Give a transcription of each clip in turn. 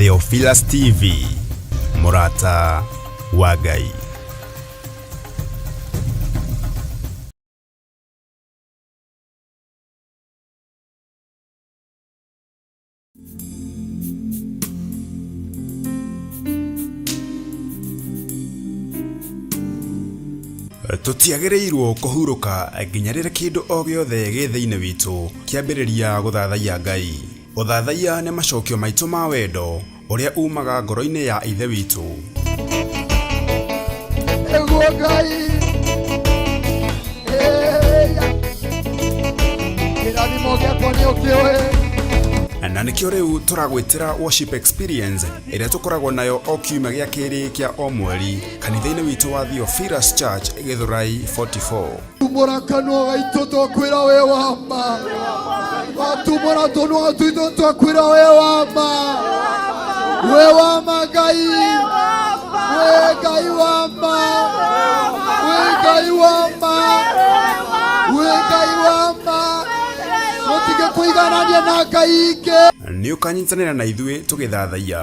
Theophilus TV, mũrata wa Ngai. Tũtiagĩrĩirwo kũhurũka nginya rĩrĩa kĩndũ o gĩothe gĩ thĩinĩ witũ kĩambĩrĩria gũthathaiya Ngai. Ũthathaiya nĩ macokio maitũ ma wendo ũrĩa umaga ngoro-inĩ ya Ithe witũ. Nĩguo Ngai. Ĩya. Kĩrathimo gĩakwa nĩ ũkĩũĩ. Na nĩkĩo rĩu tũragwĩtĩra worship experience ĩrĩa tũkoragwo nayo o kiumia gĩa kerĩ kĩa o mweri kanitha-inĩ witũ wa Theophilus Church, Gĩthũrai 44. Tumũra kanua gaitũ twakwĩra wĩ wa ma. Watumũra tũnua twitũ twakwĩra wĩ wa ma. Wĩ wa ma Ngai. Wĩ Ngai wa ma. Wĩ Ngai wa ma. Wĩ Ngai wa ma. Mũtige kũiganania na Ngai ingĩ. Nĩ ũkanyitanĩra na ithuĩ tũgĩthathaiya.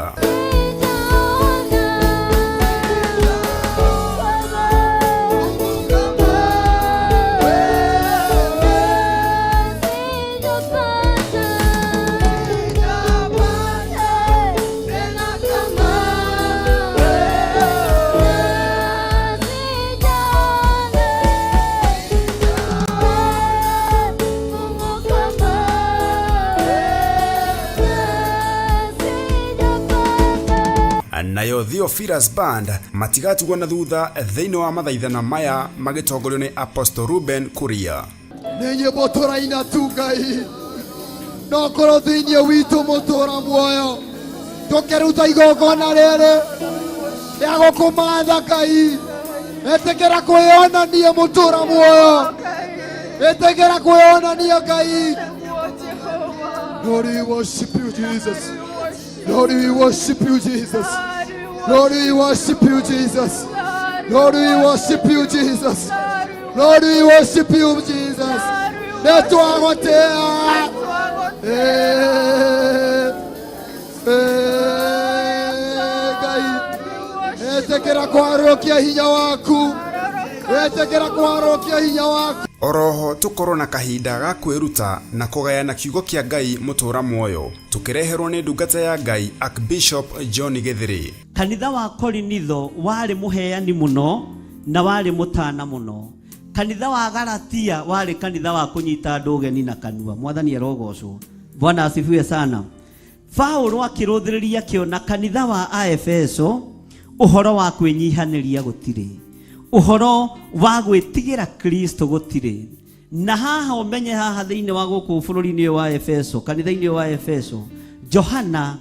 Nayo Theophilus Band matigatigwo na thutha thĩinĩ wa mathaithana maya magĩtongorio nĩ Apostle Ruben Kuria. Nĩ nyĩmbo tũraina tu Ngai, no korwo thĩinĩ witũ mũtũra muoyo tũkĩruta igongona rĩrĩ rĩa gũkũmatha Ngai. Ĩtĩkĩra kwĩyonania mũtũra muoyo, ĩtĩkĩra kwĩyonania Ngai. Lord, we worship you, Jesus. Lord, we worship you, Jesus. Lord, we worship you, Jesus. Lord, we worship you, Jesus. Lord, we worship you, Jesus. Nĩtwagũtĩa. Eh, eh, Ngai, ĩtĩkĩra kwarũkia hinya waku. Ĩtĩkĩra kwarũkia hinya waku. Oroho tũkorwo na kahinda ga kwĩruta na kũgayana kiugo kĩa Ngai mũtũra muoyo tũkĩreherwo nĩ ndungata ya Ngai Archbishop John Gĩthĩrĩ. Kanitha wa Korinitho warĩ mũheani mũno na warĩ mũtana mũno. Kanitha wa Galatia warĩ kanitha wa kũnyita andũ ũgeni na kanua. Mwathani arogocwo. Bwana asifiwe sana. Paulo akĩrũthĩrĩria akĩona kanitha wa Aefeso ũhoro wa kwĩnyihanĩria gũtirĩ, ũhoro wa gwĩtigĩra Kristo gũtirĩ. Na haha ũmenye haha thĩinĩ wa gũkũ bũrũri-inĩ ũyũ wa Efeso, kanitha-inĩ ũyũ wa Efeso, Johana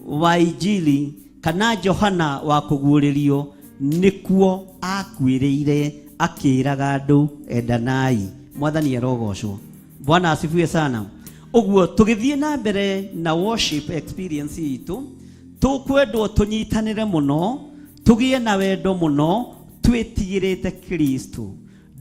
wa Injili kana Johana wa kũguũrĩrio nĩkuo akuĩrĩire akĩraga andũ endanai. Mwathani arogocwo. Bwana asifiwe sana. Ũguo tũgĩthiĩ na mbere na worship experience itũ, tũkwendwo tũnyitanĩre mũno, tũgĩe na wendo mũno, twĩtigĩrĩte Kristo.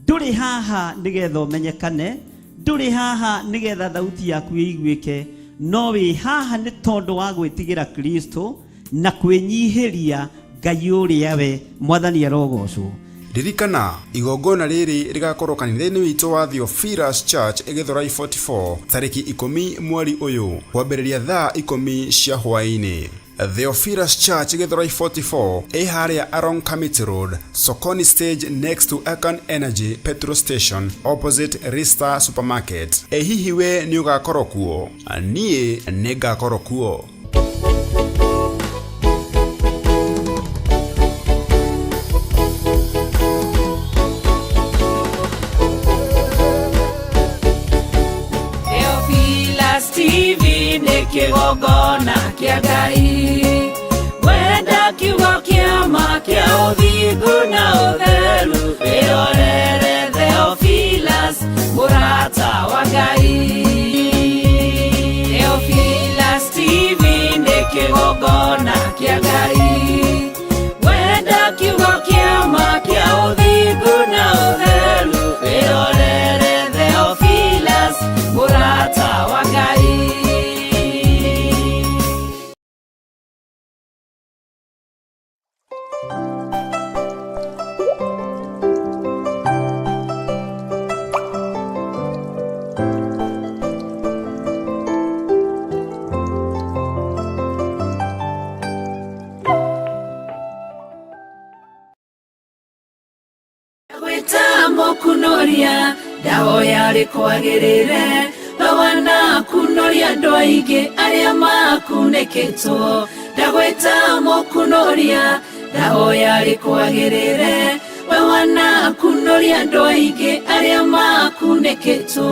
Ndũrĩ haha nĩgetha ũmenyekane, ndũrĩ haha nĩgetha thauti yaku ĩiguĩke, no wĩ haha nĩ tondũ wa gwĩtigĩra Kristo na kwĩnyihĩria Ngai ũrĩa we. Mwathani arogocwo. Ririkana, igongona rĩrĩ rĩgakorwo kanitha-inĩ witũ wa Theophilus Church, Gĩthũrai 44, tarĩki 10 mweri ũyũ, kwambĩrĩria thaa 10 cia hwaĩ-inĩ. Theophilus Church, Gĩthũrai 44, ĩ harĩa along Kamiti Road, Sokoni stage next to Akan Energy petrol station, opposite Rista Supermarket. Ĩ hihi we nĩ ũgakorwo kuo? Niĩ nĩ ngakorwo kuo. Theophilus TV nĩ kĩgongona kĩa Ngai. Wenda kiugo kĩa ma kĩa ũthingu na ũtheru, wĩrorere Theophilus mũrata wa Ngai. Theophilus TV nĩ kĩgongona kĩa Ngai. Wenda kiugo kĩa ma kĩa ũthingu na ũtheru, wĩrorere Theophilus mũrata wa Ngai. Mũkunoria ndahoya rĩkwagĩrĩre we wanakunoria andũ aingĩ arĩa makunĩkĩtwo ndagwĩta mũkunoria ndahoya rĩkwagĩrĩre we wanakunoria andũ aingĩ arĩa makunĩkĩtwo.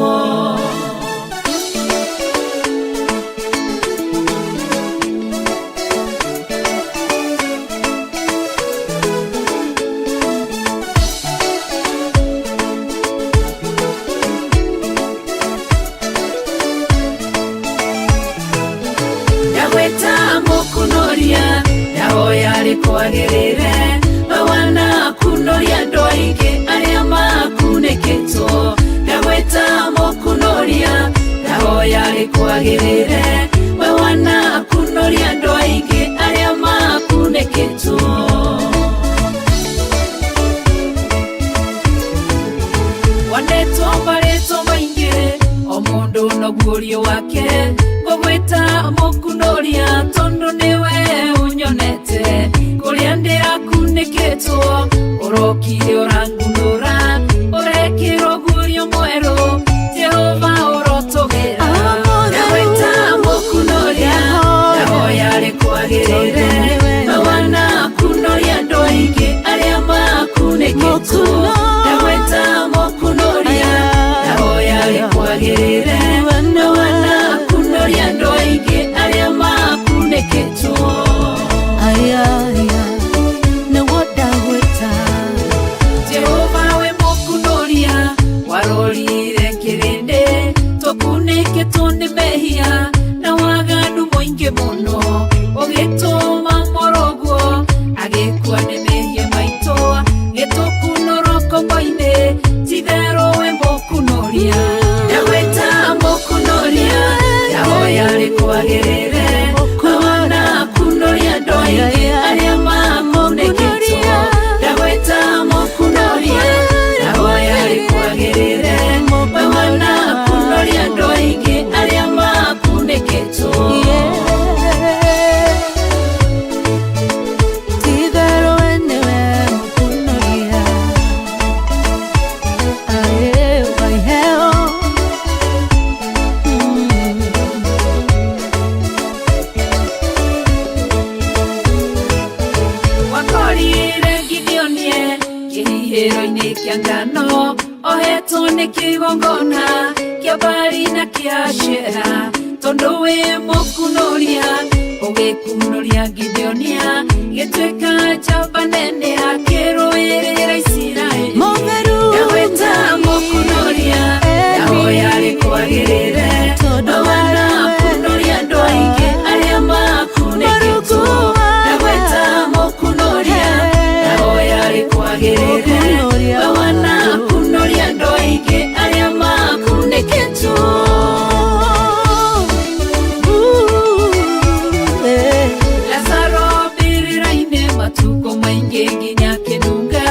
Ndagwĩta mũkunoria ndahoya rĩkwagĩrĩre we wanakunoria andũ aingĩ arĩa makunĩkĩtwo ndagwĩta mũkunoria ndahoya rĩkwagĩrĩre we wanakunoria andũ aingĩ arĩa makunĩkĩtwo. Wanetwo marĩtwo maingĩ o mũndũ noguo wake ngũgwĩta mũkunoria tondũ nĩwe ũnyonete kũrĩa ndĩrakunĩkĩtwo ũrokire ũrangunũra ũrekĩrwo guorio mwerũ Jehova ũrotũgĩra. Ndagwĩta mũkunoria ndahoya rĩkwagĩrĩre we wanakunoria andũ aingĩ arĩa makunĩkĩtwo ndagwĩta mũkunoria ndahoya rĩkwagĩrĩre we wanakunoria andũ aingĩ arĩa makunĩkĩtwo. Jehova we mũkunoria warorire kĩrĩndĩ tũkunĩkĩtwo nĩ mehia na waganu mũingĩ mũno ũgĩtũma mũrũguo agĩkua nĩ mehia maitũ gĩtũkunũrwo ngombo-inĩ titherũ we mũkunoria. Ndagwĩta mũkunoria ndahoya rĩkwagĩrĩre we wanakunoria andũ aingĩ arĩa makunĩkĩtwo ndagwĩta mũkunoria ndahoya rĩkwagĩrĩre we wanakunoria andũ aingĩ arĩa makunĩkĩtwo. Wakorire Gideonie kĩhihĩro-inĩ kĩa ngano ohetwo nĩ kĩgongona kĩa Baali na kĩa Ashera tondũ wĩ mũkunoria ũgĩkunoria Gideonia gĩtuĩka njamba nene akĩrũĩrĩra Isiraeli. Ndagwĩta mũkunoria ndahoya rĩkwagĩrĩre we wanakunoria andũ aingĩ arĩa makunĩkĩtwo ndagwĩta mũkunoria ndahoya rĩkwagĩrĩre we wanakunoria andũ aingĩ arĩa makunĩkĩtwo. Lazaro mbĩrĩra-inĩ matukũ maingĩ nginya kĩnunga.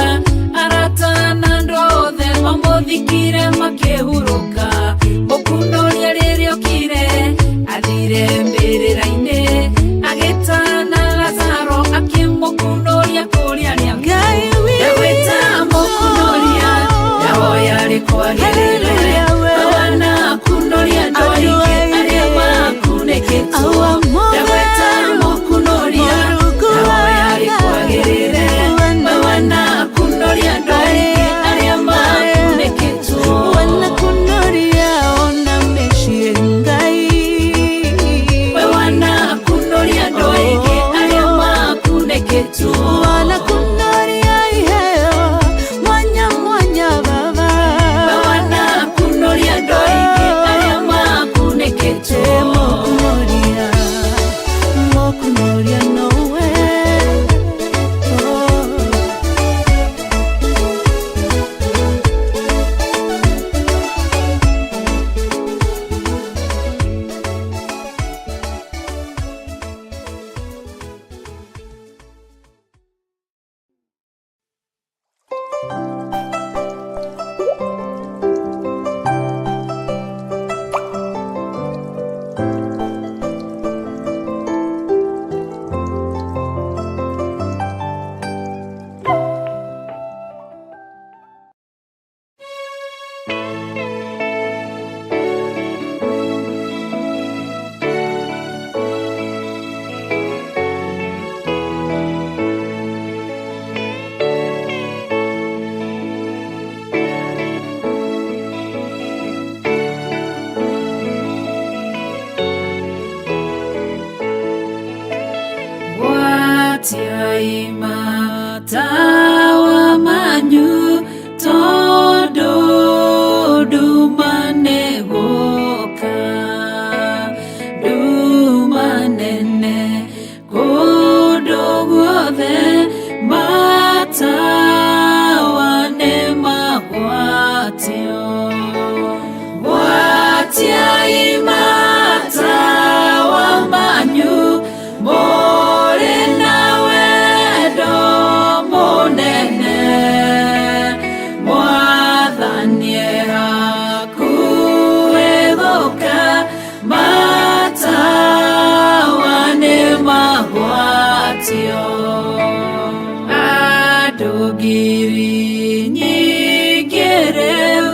Ngiri nyingĩ rĩu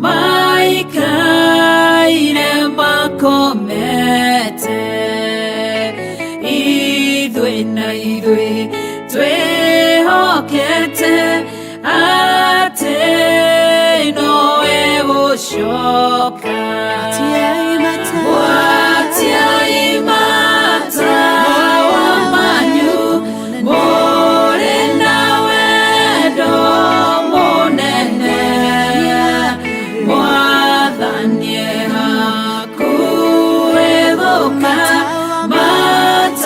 maikaire makomete, ithuĩ na ithuĩ twĩhokete atĩ nowe gũcoka. Gwatiai matawa manyu mũrĩ na wendo mũnene, Mwathani e hakuhĩ gũka, matawa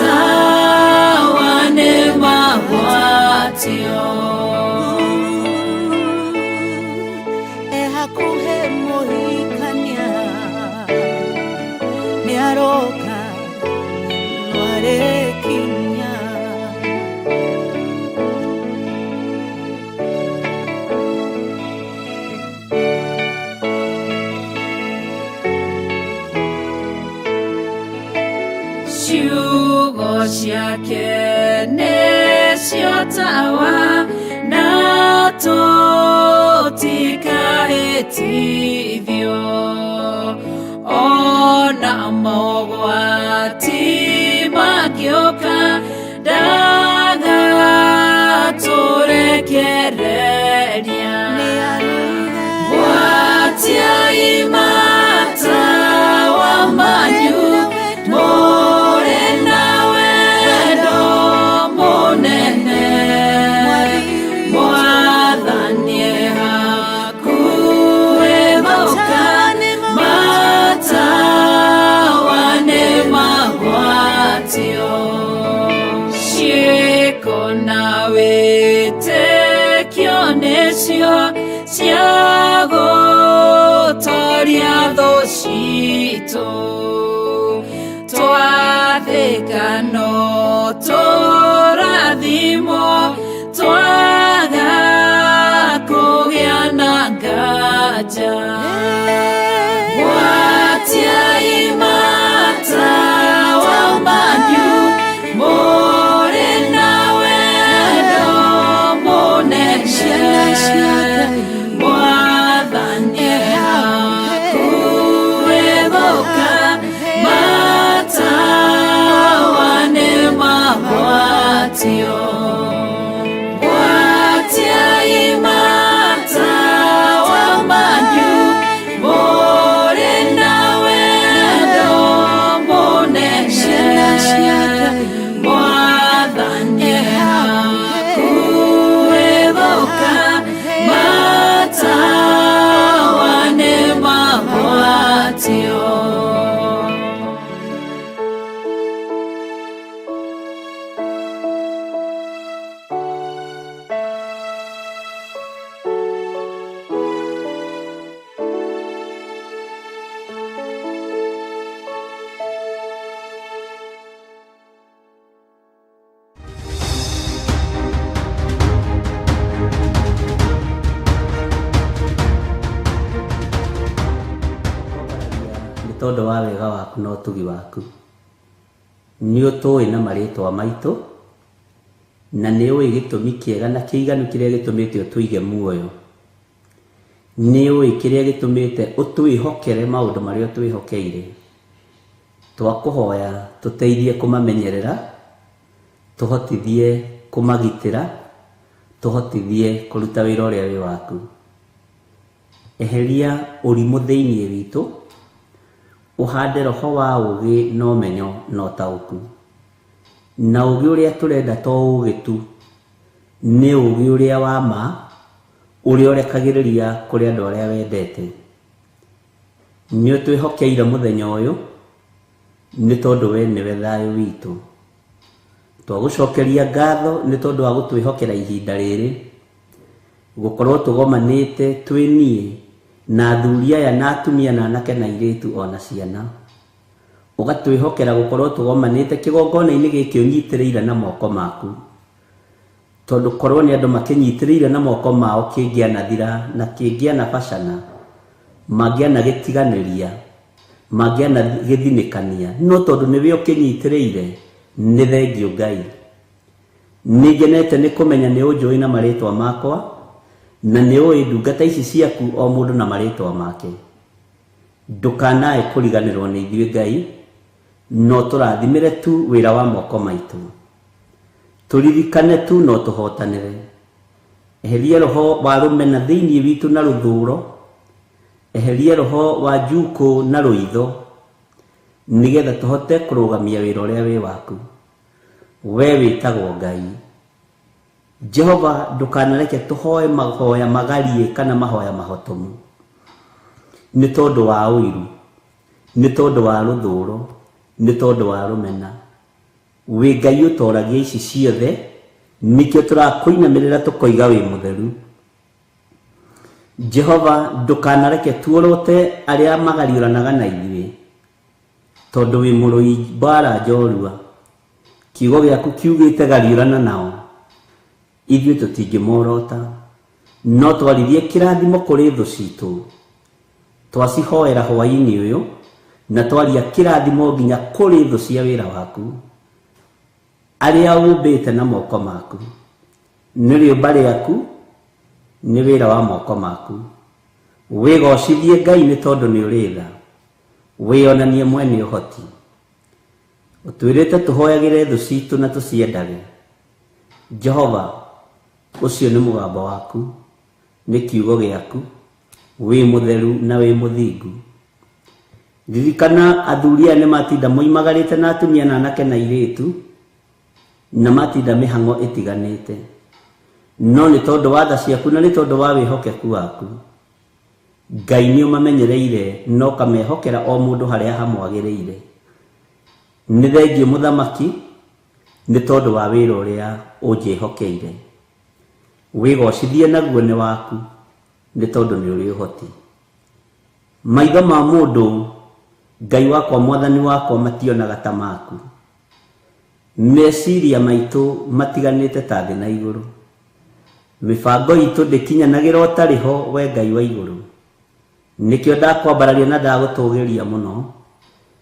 nĩ magwatio. Ehakuhe muhikania nĩaroka nĩarĩkinya. Ciugo ciake nĩcio tawa na tũtikahĩtithio, ona mogwati mangĩũka ndagatũrekereria. Gwatiai matawa manyu mũrĩ na wendo mũnene, Mwathani e hakuhĩ gũka, matawa nĩ magwatio. Ciĩko na wĩtĩkio nĩcio cia gũtoria thũ citũ, twathĩka no tũrathimwo, twaga kũgĩa na nganja. Gwatiai matawa manyu mũrĩ na wendo mũnene, Mwathani e hakuhĩ gũka, matawa nĩ magwatio. Gwatiai matawa manyu mũrĩ na wendo mũnene, Mwathani e hakuhĩ gũka, matawa nĩ magwatio. Nĩ tondũ wa wega waku na ũtugi waku, nĩ ũtũĩ na marĩtwa maitũ, na nĩ ũĩ gĩtũmi kĩega na kĩiganu kĩrĩa gĩtũmĩte ũtũige muoyo. Nĩ ũĩ kĩrĩa gĩtũmĩte ũtwĩhokere maũndũ marĩa ũtwĩhokeire. Twakũhoya tũteithie kũmamenyerera, tũhotithie kũmagitĩra, tũhotithie kũruta wĩra ũrĩa wĩ waku. Eheria ũrimũ thĩinĩ witũ, ũhande roho wa ũũgĩ na ũmenyo na ũtaũku. Na ũũgĩ ũrĩa tũrenda to ũũgĩ tu, nĩ ũũgĩ ũrĩa wa ma, ũrĩa ũrekagĩrĩria kũrĩ andũ arĩa wendete. Nĩ ũtwĩhokeire mũthenya ũyũ, nĩ tondũ we nĩwe thayũ witũ. Twagũcokeria ngatho nĩ tondũ wa gũtwĩhokera ihinda rĩrĩ, gũkorwo tũgomanĩte twĩ niĩ na athuri aya na atumia na anake na airĩtu ona ciana. Ũgatwĩhokera gũkorwo tũgomanĩte kĩgongona-inĩ gĩkĩ ũnyitĩrĩire na moko maku, tondũ korwo nĩ andũ makĩnyitĩrĩire na moko mao kĩngĩanathira na kĩngĩanabacana, mangĩanagĩtiganĩria, mangĩanagĩthinĩkania, no tondũ nĩwe ũkĩnyitĩrĩire, nĩ thengiũ Ngai. Nĩ ngenete nĩ kũmenya nĩ ũnjũĩ na marĩtwa makwa na nĩ ũĩ ndungata ici ciaku o mũndũ na marĩtwa make. Ndũkanae kũriganĩrwo nĩ ithuĩ Ngai, no tũrathimĩre tu wĩra wa moko maitũ. Tũririkane tu no tũhotanĩre. Eheria roho wa rũmena thĩinĩ witũ na rũthũro, eheria roho wa njukũ na rũitho, nĩgetha tũhote kũrũgamia wĩra ũrĩa wĩ waku. We wĩtagwo Ngai. Jehova, ndũkanareke tũhoe mahoya magarie kana mahoya mahotomu nĩ tondũ wa ũiru, nĩ tondũ wa rũthũro, nĩ tondũ wa rũmena. Wĩ Ngai ũtoragia ici ciothe, nĩkĩo tũrakũinamĩrĩra tũkoiga wĩ mũtheru. Jehova, ndũkanareke tuorote arĩa magariũranaga na ithuĩ, tondũ wĩ mũrũi mbara njorua. Kiugo gĩaku kiugĩte gariũrana nao, ithuĩ tũtingĩmorota, no twaririe kĩrathimo kũrĩ thũ citũ. Twacihoera hwaĩ-inĩ ũyũ na twaria kĩrathimo nginya kũrĩ thũ cia wĩra waku, arĩa ũmbĩte na moko maku. Nĩ rĩũmba rĩaku, nĩ wĩra wa moko maku. Wĩgocithie Ngai nĩ tondũ nĩ ũrĩ tha, wĩonanie mwene ũhoti. Ũtwĩrĩte tũhoyagĩre thũ citũ na tũciendage. Jehova, ũcio nĩ mũgambo waku, nĩ kiugo gĩaku, wĩ mũtheru na wĩ mũthingu. Ririkana athuri aya nĩ matinda moimagarĩte na atumia na anake na airĩtu, na matinda mĩhang'o ĩtiganĩte, no nĩ tondũ wa tha ciaku na nĩ tondũ wa wĩhokeku waku, Ngai nĩ ũmamenyereire na ũkamehokera o mũndũ harĩa hamwagĩrĩire. Nĩ thengiũ mũthamaki nĩ tondũ wa wĩra ũrĩa ũnjĩhokeire. Wĩgocithie naguo nĩ waku nĩ tondũ nĩ ũrĩ ũhoti. Maitho ma mũndũ, Ngai wakwa mwathani wakwa, mationaga ta maku. Meciria maitũ matiganĩte ta thĩ na igũrũ. Mĩbango itũ ndĩkinyanagĩra ũtarĩ ho we Ngai wa igũrũ. Nĩkĩo ndakwambararia na ndagũtũgĩria mũno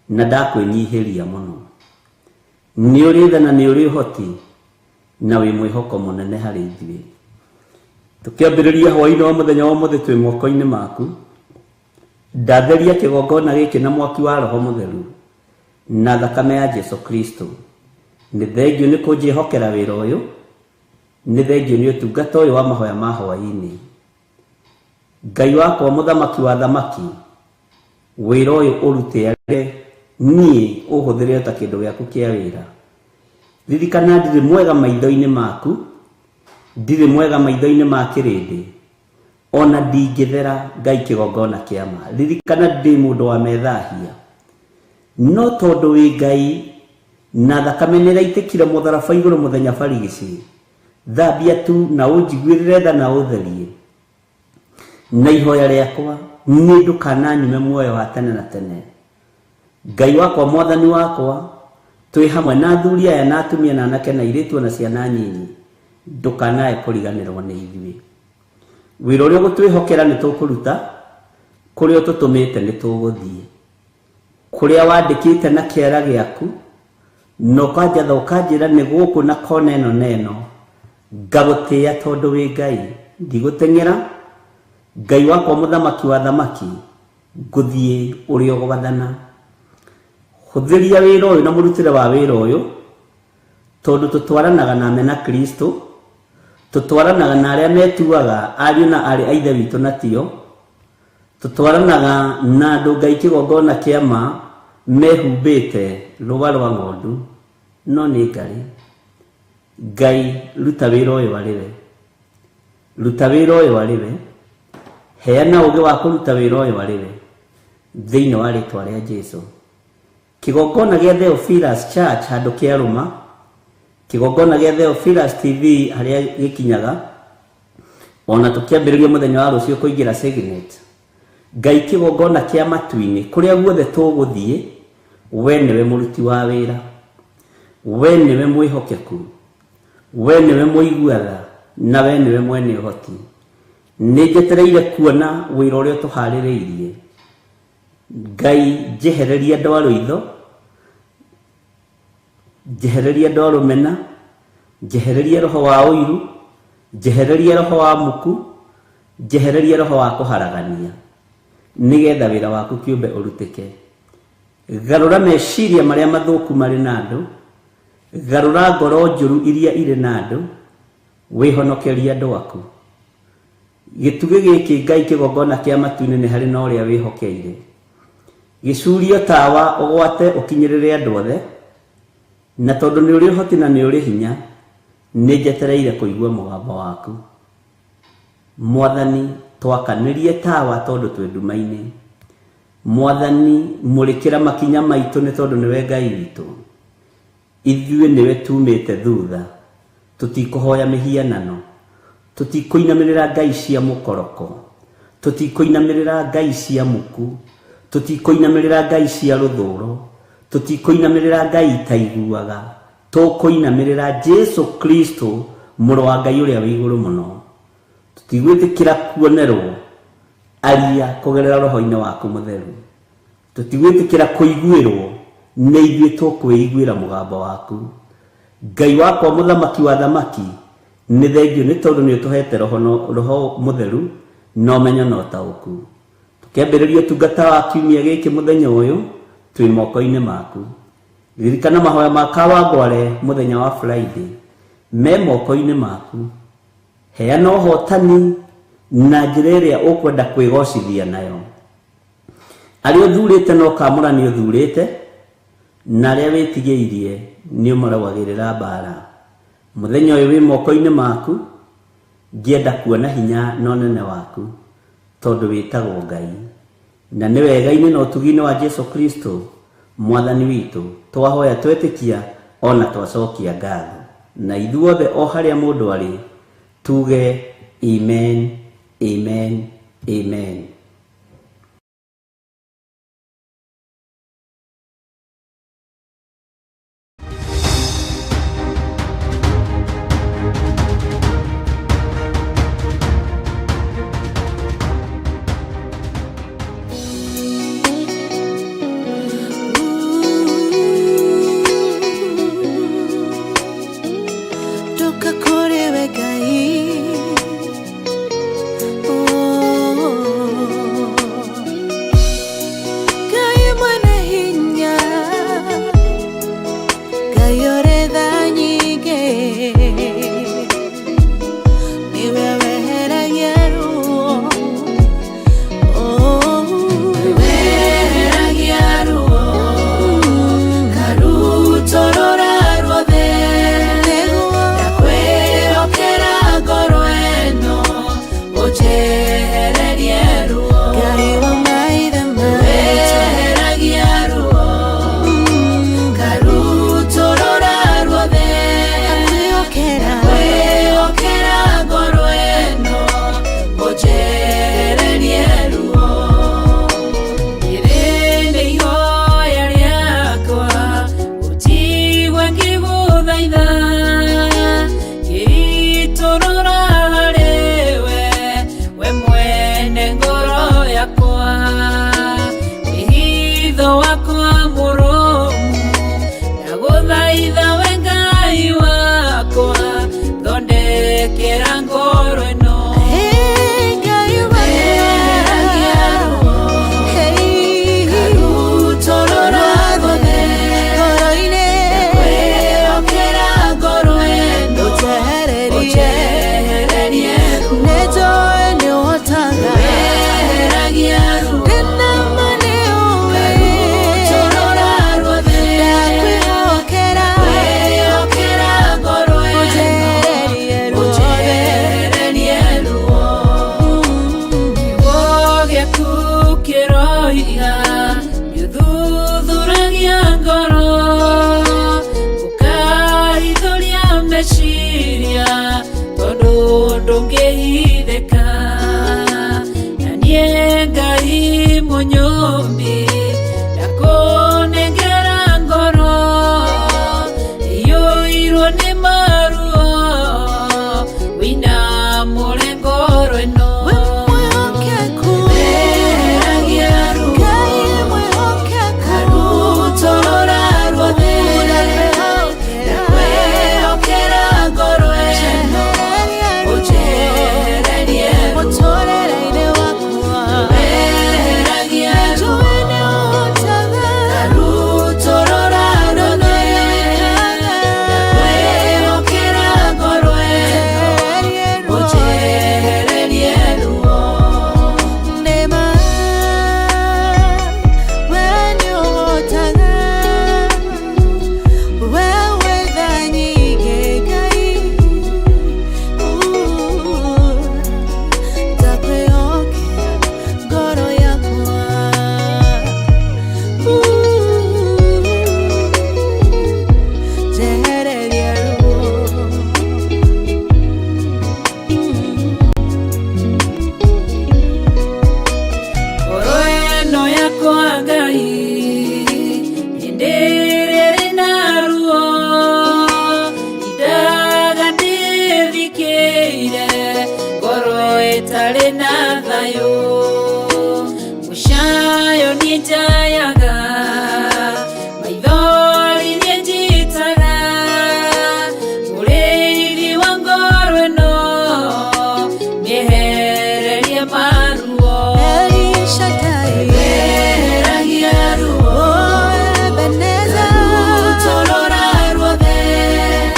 na ndakwĩnyihĩria mũno. Nĩ ũrĩ tha na nĩ ũrĩ ũhoti na wĩ mwĩhoko mũnene harĩ ithuĩ. Tũkĩambĩrĩria hwaĩ-inĩ wa mũthenya wa ũmũthĩ twĩ moko-inĩ maku. Ndatheria kĩgongona gĩkĩ na mwaki wa Roho Mũtheru na thakame ya Jesu Kristo. Nĩ thengiũ nĩ kũnjĩhokera wĩra ũyũ, nĩ thengiũ nĩ ũtungata ũyũ wa mahoya ma hwaĩ-inĩ. Ngai wakwa mũthamaki wa thamaki, wĩra ũyũ ũrute arĩ niĩ ũhũthĩre ta kĩndũ gĩaku kĩa wĩra. Ririkana ndirĩ mwega maitho-inĩ maku, ndirĩ mwega maitho-inĩ ma kĩrĩndĩ, ona ndingĩthera Ngai kĩgongona kĩa ma. Ririkana ndĩ mũndũ wa methahia, no tondũ wĩ Ngai na thakame nĩraitĩkire mũtharaba igũrũ mũthenya barigici, thambia tu na ũnjiguĩrĩre tha na ũtherie. Na ihoya rĩakwa nĩ ndũkananyume muoyo wa tene na tene. Ngai wakwa mwathani wakwa, twĩ hamwe na athuri aya na atumia na anake na airĩtu na ciana nyinyi, ndũkanae kũriganĩrwo nĩ ithuĩ. Wĩra ũrĩa ũgũtwĩhokera nĩ tũkũruta, kũrĩa ũtũtũmĩte nĩ tũgũthiĩ. Kũrĩa wandĩkĩte na kĩara gĩaku, na ũkanjatha ũkanjĩra nĩ gũkũ na kona ĩno na ĩno, ngagũtĩĩa tondũ wĩ Ngai. Ndigũteng'era, Ngai wakwa mũthamaki wa thamaki, ngũthiĩ ũrĩa ũgwathana. Hũthĩria wĩra ũyũ na mũrutĩre wa wĩra ũyũ, tondũ tũtwaranaga na mena Kristo, tũtwaranaga na arĩa metuaga ariũ na aarĩ a Ithe witũ na tio, tũtwaranaga na andũ Ngai kĩgongona kĩa ma mehumbĩte rũa rwa ng'ondu, no nĩ ngarĩ. Ngai ruta wĩra ũyũ arĩ we, ruta wĩra ũyũ arĩ we, heana ũũgĩ wa kũruta wĩra ũyũ arĩ we, thĩinĩ wa rĩtwa rĩa Jesu. Kĩgongona gĩa Theophilus Church handũ kĩarũma, kĩgongona gĩa Theophilus TV harĩa gĩkinyaga, ona tũkĩambĩrĩria mũthenya wa rũciũ kũingĩra Signet. Ngai kĩgongona kĩa matu-inĩ, kũrĩa guothe tũgũthiĩ, we nĩwe mũruti wa wĩra, we nĩwe mwĩhokeku, we nĩwe mũigua tha, na we nĩwe mwene ũhoti. Nĩ njetereire kuona wĩra ũrĩa ũtũharĩrĩirie. Ngai njehereria ndwa rũitho, njehereria ndwa rũmena, Njehereria roho wa ũiru, njehereria roho wa muku, njehereria roho wa kũharagania, nĩgetha wĩra waku kĩũmbe ũrutĩke. Garũra meciria marĩa mathũku marĩ na andũ, garũra ngoro njũru iria irĩ na andũ, wĩhonokerie andũ aku. Gĩtugĩ gĩkĩ Ngai kĩgongona kĩa matu-inĩ nĩ harĩ na ũrĩa wĩhokeire. Gĩcurio tawa ũgwate ũkinyĩrĩre andũ othe, na tondũ nĩ ũrĩ ũhoti na nĩ ũrĩ hinya, nĩ njetereire kũigua mũgambo waku. Mwathani, twakanĩrie tawa tondũ twĩ nduma-inĩ. Mwathani, mũrĩkĩra makinya maitũ nĩ tondũ nĩwe Ngai witũ. Ithuĩ nĩwe tumĩte thutha, tũtikũhoya mĩhianano, tũtikũinamĩrĩra ngai cia mũkoroko, tũtikũinamĩrĩra ngai cia muku, tũtikũinamĩrĩra ngai cia rũthũro, tũtikũinamĩrĩra ngai itaiguaga, tũkũinamĩrĩra Jesu Kristo mũrũ wa Ngai ũrĩa wĩ igũrũ mũno. Tũtigwĩtĩkĩra kuonerwo aria kũgerera roho-inĩ waku mũtheru. Tũtigwĩtĩkĩra kũiguĩrwo, nĩ ithuĩ tũkwĩiguĩra mũgambo waku. Ngai wakwa mũthamaki wa thamaki, nĩ thengio nĩ tondũ nĩ ũtũhete roho, roho mũtheru na ũmenyo na ũtaũku. Tũkĩambĩrĩria ũtungata wa kiumia gĩkĩ mũthenya ũyũ, twĩ moko-inĩ maku. Ririkana mahoya ma Kawangware mũthenya wa Friday, me moko-inĩ maku. Heana ũhotani na njĩra ĩrĩa ũkwenda kwĩgocithia nayo. Arĩa ũthurĩte na ũkamũra nĩ ũthurĩte, na arĩa wĩtigĩirie nĩ ũmarũagĩrĩra mbara. Mũthenya ũyũ wĩ moko-inĩ maku, ngĩenda kuona hinya na ũnene waku, tondũ wĩtagwo Ngai. Na nĩ wega-inĩ na ũtugi-inĩ wa Jesu Kristo mwathani witũ, twahoya twetĩkia ona twacokia ngatho. Na ithuothe o harĩa mũndũ arĩ, tuge amen, amen, amen. Toka kũrĩ we Ngai. Oh. Ĩtarĩ na thayũ mũcayo nĩ njayaga maithori nĩ njitaga mũrĩithi wa ngoro ĩno mĩehererie maruo El Shaddai, eheragia ruo oh Ebenezer, Rutorora ruothe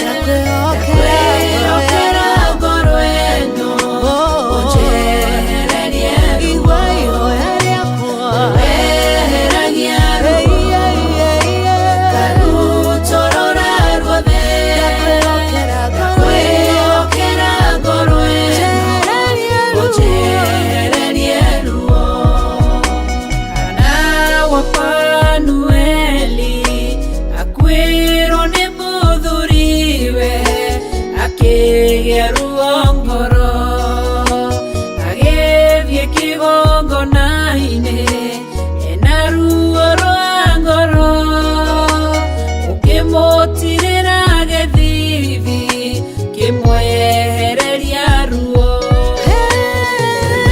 ndakwĩhokera ndakwĩhokera ngoro ĩno Oh, ũnjehererie ruo igua ihoya rĩakwa. eheragia Ei, ruo ei, ei, ei. Karutorora ruothe Ndakwĩhokera ngoro ĩno, ndakwĩhokera ngoro ĩno njehererie ruo. ũnjehererie ruo Hana wa Fanueli akuĩrwo nĩ mũthuriwe akĩgĩa ruo ngoro agĩthiĩ kĩgongona-inĩ ena ruo rwa ngoro ũkĩmũtirĩra gĩthithi kĩmwehereria ruo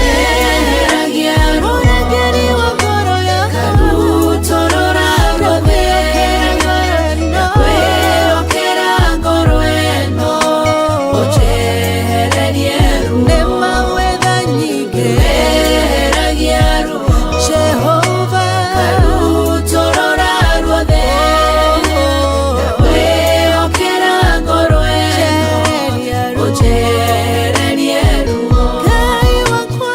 eheragia ruo Mũrangĩri wa ngoro yakwa, karutorora ruothe ndakwĩhokera ngoro ĩno. ndakwĩhokera ngoro ĩno ũnjehererie ruo Nĩ mawetha nyingĩ, eheragia ruo Jehova. karutorora ruothe ndakwĩhokera ngoro ĩno Njehereria ruo. ũnjehererie ruo Ngai wakwa,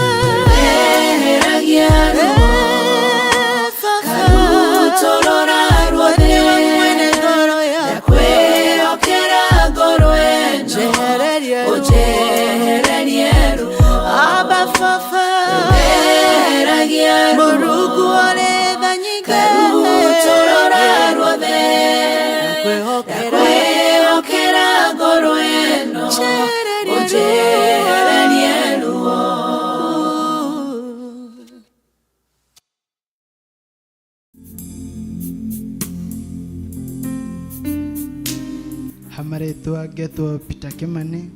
eheragia ruo eh, Baba. karutorora ruothe Nĩwe mwene ngoro yakwa, ndakwĩhokera ngoro ĩno njehereria ruo. ũnjehererie ruo Abba Baba, eheragia ruo Mũrungu ũrĩ tha nyingĩ, karutorora ruothe ndakwĩhokera ndakwĩhokera ngoro ĩno Njehereria ruo. ũnjehererie ruo Hamarĩtwa ngetwo Peter Kimani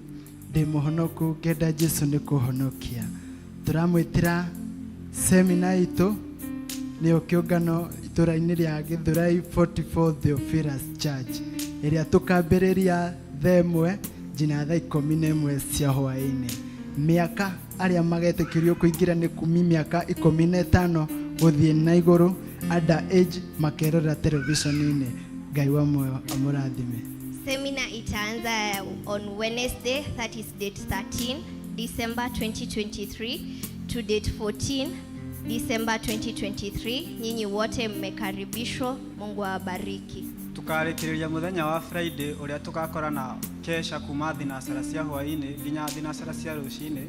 ndĩ mũhonoku ngenda Jesu nĩ kũhonokia tũramwĩtĩra semina itũ nĩyo kĩũngano itũra-inĩ rĩa Gĩthũrai 44 Theophilus Church ĩrĩa tũkambĩrĩria thaa ĩmwe nginya thaa 11 cia hwaĩ-inĩ mĩaka arĩa magetĩkĩrio kũingĩra nĩ kumi mĩaka 15 gũthiĩ na igũrũ under age makerora televisheni-inĩ Ngai wa muoyo amũrathime. Seminar itaanza on Wednesday, that is date 13 December 2023 to date 14 December 2023. Nyinyi wote mmekaribishwa. Mungu awabariki. Tukarĩkĩrĩria mũthenya wa Friday ũrĩa tũgakorana kesha kuma thinacara cia hwaĩ-inĩ nginya thinacara cia rũcinĩ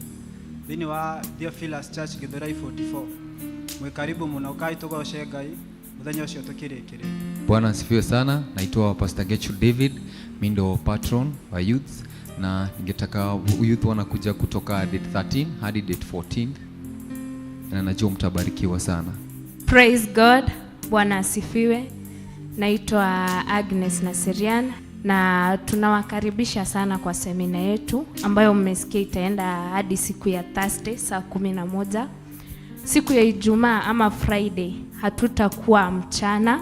thĩinĩ wa Theophilus Church Gĩthũrai 44. Mwĩ karibu mũno kai tũgoce Ngai mũthenya ũcio tũkĩrĩkĩrĩria. Bwana asifiwe sana. Naitwa Pastor Gertrude David, mi ndo patron wa youths na ningetaka youth wanakuja kutoka date 13 hadi date 14 na najua mtabarikiwa sana. Praise God. Bwana asifiwe. Naitwa Agnes Naserian na tunawakaribisha sana kwa semina yetu ambayo mmesikia itaenda hadi siku ya Thursday saa 11. Siku ya Ijumaa ama Friday hatutakuwa mchana,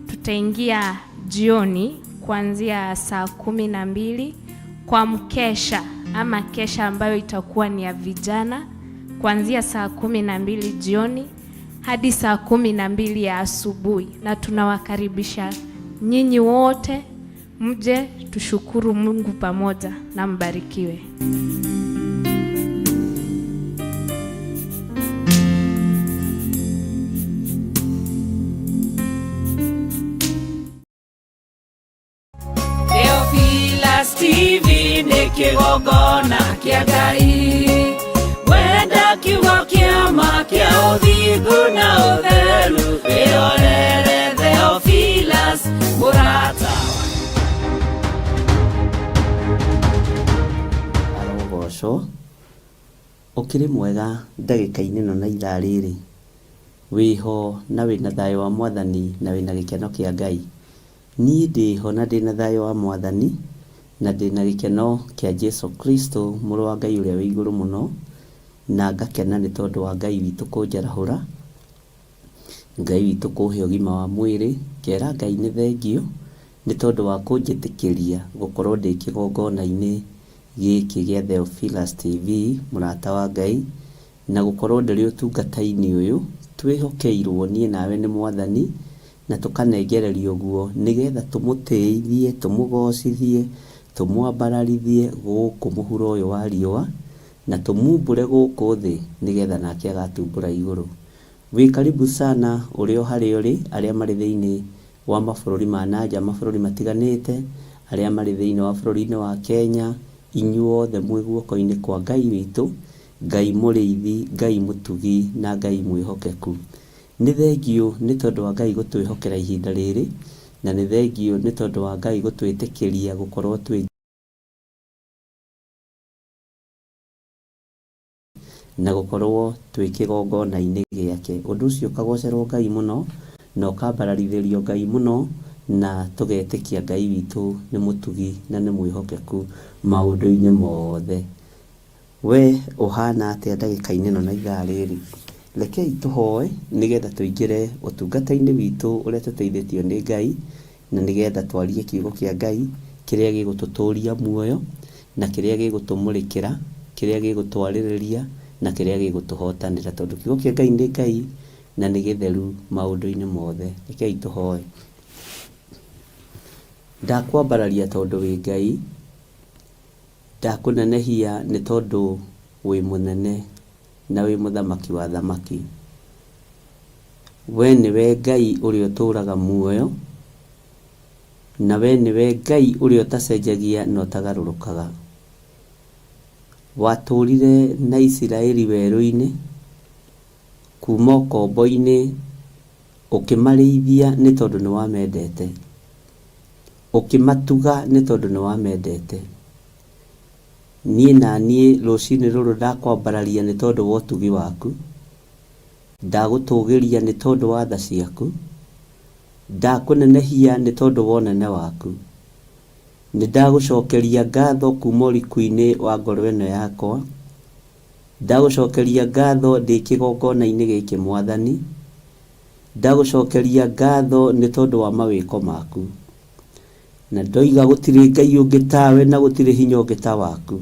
tutaingia jioni kuanzia saa 12 kwa mkesha ama kesha ambayo itakuwa ni ya vijana kuanzia saa 12 jioni hadi saa 12 ya asubuhi, na tunawakaribisha nyinyi wote mje tushukuru Mungu pamoja na mbarikiwe. Theophilus TV nĩ kĩgongona kĩa Ngai wenda kiugo kĩa ma kĩa ũthingu na ũtheru wĩrorere Theophilus mũrata Arogocwo ũkĩrĩ mwega ndagĩka-inĩ ĩno na ithaa rĩrĩ wĩho na wĩna thayũ wa mwathani na wĩna gĩkeno kĩa Ngai. Niĩ ndĩho na ndĩna thayũ wa mwathani na ndĩna gĩkeno kĩa Jesu Kristo mũrũ wa Ngai ũrĩa wĩ igũrũ mũno. Na ngakena nĩ tondũ wa Ngai witũ kũnjarahũra, Ngai witũ kũhe ũgima wa mwĩrĩ, ngera Ngai nĩ thengiũ nĩ tondũ wa kũnjĩtĩkĩria gũkorwo ndĩ kĩgongona-inĩ gĩkĩ gĩa Theophilus TV, mũrata wa Ngai, na gũkorwo ndĩrĩ ũtungata-inĩ ũyũ twĩhokeirwo niĩ nawe nĩ Mwathani, na tũkanengererio guo nĩgetha tũmũtĩithie, tũmũgocithie, tũmwambararithie gũkũ mũhuro ũyũ wa riũa, na tũmumbũre gũkũ thĩ nĩgetha nake agatumbũra igũrũ. Wĩ karibu sana ũrĩ o harĩa ũrĩ, arĩa marĩ thĩinĩ wa mabũrũri ma nanja, mabũrũri matiganĩte, arĩa marĩ thĩinĩ wa bũrũri-inĩ wa Kenya, inyuothe mwĩ guoko-inĩ kwa Ngai witũ, Ngai mũrĩithi, Ngai mũtugi na Ngai mwĩhokeku. Nĩ thengiũ nĩ tondũ wa Ngai gũtwĩhokera ihinda rĩrĩ, na nĩ thengiũ nĩ tondũ wa Ngai gũtwĩtĩkĩria gũkorwo twĩ na gũkorwo twĩ kĩgongona-inĩ gĩake. Ũndũ ũcio ũkagocerwo Ngai mũno, na ũkambararithĩrio Ngai mũno, na tũgetĩkia Ngai witũ nĩ mũtugi na nĩ mwĩhokeku maũndũ-inĩ mothe. We ũhana atĩa ndagĩka-inĩ ĩno na ithaa rĩrĩ? Rekei tũhoe nĩgetha tũingĩre ũtungata-inĩ witũ ũrĩa tũteithĩtio nĩ Ngai, na nĩgetha twarie kiugo kĩa Ngai kĩrĩa gĩgũtũtũria muoyo, na kĩrĩa gĩgũtũmũrĩkĩra, kĩrĩa gĩgũtwarĩrĩria, na kĩrĩa gĩgũtũhotanĩra. Tondũ kiugo kĩa Ngai nĩ Ngai na nĩ gĩtheru maũndũ-inĩ mothe. Rekei tũhoe. Ndakwambararia tondũ wĩ Ngai, ndakũnenehia nĩ tondũ wĩ mũnene na wĩ mũthamaki wa athamaki. We nĩwe Ngai ũrĩa ũtũũraga muoyo, na we nĩwe Ngai ũrĩa ũtacenjagia na ũtagarũrũkaga. Watũũrire na Isiraeli werũ-inĩ, kuuma ũkombo-inĩ, ũkĩmarĩithia nĩ tondũ nĩ wamendete, ũkĩmatuga nĩ tondũ nĩ wamendete. Niĩ na niĩ rũcinĩ rũrũ ndakwambararia nĩ tondũ wa ũtugi waku, ndagũtũgĩria nĩ tondũ wa tha ciaku, ndakũnenehia nĩ tondũ wa ũnene waku. Nĩ ndagũcokeria ngatho kuma ũriku-inĩ wa ngoro ĩno yakwa, ndagũcokeria ngatho ndĩ kĩgongona-inĩ gĩkĩ Mwathani, ndagũcokeria ngatho nĩ tondũ wa mawĩko maku. Na ndoiga gũtirĩ Ngai ũngĩ tawe na gũtirĩ hinya ũngĩ ta waku.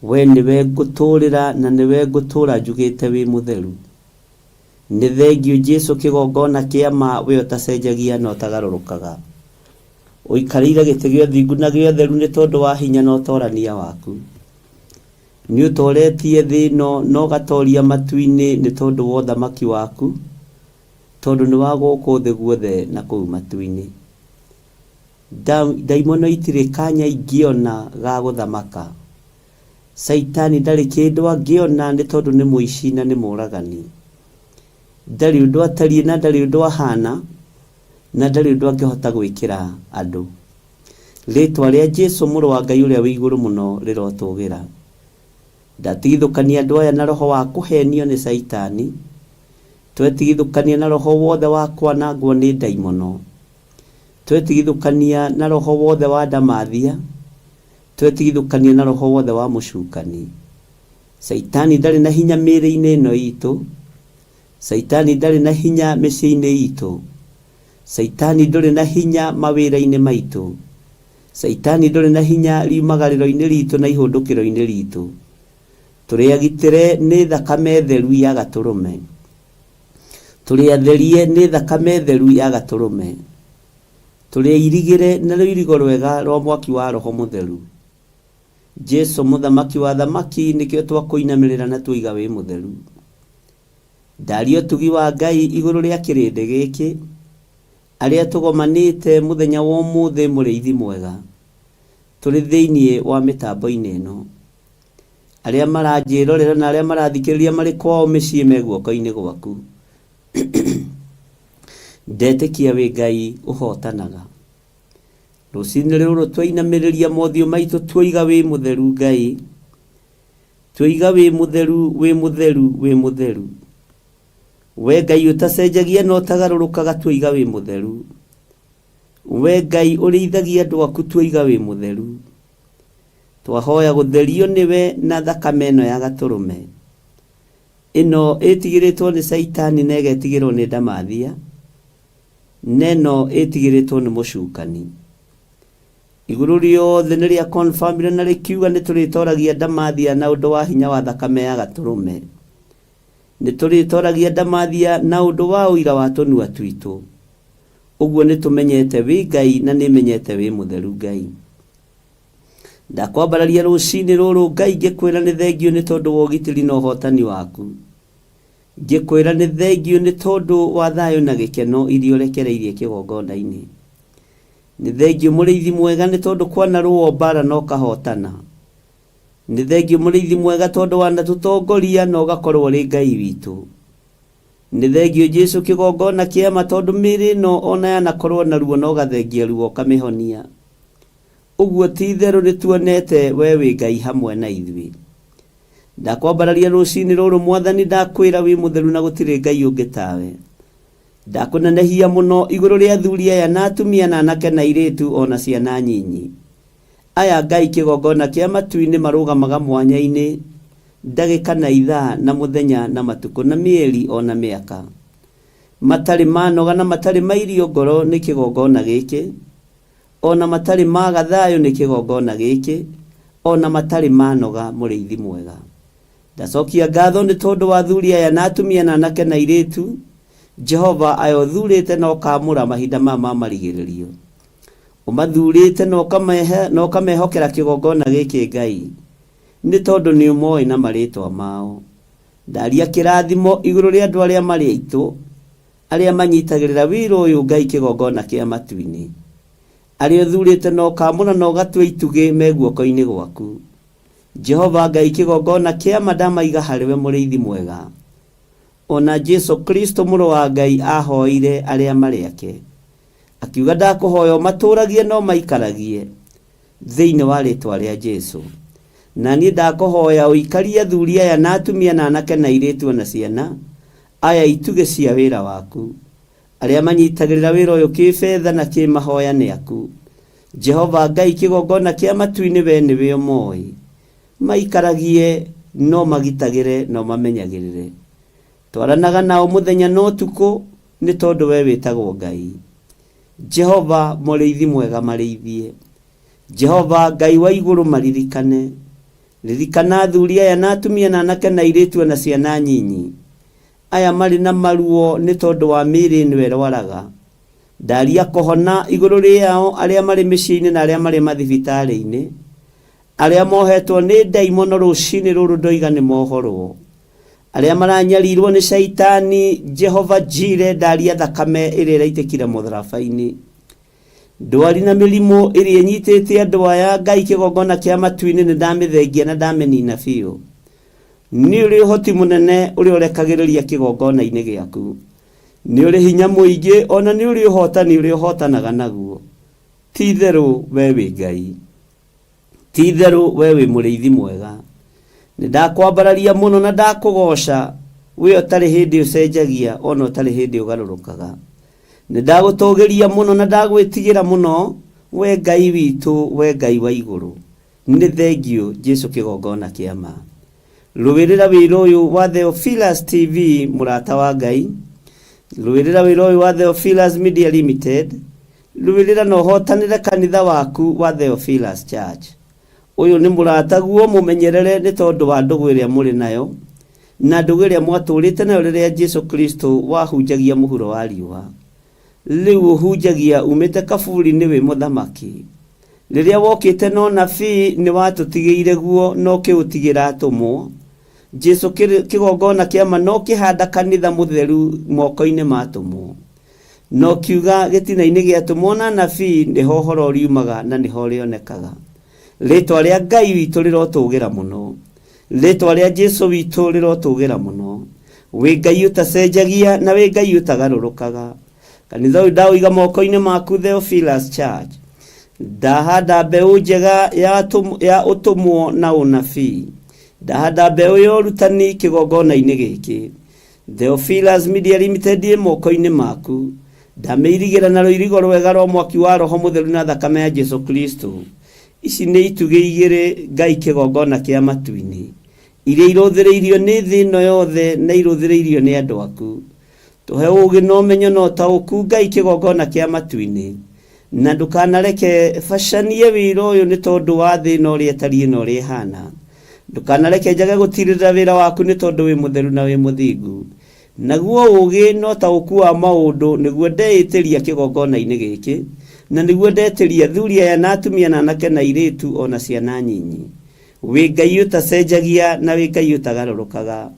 We nĩwe ngũtũũrĩra na nĩwe ngũtũũra njugĩte wĩ mũtheru. Nĩ thengiũ Jesu kĩgongona kĩa ma we ũtacenjagia na ũtagarũrũkaga. Ũikarĩire gĩtĩ gĩa ũthingu na gĩa ũtheru nĩ tondũ wa hinya na ũtorania waku. Nĩ ũtoretie thĩ ĩno na ũgatoria matu-inĩ nĩ tondũ wa ũthamaki waku, tondũ nĩ wa gũkũ thĩ guothe na kũu matu-inĩ. Ndaimono itirĩ kanya ingĩona ga gũthamaka. Caitani ndarĩ kĩndũ angĩona nĩ tondũ nĩ mũici na nĩ mũragani. Ndarĩ ũndũ atariĩ na ndarĩ ũndũ ahana na ndarĩ ũndũ angĩhota gwĩkĩra andũ. Rĩtwa rĩa Jesu mũrũ wa Ngai ũrĩa wĩ igũrũ mũno rĩrotũgĩra. Ndatigithũkania andũ aya na roho wa kũhenio nĩ Caitani. Twetigithũkania na roho wothe wa kwanangwo nĩ ndaimono. Twetigithũkania na roho wothe wa ndamathia. Twetigithũkania na roho wothe wa mũcukani. Caitani ndarĩ na hinya mĩĩrĩ-inĩ ĩno itũ. Caitani ndarĩ na hinya mĩciĩ-inĩ itũ. Caitani ndũrĩ na hinya mawĩra-inĩ maitũ. Caitani ndũrĩ na hinya riumagarĩro-inĩ ritũ na ihũndũkĩro-inĩ ritũ. Tũrĩ agitĩre nĩ thakame theru ya Gatũrũme. Tũrĩ atherie nĩ thakame theru ya Gatũrũme. Tũrĩ airigĩre na rũirigo rwega rwa mwaki wa Roho Mũtheru. Jesu mũthamaki wa athamaki nĩkĩo twakũinamĩrĩra na tuoiga wĩ mũtheru. Ndaria ũtugi wa Ngai igũrũ rĩa kĩrĩndĩ gĩkĩ, arĩa tũgomanĩte mũthenya wa ũmũthĩ mũrĩithi mwega, tũrĩ thĩinĩ wa mĩtambo-inĩ ĩno. Arĩa maranjĩrorera na arĩa marathikĩrĩria marĩ kwao mĩciĩ me guoko-inĩ gwaku. Ndetĩkia wĩ Ngai ũhotanaga. Rũcinĩ rũrũ twainamĩrĩria mothiũ maitũ tuoiga wĩ mũtheru Ngai. Tuoiga wĩ mũtheru, wĩ mũtheru, wĩ mũtheru. We Ngai ũtacenjagia na ũtagarũrũkaga tuoiga wĩ mũtheru. We Ngai ũrĩithagia andũ aku tuoiga wĩ mũtheru. Twahoya gũtherio nĩwe na thakame ĩno ya Gatũrũme. Ĩno ĩtigĩrĩtwo nĩ Caitani na ĩgetigĩrwo nĩ ndamathia, na ĩno ĩtigĩrĩtwo nĩ mũcukani. Igũrũ rĩothe nĩ rĩa confirmire na rĩkiuga nĩ tũrĩtoragia ndamathia na ũndũ wa hinya wa thakame ya gatũrũme. Nĩ tũrĩtoragia ndamathia na ũndũ wa ũira wa tũnua twitũ. Ũguo nĩ tũmenyete wĩ Ngai na nĩ menyete wĩ mũtheru Ngai. Ndakwambararia rũcinĩ rũrũ Ngai ngĩkwĩra nĩ thengiũ nĩ tondũ wa ũgitĩri na ũhotani waku. Ngĩkwĩra nĩ thengiũ nĩ tondũ wa thayũ na gĩkeno iria ũrekereirie kĩgongona-inĩ. Nĩ thengiũ mũrĩithi mwega nĩ tondũ kwanarũo mbara na ũkahotana. Nĩ thengiũ mũrĩithi mwega tondũ wanatũtongoria na ũgakorwo ũrĩ Ngai witũ. Nĩ thengiũ Jesu kĩgongona kĩama tondũ mĩĩrĩ ĩno ona yanakorwo na ruo na ũgathengia ruo ũkamĩhonia. Ũguo ti itherũ nĩ tuonete we wĩ Ngai hamwe na ithuĩ. Ndakwambararia rũcinĩ rũrũ Mwathani ndakwĩra wĩ mũtheru na gũtirĩ Ngai ũngĩ tawe. Ndakũnenehia mũno igũrũ rĩa athuri aya na atumia na anake na airĩtu o na ciana nyinyi. Aya Ngai kĩgongona kĩa matu-inĩ marũgamaga mwanya-inĩ ndagĩka na ithaa na mũthenya na matukũ na mĩeri o na mĩaka. Matarĩ manoga na matarĩ mairio ngoro nĩ kĩgongona gĩkĩ, o na matarĩ maga thayũ nĩ kĩgongona gĩkĩ, o na matarĩ manoga mũrĩithi mwega. Ndacokia ngatho nĩ tondũ wa athuri aya na atumia na anake na airĩtu, Jehova aya ũthurĩte na ũkaamũra mahinda maya ma marigĩrĩrio. Ũmathurĩte na ũkamehe na ũkamehokera kĩgongona gĩkĩ Ngai, nĩ tondũ nĩ ũmoĩ na marĩtwa mao. Ndaria kĩrathimo igũrũ rĩa andũ arĩa marĩ aitũ, arĩa manyitagĩrĩra wĩra ũyũ Ngai kĩgongona kĩa matu-inĩ. Arĩa ũthurĩte na ũkaamũra na ũgatua itugĩ me guoko-inĩ gwaku. Jehova Ngai kĩgongona kĩa ma ndamaiga harĩwe mũrĩithi mwega. Ona Jesu Kristo mũrũ wa Ngai ahoire arĩa marĩ ake. Akiuga ndakũhoya ũmatũragie no maikaragie thĩinĩ wa rĩtwa rĩa Jesu. Na niĩ ndakũhoya ũikarie athuri aya na atumia na anake na airĩtu ona ciana aya itugĩ cia wĩra waku. Arĩa manyitagĩrĩra wĩra ũyũ kĩbetha na kĩmahoya nĩ aku. Jehova Ngai kĩgongona kĩa matu-inĩ we nĩwe ũmoĩ. Maikaragie no magitagĩre no mamenyagĩrĩre. Twaranaga nao mũthenya na ũtukũ nĩ tondũ we wĩtagwo Ngai. Jehova mũrĩithi mwega marĩithie. Jehova Ngai wa igũrũ maririkane. Ririkana athuri aya na atumia na anake na airĩtu ona ciana nyinyi. Aya marĩ na maruo nĩ tondũ wa mĩĩrĩ ĩno ĩrwaraga. Ndaria kũhona igũrũ rĩao arĩa marĩ mĩciĩ-inĩ na arĩa marĩ mathibitarĩ-inĩ. Arĩa mohetwo nĩ ndaimono rũcinĩ rũrũ ndoiga nĩ mohorwo. Arĩa maranyarirwo nĩ caitani Jehova Jire ndaria thakame ĩrĩa ĩraitĩkire mũtharaba-inĩ. Ndwari na mĩrimũ ĩrĩa ĩnyitĩte andũ aya Ngai kĩgongona kĩa matu-inĩ nĩ ndamĩthengia na ndamĩnina biũ. Nĩ ũrĩ ũhoti mũnene ũrĩa ũrekagĩrĩria kĩgongona-inĩ gĩaku. Nĩ ũrĩ hinya mũingĩ ona nĩ ũrĩ ũhotani ũrĩa ũhotanaga naguo. Ti itherũ we wĩ Ngai. Ti itherũ we wĩ mũrĩithi mwega. Nĩ ndakwambararia mũno na ndakũgoca, we ũtarĩ hĩndĩ ũcenjagia ona ũtarĩ hĩndĩ ũgarũrũkaga. Nĩ ndagũtũgĩria mũno na ndagwĩtigĩra mũno, we Ngai witũ, we Ngai wa igũrũ. Nĩ thengiũ Jesu kĩgongona kĩa ma. Rũĩrĩra wĩra ũyũ wa Theophilus TV mũrata wa Ngai. Rũĩrĩra wĩra ũyũ wa Theophilus Media Limited. Rũĩrĩra na ũhotanĩre kanitha waku wa Theophilus Church. Ũyũ nĩ mũrataguo mũmenyerere nĩ tondũ wa ndũgũ ĩrĩa mũrĩ nayo na ndũgũ ĩrĩa mwatũrĩte nayo rĩrĩa Jesu Kristo wahunjagia mũhuro wa riũa. Rĩu ũhunjagia umĩte kaburi-inĩ wĩ mũthamaki. Rĩrĩa wokĩte na ũnabii nĩ watũtigĩire guo na ũkĩũtigĩra atũmwo. Jesu kĩgongona kĩa ma na ũkĩhanda kanitha mũtheru moko-inĩ ma atũmwo. Na ũkiuga gĩtina-inĩ gĩa atũmwo na anabii nĩho ũhoro ũriumaga na nĩho ũrĩonekaga. Rĩtwa rĩa Ngai witũ rĩrotũgĩra mũno. Rĩtwa rĩa Jesu witũ rĩrotũgĩra mũno. Wĩ Ngai ũtacenjagia na wĩ Ngai ũtagarũrũkaga. Kanitha ũyũ ndaũiga moko-inĩ maku Theophilus Church. Ndahanda mbeũ njega ya, ya ũtũmwo na ũnabii. Ndahanda mbeũ ya ũrutani kĩgongona-inĩ gĩkĩ. Theophilus Media Limited ĩ moko-inĩ maku. Ndamĩirigĩra na rũirigo rwega rwa mwaki wa Roho Mũtheru na thakame ya Jesu Kristo. Ici nĩ itugĩ igĩrĩ Ngai kĩgongona kĩa matu-inĩ. Iria irũthĩrĩirio nĩ thĩ ĩno yothe na irũthĩrĩirio nĩ andũ aku. Tũhe ũũgĩ na ũmenyo na ũtaũku Ngai kĩgongona kĩa matu-inĩ. Na ndũkanareke bacanie wĩra ũyũ nĩ tondũ wa thĩ ĩno ũrĩa ĩtariĩ na ũrĩa ĩhana. Ndũkanareke njage gũtirĩrĩra wĩra waku nĩ tondũ wĩ mũtheru na wĩ mũthingu. Naguo ũũgĩ na ũtaũku wa maũndũ nĩguo ndeĩtĩria kĩgongona-inĩ gĩkĩ, na nĩguo ndetĩria athuri aya na atumia na anake na airĩtu o na ciana nyinyi. Wĩ Ngai ũtacenjagia na wĩ Ngai ũtagarũrũkaga.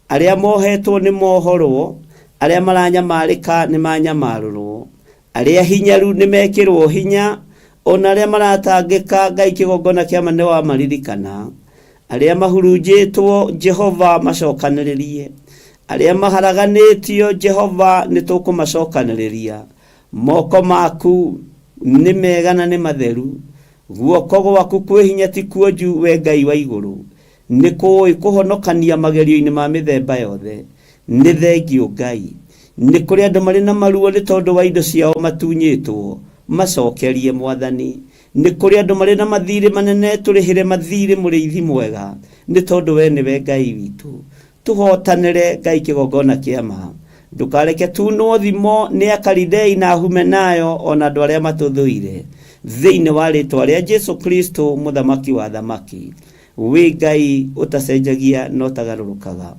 Arĩa mohetwo nĩ mohorwo, arĩa maranyamarĩka nĩ manyamarũrwo, arĩa hinyaru nĩ mekĩrwo hinya, ona arĩa maratangĩka Ngai kĩgongona kĩa ma nĩ wamaririkana. Arĩa mahurunjĩtwo Jehova macokanĩrĩrie, arĩa maharaganĩtio Jehova nĩ tũkũmacokanĩrĩria. Moko maku nĩ mega na nĩ matheru, guoko gwaku kwĩ hinya ti kuonju we Ngai wa igũrũ. Nĩ kũũĩ kũhonokania magerio-inĩ ma mĩthemba yothe. Nĩ thengiũ Ngai. Nĩ kũrĩ andũ marĩ na maruo nĩ tondũ wa indo ciao matunyĩtwo, macokerie Mwathani. Nĩ kũrĩ andũ marĩ na mathirĩ manene, tũrĩhĩre mathirĩ mũrĩithi mwega, nĩ tondũ we nĩwe Ngai witũ. Tũhotanĩre Ngai kĩgongona kĩa ma. Ndũkareke tunwo thimo nĩ Akaridei na Ahumenayo ona andũ arĩa matũthũire. Thĩinĩ wa rĩtwa rĩa Jesu Kristo mũthamaki wa athamaki. Wĩ Ngai ũtacenjagia na ũtagarũrũkaga.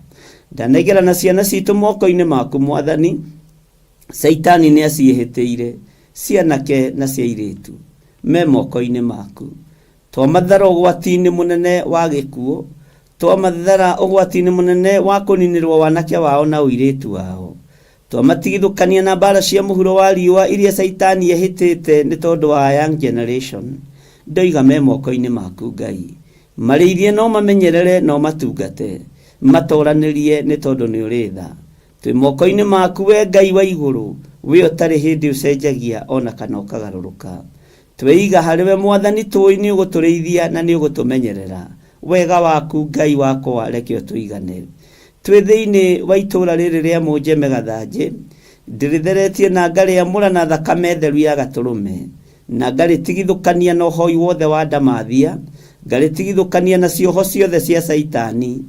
Ndanengera na ciana citũ moko-inĩ maku Mwathani. Caitani nĩ aciĩhĩtĩire, cianake na cia airĩtu, me moko-inĩ maku. Twamathara ũgwati-inĩ mũnene wa gĩkuũ, twamathara ũgwati-inĩ mũnene wa kũninĩrwo wanake wao na ũirĩtu wao. Twamatigithũkania na mbara cia mũhuro wa riũa iria Caitani ehĩtĩte nĩ tondũ wa young generation. Ndoiga me moko-inĩ maku Ngai. Marĩithie no mamenyerere no matungate, matoranĩrie nĩ tondũ nĩ ũrĩ tha. Twĩ moko-inĩ maku we Ngai wa igũrũ, we ũtarĩ hĩndĩ ũcenjagia ona kana ũkagarũrũka. Tweiga harĩ we Mwathani tũĩ nĩ ũgũtũrĩithia na nĩ ũgũtũmenyerera. Wega waku Ngai wakwa reke ũtũigane. Twĩ thĩinĩ wa itũũra rĩrĩ rĩa Mũnjeme Gathanjĩ, ndĩrĩtheretie na ngarĩamũra na thakame theru ya gatũrũme, na ngarĩtigithũkania na ũhoi wothe wa ndamathia, ngarĩtigithũkania na cioho ciothe cia Caitani,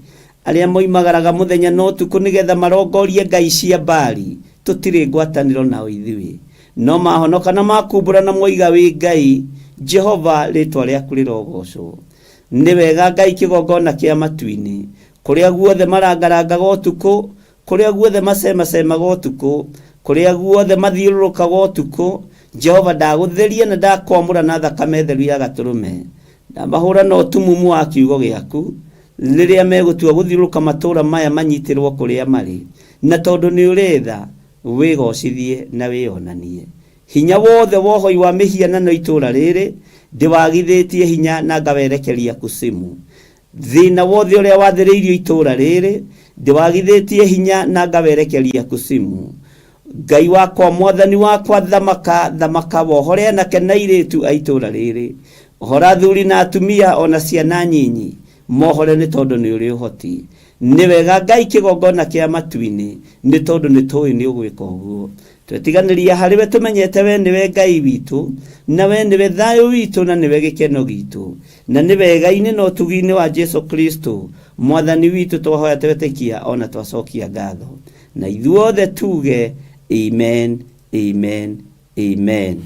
arĩa moimagaraga mũthenya na ũtukũ nĩgetha marongorie ngai cia Baali, tũtirĩ ngwatanĩro nao ithuĩ. No mahonoka na makumbũra na moiga wĩ Ngai, Jehova rĩtwa rĩaku rĩrogocwo. Nĩ wega Ngai kĩgongona kĩa matu-inĩ, kũrĩa guothe marangarangaga ũtukũ, kũrĩa guothe macemacemaga ũtukũ, kũrĩa guothe mathiũrũrũkaga ũtukũ, Jehova ndagũtheria na ndakwamũra na thakame theru ya gatũrũme. Ndamahũra na ũtumumu wa kiugo gĩaku, rĩrĩa megũtua gũthiũrũrũka matũũra maya manyitĩrwo kũrĩa marĩ. Na tondũ nĩ ũrĩ tha, wĩgocithie na wĩonanie. Hinya wothe wa ũhoi wa mĩhianano itũũra rĩrĩ, ndĩwagithĩtie hinya na ngawerekeria kusimu. Thĩna wothe ũrĩa wathĩrĩirio itũũra rĩrĩ, ndĩwagithĩtie hinya na ngawerekeria kusimu. Ngai wakwa Mwathani wakwa thamaka thamaka wohore anake na airĩtu a itũũra rĩrĩ. Ohora athuri na atumia ona ciana nyinyi, mohore nĩ tondũ nĩ ũrĩ ũhoti. Nĩ wega Ngai kĩgongona kĩa matu-inĩ, nĩ tondũ nĩ tũĩ nĩ ũgwĩka ũguo. Twetiganĩria harĩ we tũmenyete we nĩwe Ngai witũ, na we nĩwe thayũ witũ na nĩwe gĩkeno gitũ. Na nĩ wega-inĩ na ũtugi-inĩ wa Jesu Kristo Mwathani witũ twahoya twetĩkia ona twacokia ngatho. Na ithuothe tuge amen, amen, amen.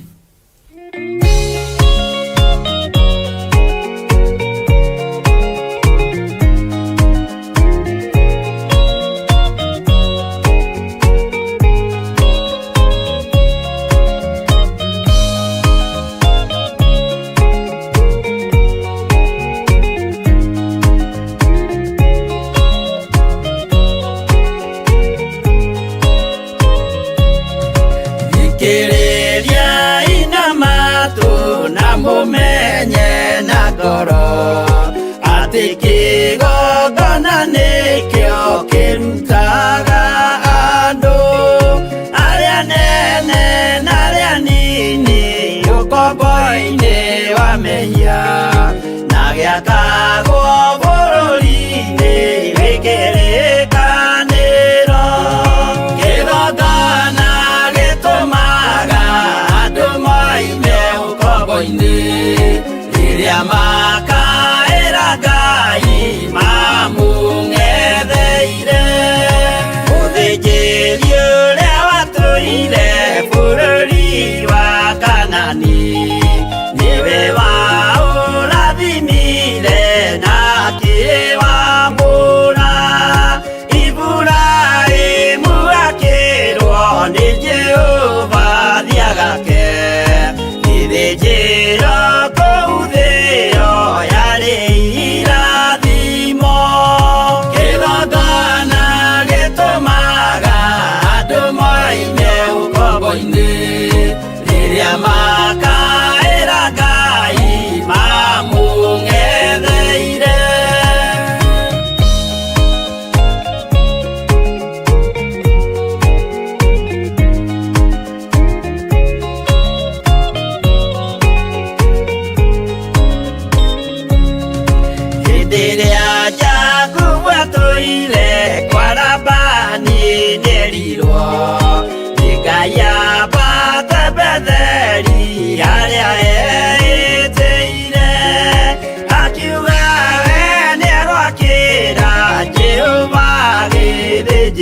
Thikĩrĩria ina matũ na mũmenye na ngoro atĩ kĩgongona nĩkĩo kĩrutaga andũ arĩa nene na arĩa nini ũkombo-inĩ wa mehia na gĩakagwo bũrũri-inĩ wĩ kĩrĩkanĩro. Kĩgongona gĩtũmaga andũ moime ũkombo-inĩ rĩrĩa maka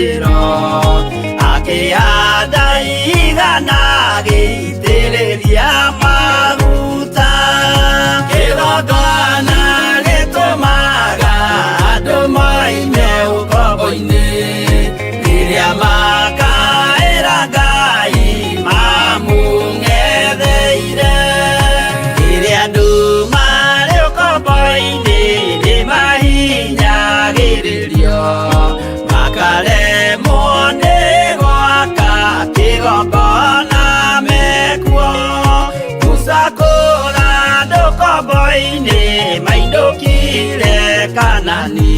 gĩthĩnjĩro akĩhanda igana agĩitĩrĩria maguta kĩgongona gĩtũmaga andũ moime ũkombo-inĩ rĩrĩa makaĩra Ngai mamũng'etheire rĩrĩa andũ marĩ ũkombo-inĩ nĩmahinyagĩrĩrio makaremwo nĩ gwaka kĩgongona mekuo Musa kũra andũ ũkombo-inĩ mainũkire Kanani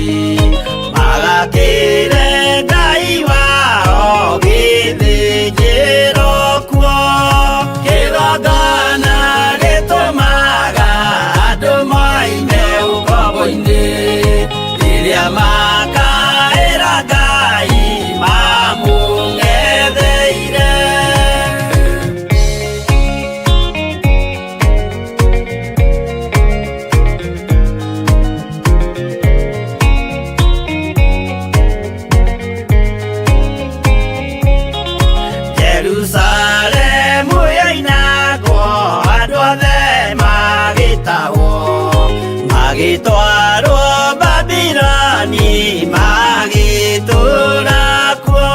magakĩre Ngai wao gĩthĩnjĩro kuo kĩgongona gĩtũmaga andũ moime ũkombo-inĩ rĩrĩa makaĩra Ngai mamũng'etheire. Jerusalemu yoinagwo andũ othe magĩtahwo magĩtwarwo Babiloni magĩtũũra kuo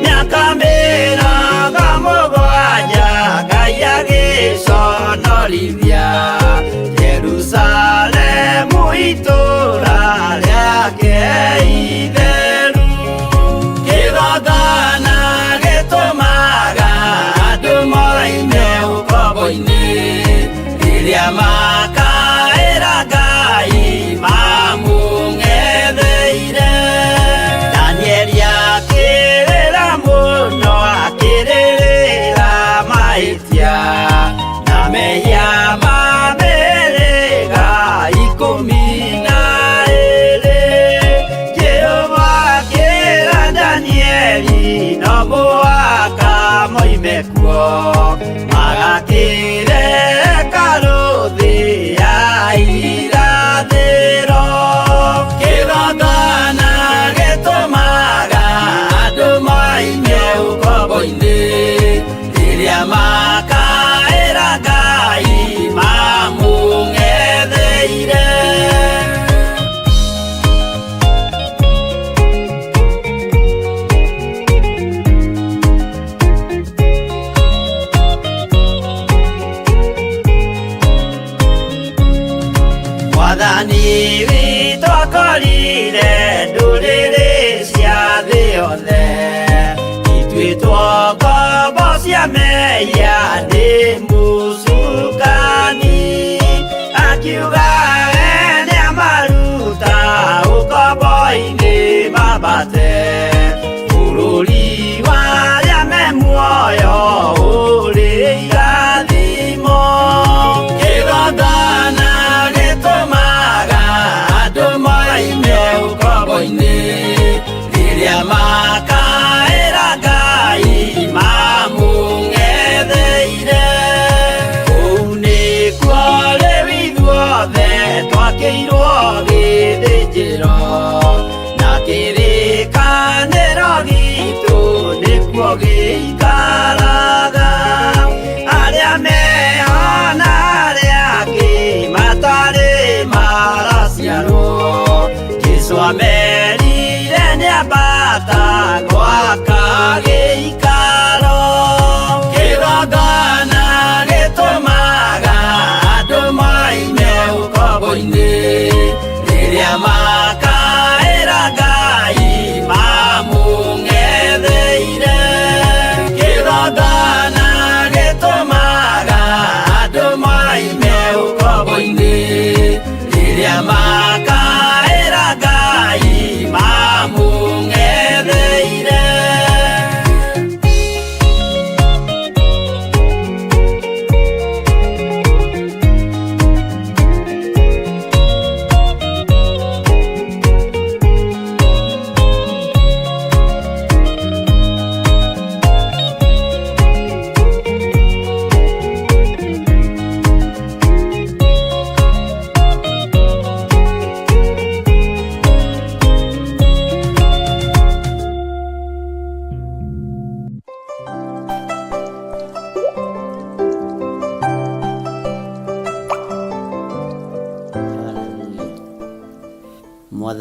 mĩaka mĩrongo mũgwanja Ngai agĩconorithia Jerusalemu itũũra rĩake itheru kĩgongona gĩtũmaga andũ moime ũkombo-inĩ rĩrĩa makaĩra Ngai mamũng'etheire Danieli akĩrĩra mũno akĩrĩrĩra mahĩtia na mehia ma mĩhĩrĩga 12 Jehova akĩra Danieli no mũhaka moime kuo magakĩre hekarũ thĩ ya irathĩro kĩgongona gĩtũmaga andũ moime ũkombo-inĩ rĩrĩa makaĩra Ngai mamũng'etheire. Mwathani witũ akorire ndũrĩrĩ cia thĩ yothe ituĩtwo ngombo cia mehia nĩ mũcukani akiuga we nĩamaruta ũkombo-inĩ mambate bũrũri wa arĩa me muoyo ũrĩ irathimo kĩgongona gĩtũmaga andũ moime ũkombo-inĩ rĩrĩa makaĩra Ngai mamũng'etheire kũu nĩkuo rĩu ithuothe twakĩirwo gĩthĩnjĩro na kĩrĩkanĩro gitũ nĩkuo gĩikaraga arĩa meho na arĩa angĩ matarĩ maraciarwo Jesũ amerire nĩambata gwaka gĩikaro kĩgongona gĩtũmaga andũ moime ũkombo-inĩ rĩrĩa makaĩra Ngai mamũng'etheire kĩgongona gĩtũmaga andũ moime ũkombo-inĩ rĩrĩa makaĩra Ngai mamũng'etheire.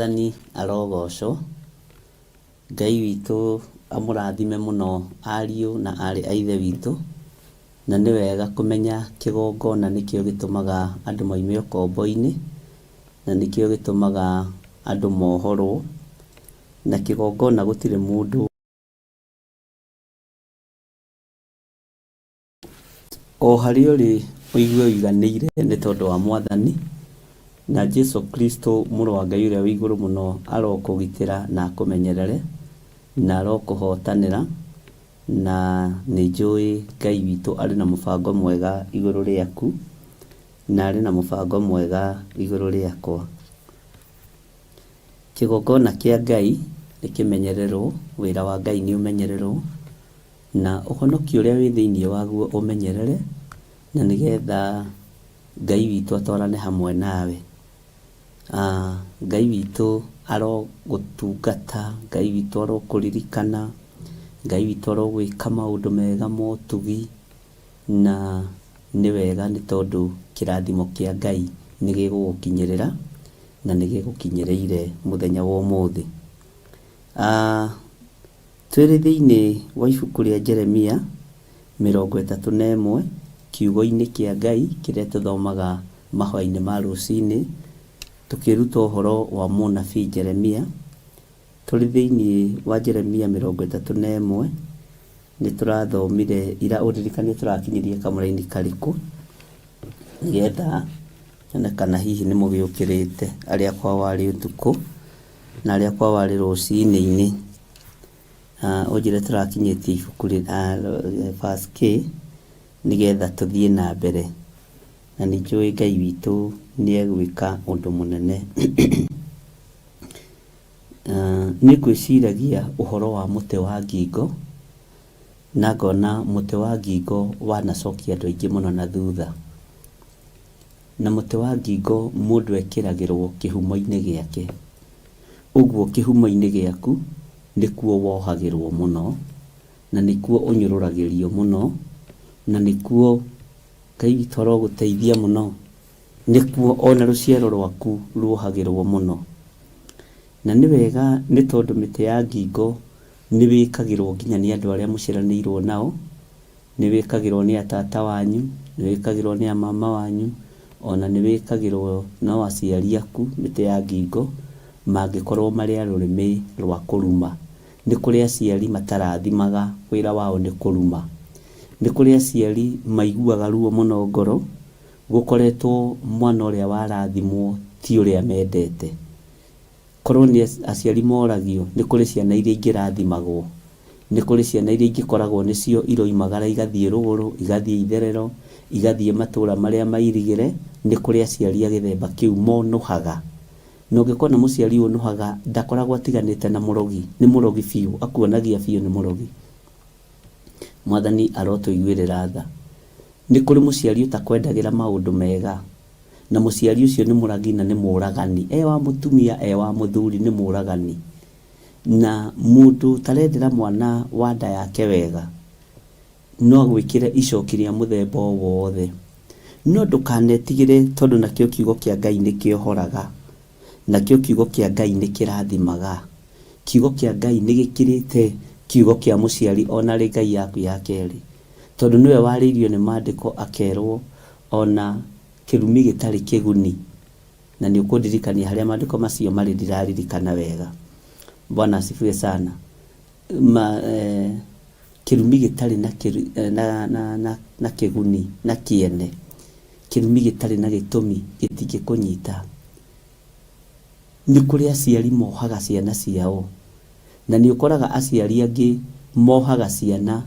Mwathani arogocwo. Ngai witũ amũrathime mũno ariũ na arĩ a ithe witũ. Na nĩ wega kũmenya kĩgongona nĩkĩo gĩtũmaga andũ moime ũkombo-inĩ, na nĩkĩo gĩtũmaga andũ mohorwo, na kĩgongona gũtirĩ mũndũ o harĩa ũrĩ ũigue ũiganĩire nĩ tondũ wa Mwathani, na Jesu Kristo mũrũ wa Ngai ũrĩa wĩ igũrũ mũno arokũgitĩra na akũmenyerere na arokũhotanĩra, na nĩ njũĩ Ngai witũ arĩ na mũbango mwega igũrũ rĩaku, na arĩ na mũbango mwega igũrũ rĩakwa. Kĩgongona kĩa Ngai nĩ kĩmenyererwo, wĩra wa Ngai nĩ ũmenyererwo, na ũhonokio ũrĩa wĩ thĩinĩ waguo ũmenyerere, na nĩgetha Ngai witũ atwarane hamwe nawe. Ngai witũ arogũtungata, Ngai witũ arokũririkana, Ngai witũ arogwĩka maũndũ mega ma ũtugi, na nĩ wega nĩ tondũ kĩrathimo kĩa Ngai nĩ gĩgũgũkinyĩrĩra, na nĩ gĩgũkinyĩrĩire mũthenya wa ũmũthĩ. Twĩrĩ thĩinĩ wa ibuku rĩa Jeremia 31 kiugo-inĩ kĩa Ngai kĩrĩa tũthomaga mahoya-inĩ ma rũcinĩ, tũkĩruta ũhoro wa mũnabii Jeremia. Tũrĩ thĩinĩ wa Jeremia 31 nĩ tũrathomire ira, ũririkanie tũrakinyirie kamũraini karĩkũ, nĩgetha nyone kana hihi nĩ mũgĩũkĩrĩte arĩa kwao warĩ ũtukũ na arĩa kwao warĩ rũcinĩ-inĩ. Ũnjĩre tũrakinyĩtie ibuku verse K, nĩgetha tũthiĩ na mbere. Na nĩ njũĩ Ngai witũ nĩ egwĩka ũndũ mũnene. Nĩ ngwĩciragia ũhoro wa mũtĩ wa ngingo, na ngona mũtĩ wa ngingo wanacokia andũ aingĩ mũno na thutha. Na mũtĩ wa ngingo mũndũ ekĩragĩrwo kĩhumo-inĩ gĩake. Ũguo kĩhumo-inĩ gĩaku nĩkuo wohagĩrwo mũno, na nĩkuo ũnyũrũragĩrio mũno, na nĩkuo Ngai witũ arogũteithia mũno, nĩkuo ona rũciaro rwaku ruohagĩrwo mũno. Na nĩ wega nĩ tondũ mĩtĩ ya ngingo nĩ wĩkagĩrwo nginya nĩ andũ arĩa mũciaranĩirwo nao, nĩ wĩkagĩrwo nĩ atata wanyu, nĩ wĩkagĩrwo nĩ amama wanyu, ona nĩ wĩkagĩrwo no aciari aku mĩtĩ ya ngingo, mangĩkorwo marĩ a rũrĩmĩ rwa kũruma. Nĩ kũrĩ aciari matarathimaga, wĩra wao nĩ kũruma. Nĩ kũrĩ aciari maiguaga ruo mũno ngoro, gũkoretwo mwana ũrĩa warathimwo ti ũrĩa mendete. Korwo nĩ aciari moragio, nĩ kũrĩ ciana iria ingĩrathimagwo. Nĩ kũrĩ ciana iria ingĩkoragwo nĩcio iroimagara igathiĩ rũgũrũ, igathiĩ itherero, igathiĩ matũra marĩa mairigĩre, nĩ kũrĩ aciari a gĩthemba kĩu monũhaga. Na ũngĩkona mũciari ũnũhaga, ndakoragwo atiganĩte na mũrogi, nĩ mũrogi biũ, akuonagia biũ nĩ mũrogi. Mwathani arotũiguĩrĩra tha. Nĩ kũrĩ mũciari ũtakwendagĩra maũndũ mega, na mũciari ũcio nĩ mũragi na nĩ mũragani, e wa mũtumia e wa mũthuri nĩ mũragani. Na mũndũ ũtarendera mwana wa nda yake wega, no agwĩkĩre icoki rĩa mũthemba o wothe. No ndũkanetigĩre tondũ nakĩo kiugo kĩa Ngai nĩ kĩohoraga, nakĩo kiugo kĩa Ngai nĩ kĩrathimaga. Kiugo kĩa Ngai nĩ gĩkĩrĩte kiugo kĩa mũciari ona arĩ Ngai yaku ya kerĩ. Tondũ nĩwe warĩirio nĩ mandĩko akerwo ona kĩrumi gĩtarĩ kĩguni. Na nĩ ũkũndirikania harĩa mandĩko macio marĩ ndiraririkana wega. Bwana asifiwe sana. Ma, kĩrumi gĩtarĩ na, na, na, na, na kĩguni na kĩene, kĩrumi gĩtarĩ na gĩtũmi gĩtingĩkũnyita. Nĩ kũrĩ aciari mohaga ciana ciao, na nĩ ũkoraga aciari angĩ mohaga ciana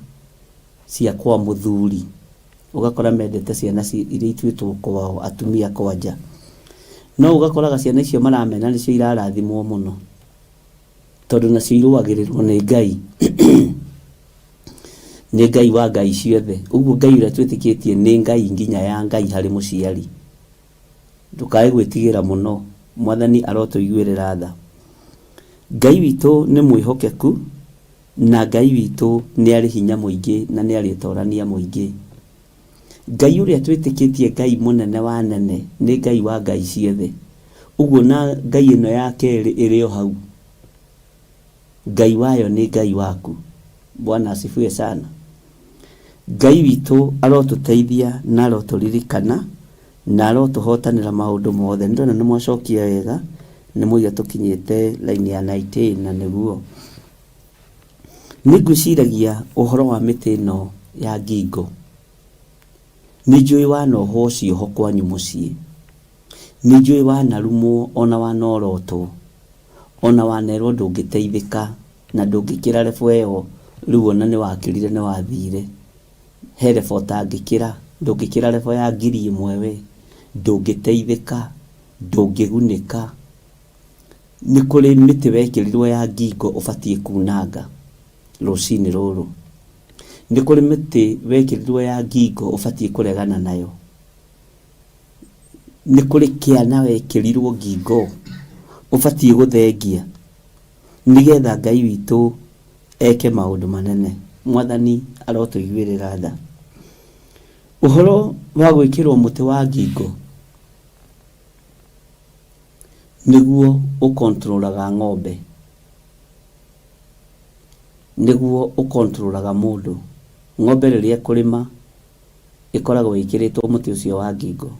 cia kwa mũthuri, ũgakora mendete ciana iria ituĩtwo kwao, atumia kwanja. No ũgakoraga ciana icio maramena nĩcio irarathimwo mũno, tondũ nacio irũagĩrĩrwo nĩ Ngai. Nĩ Ngai wa Ngai ciothe. Ũguo Ngai ũrĩa twĩtĩkĩtie nĩ Ngai nginya ya Ngai harĩ mũciari. Ndũkae gwĩtigĩra mũno. Mwathani arotũiguĩrĩra tha. Ngai witũ nĩ mwĩhokeku, na Ngai witũ nĩ arĩ hinya mũingĩ na nĩ arĩ ũtorania mũingĩ. Ngai ũrĩa twĩtĩkĩtie Ngai mũnene wa anene, nĩ Ngai wa Ngai ciothe. Ũguo na ngai ĩno ya kerĩ ĩrĩ o hau, Ngai wayo nĩ Ngai waku. Bwana asifiwe sana. Ngai witũ arotũteithia na arotũririkana na arotũhotanĩra maũndũ mothe. Nĩ ndona nĩ mwacokia wega, nĩ mwaiga tũkinyĩte line ya 19 na nĩguo. Nĩ ngwĩciragia ũhoro wa mĩtĩ ĩno ya ngingo. Nĩ njũĩ wanohwo cioho kwanyu mũciĩ. Nĩ njũĩ wanarumwo ona wanorotwo. Ona wanerwo ndũngĩteithĩka na ndũngĩkĩra level ĩyo rĩu ona nĩ wakĩrire nĩ wathire. He level ũtangĩkĩra, ndũngĩkĩra level ya 1000 we, ndũngĩteithĩka, ndũngĩgunĩka. Nĩ kũrĩ mĩtĩ wekĩrirwo ya ngingo ũbatiĩ kunanga rũcinĩ rũrũ. Nĩ kũrĩ mĩtĩ wekĩrirwo ya ngingo ũbatiĩ kũregana nayo. Nĩ kũrĩ kĩana wekĩrirwo ngingo ũbatiĩ gũthengia nĩgetha Ngai witũ eke maũndũ manene. Mwathani arotũiguĩrĩra tha. Ũhoro wa gwĩkĩrwo mũtĩ wa ngingo nĩguo ũkontrolaga ng'ombe, nĩguo ũkontrolaga mũndũ. Ng'ombe rĩrĩa ĩkũrĩma ĩkoragwo ĩkĩrĩtwo mũtĩ ũcio wa ngingo.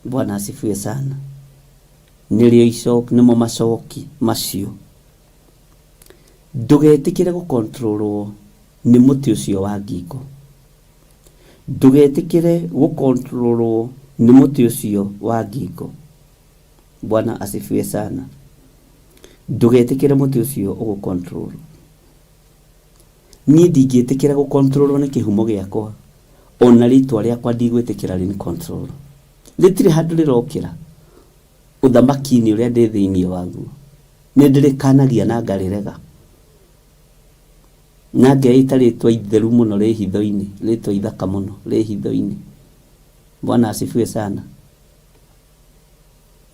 Bwana asifiwe sana. Nĩrĩo icoki, nĩmo macoki macio. Ndũgetĩkĩre gũkontrolwo nĩ mũtĩ ũcio wa ngingo. Ndũgetĩkĩre gũkontrolwo nĩ mũtĩ ũcio wa ngingo. Bwana asifiwe sana. Ndũgetĩkĩre mũtĩ ũcio ũgũkontrol. Niĩ ndingĩtĩkĩra gũkontrolwo nĩ kĩhumo gĩakwa, ona rĩtwa rĩakwa ndigwĩtĩkĩra rĩni control. Rĩtirĩ handũ rĩrokĩra ũthamaki-inĩ ũrĩa ndĩ thĩinĩ waguo. Nĩ ndĩrĩkanagia na ngarĩrega. Na ngeĩta rĩtwa itheru mũno rĩ hitho-inĩ, rĩtwa ithaka mũno rĩ hitho-inĩ. Bwana asifiwe sana.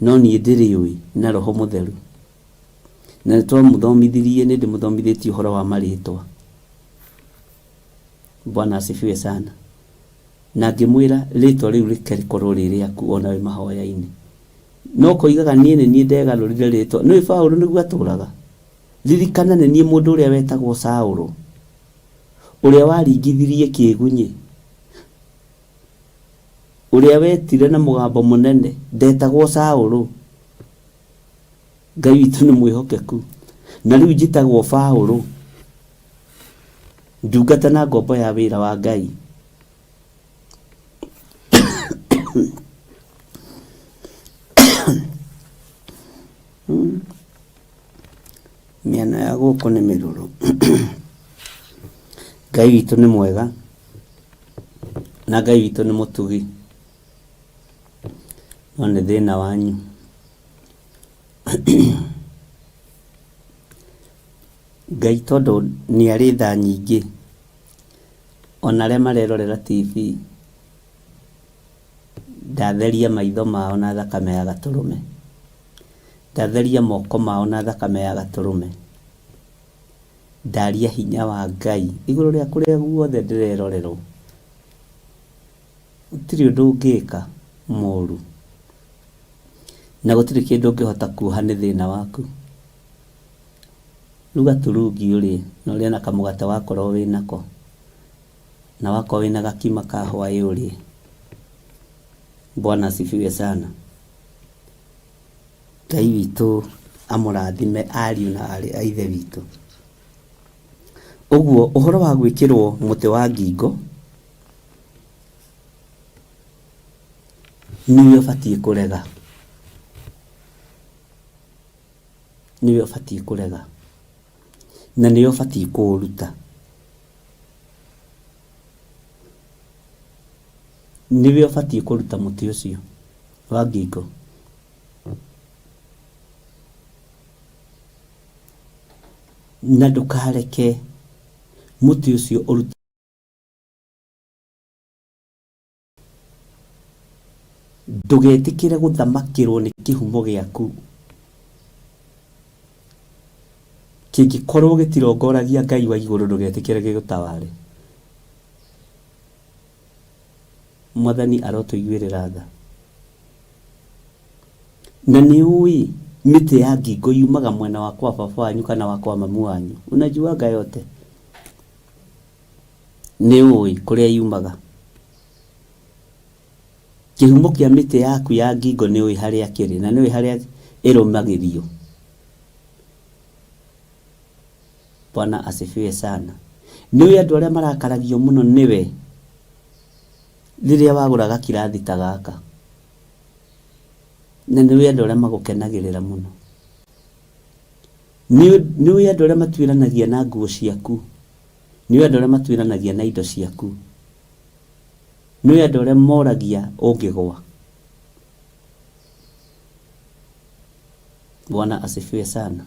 No niĩ ndĩrĩũĩ na Roho Mũtheru. Na nĩ twamũthomithirie, nĩ ndĩmũthomithĩtie ũhoro wa marĩtwa. Bwana asifiwe sana. Na ngĩmwĩra rĩtwa rĩu rĩke rĩkorwo rĩ rĩaku ona wĩ mahoya-inĩ. No koigaga niĩ nĩ niĩ ndegarũrire rĩtwa. Nĩũĩ Paũlũ nĩguo atũraga? Ririkana nĩ niĩ mũndũ ũrĩa wetagwo Saũlũ, ũrĩa waringithirie kĩgunyĩ, ũrĩa wetire na mũgambo mũnene, ndetagwo Saũlũ. Ngai witũ nĩ mwĩhokeku. Na rĩu njĩtagwo Paũlũ, ndungata na ngombo ya wĩra wa Ngai. Mĩena ya gũkũ nĩ mĩrũrũ. Ngai witũ nĩ mwega na Ngai witũ nĩ mũtugi, no nĩ thĩna wanyu. Ngai tondũ nĩ arĩ tha nyingĩ, ona arĩa marerorera TV, ndatheria maitho mao na thakame ya gatũrũme, ndatheria moko mao na thakame ya gatũrũme, ndaria hinya wa Ngai igũrũ rĩa kũrĩa guothe ndĩrerorerwo. Gũtirĩ ũndũ ũngĩka mũru. Na gũtirĩ kĩndũ ũngĩhota kuoha nĩ thĩna waku. Ruga turungi ũrĩe, na ũrĩe na kamũgate wakorwo wĩ nako, na wakorwo wĩna gakima ka hwaĩ ũrĩe. Bwana asifiwe sana. Ngai witũ amũrathime ariũ na aarĩ a Ithe witũ. Ũguo ũhoro wa gwĩkĩrwo mũtĩ wa ngingo nĩwe ũbatiĩ kũrega. Nĩwe ũbatiĩ kũrega. Na nĩwe ũbatiĩ kũũruta. Nĩwe ũbatiĩ kũruta mũtĩ ũcio wa ngingo. Na ndũkareke mũtĩ ũcio ũrute. Ndũgetĩkĩre gũthamakĩrwo nĩ kĩhumo gĩaku kĩngĩkorwo gĩtirongoragia Ngai wa igũrũ, ndũgetĩkĩre gĩgũtaware. Mwathani arotũiguĩrĩra tha. Na nĩ ũĩ mĩtĩ ya ngingo yumaga mwena wa kwa baba wanyu kana wa kwa mamu wanyu. Unajuaga yote. Nĩ ũĩ kũrĩa yumaga. Kĩhumo kĩa mĩtĩ yaku ya ngingo nĩ ũĩ harĩa kĩrĩ na nĩ ũĩ harĩa ĩrũmagĩrio. Bwana asifiwe sana. Nĩ ũĩ andũ arĩa marakaragio mũno nĩwe rĩrĩa wagũra gakirathi ta gaka. Na nĩ ũĩ andũ arĩa magũkenagĩrĩra mũno. Nĩ ũĩ andũ arĩa matuĩranagia na nguo ciaku. Nĩ ũĩ andũ arĩa matuĩranagia na indo ciaku. Nĩ ũĩ andũ arĩa moragia ũngĩgwa. Bwana asifiwe sana.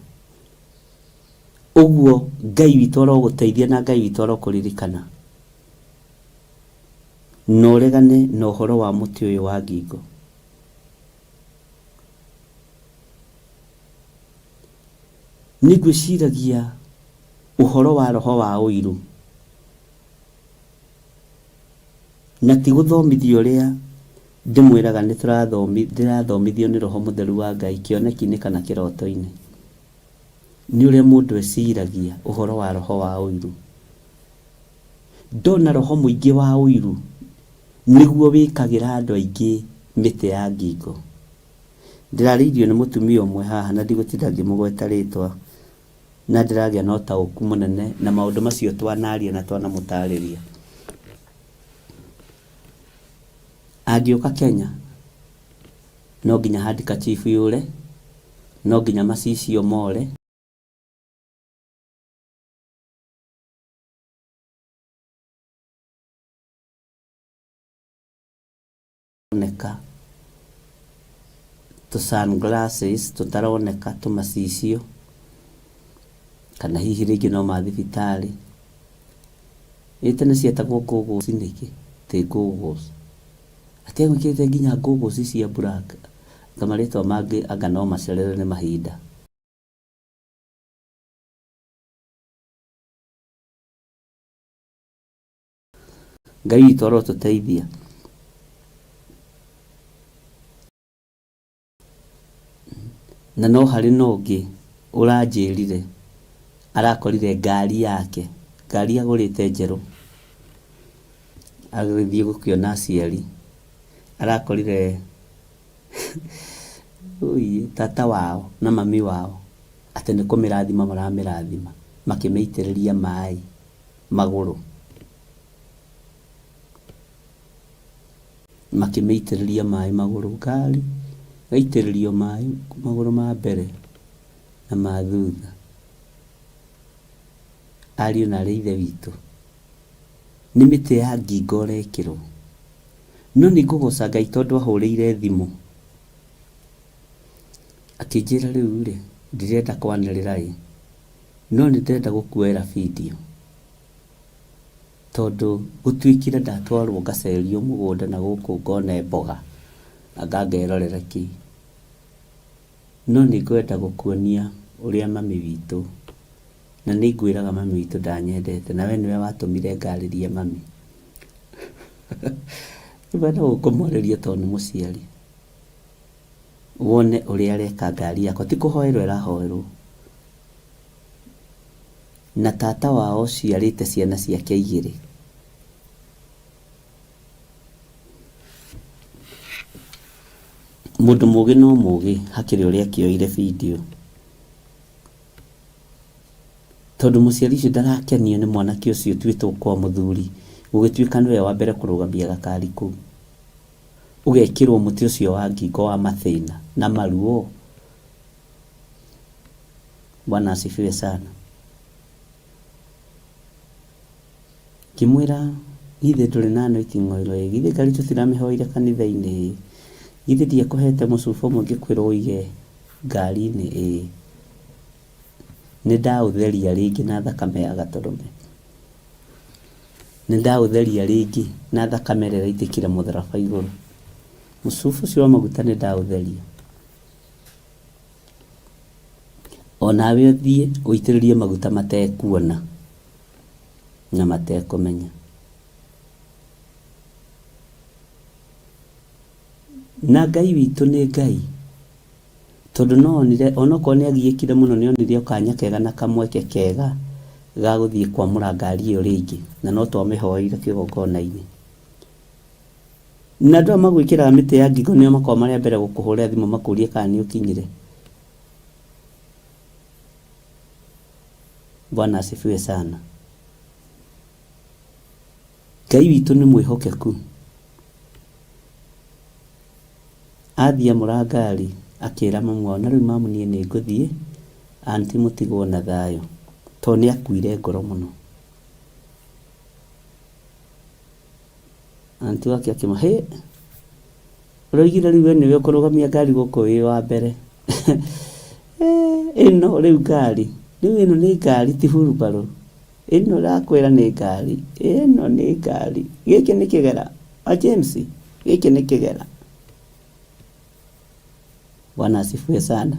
Ũguo Ngai witũ arogũteithia na Ngai witũ arokũririkana. Na ũregane na ũhoro wa mũtĩ ũyũ wa ngingo. Nĩ ngwĩciragia ũhoro wa roho wa ũiru. Na ti gũthomithio ũrĩa ndĩmwĩraga nĩ ndĩrathomithio nĩ roho mũtheru wa Ngai kĩoneki-inĩ kana kĩroto-inĩ. Nĩ ũrĩa mũndũ eciragia ũhoro wa roho wa ũiru. Ndona roho mũingĩ wa ũiru nĩguo wĩkagĩra andũ aingĩ mĩtĩ ya ngingo. Ndĩrarĩirio nĩ mũtumia ũmwe haha na ndigũtinda ngĩmũgweta rĩtwa na ndĩragĩa na ũtaũku mũnene na maũndũ macio twanaria na twanamũtarĩria. Angĩũka Kenya no nginya handkerchief yũre, no nginya macicio more. Neka tũ sunglasses tũtaroneka tũmacicio kana hihi rĩngĩ no ma thibitarĩ. Ĩ tene cietagwo goggles nĩkĩ? Ti goggles. Atĩ egwĩkĩrĩte nginya goggles cia black. Anga marĩtwa mangĩ anga no macerere nĩ mahinda. Ngai witũ arotũteithia. Na no harĩ na ũngĩ ũranjĩrire arakorire ngari yake, ngari agũrĩte njerũ, agĩthiĩ gũkĩona aciari, arakorire tata wao na mami wao atĩ nĩ kũmĩrathima maramĩrathima makĩmĩitĩrĩria maĩ magũrũ. Makĩmĩitĩrĩria maĩ magũrũ ngari gaitĩrĩrio maĩ magũrũ ma mbere na ma thutha. Ariũ na arĩ ithe witũ, nĩ mĩtĩ ya ngingo ũrekĩrwo. No nĩ ngũgoca Ngai tondũ ahũrĩire thimũ akĩnjĩra rĩu rĩ ndirenda kwanĩrĩra ĩ no nĩ ndĩrenda gũkuoera video tondũ gũtuĩkire ndatwarwo ngacerio mũgũnda na gũkũ ngone mboga anga ngerorere kĩ. No nĩ ngwenda gũkuonia ũrĩa mami witũ na nĩ ngwĩraga mami witũ ndanyendete na we nĩwe watũmire ngarĩrie mami. Ngwenda gũkũmwarĩria tondũ nĩ mũciari. Wone ũrĩa areka ngari yakwa ti kũhoerwo ĩrahoerwo. Na tata wao ũciarĩte ciana ciake igĩrĩ. Mũndũ mũgĩ no mũgĩ hakĩrĩ ũrĩa akĩoire video. Tondũ mũciari ũcio ndarakenio nĩ mwanake ũcio ũtuĩtwo kwa mũthuri gũgĩtuĩka nĩwe wa mbere kũrũgamia gakari kũu. Ũgekĩrwo mũtĩ ũcio wa ngingo wa mathĩna na maruo. Bwana asifiwe sana. Ngĩmwĩra githĩ ndũrĩ na anointing oil ĩ, githĩ ngari tũtiramĩhoire kanitha-inĩ ĩ, githĩ ndiakũhete mũcuba ũmwe ngĩkwĩra ũige ngari-inĩ ĩ. Nĩ ndaũtheria rĩngĩ na thakame ya gatũrũme. Nĩ ndaũtheria rĩngĩ na thakame ĩrĩa ĩraitĩkire mũtharaba igũrũ. Mũcuba ũcio wa maguta nĩ ndaũtheria. Onawe ũthiĩ ũitĩrĩrie maguta matekuona na matekũmenya. Na Ngai witũ nĩ Ngai Tondũ no onire onokorwo nĩ agiĩkire mũno nĩ onire o kanya kega na kamweke kega ga gũthiĩ kwamũra ngari ĩyo rĩngĩ na no twamĩhoeire kĩgongona-inĩ. Na andũ aya magwĩkĩraga mĩtĩ ya ngingo nĩo makoragwo marĩ a mbere gũkũhũrĩra thimũ makũrie kana nĩ ũkinyire. Bwana asifiwe sana. Ngai witũ nĩ mwĩhokeku. Athiĩ amũra ngari akĩra mamu wao na rĩu mamu niĩ nĩ ngũthiĩ anti mũtigwo na thayũ tondũ nĩ akuire ngoro mũno. Anti wake akĩmwĩra hĩ ũroigire rĩu we nĩwe ũkũrũgamia ngari gũkũ wĩ wa mbere ĩno rĩu ngari rĩu ĩno nĩ ngari ti hurumbarũ ĩno ndakwĩra nĩ ngari ĩno nĩ ngari gĩkĩ nĩ kĩgera a James gĩkĩ nĩ kĩgera. Bwana asifiwe sana.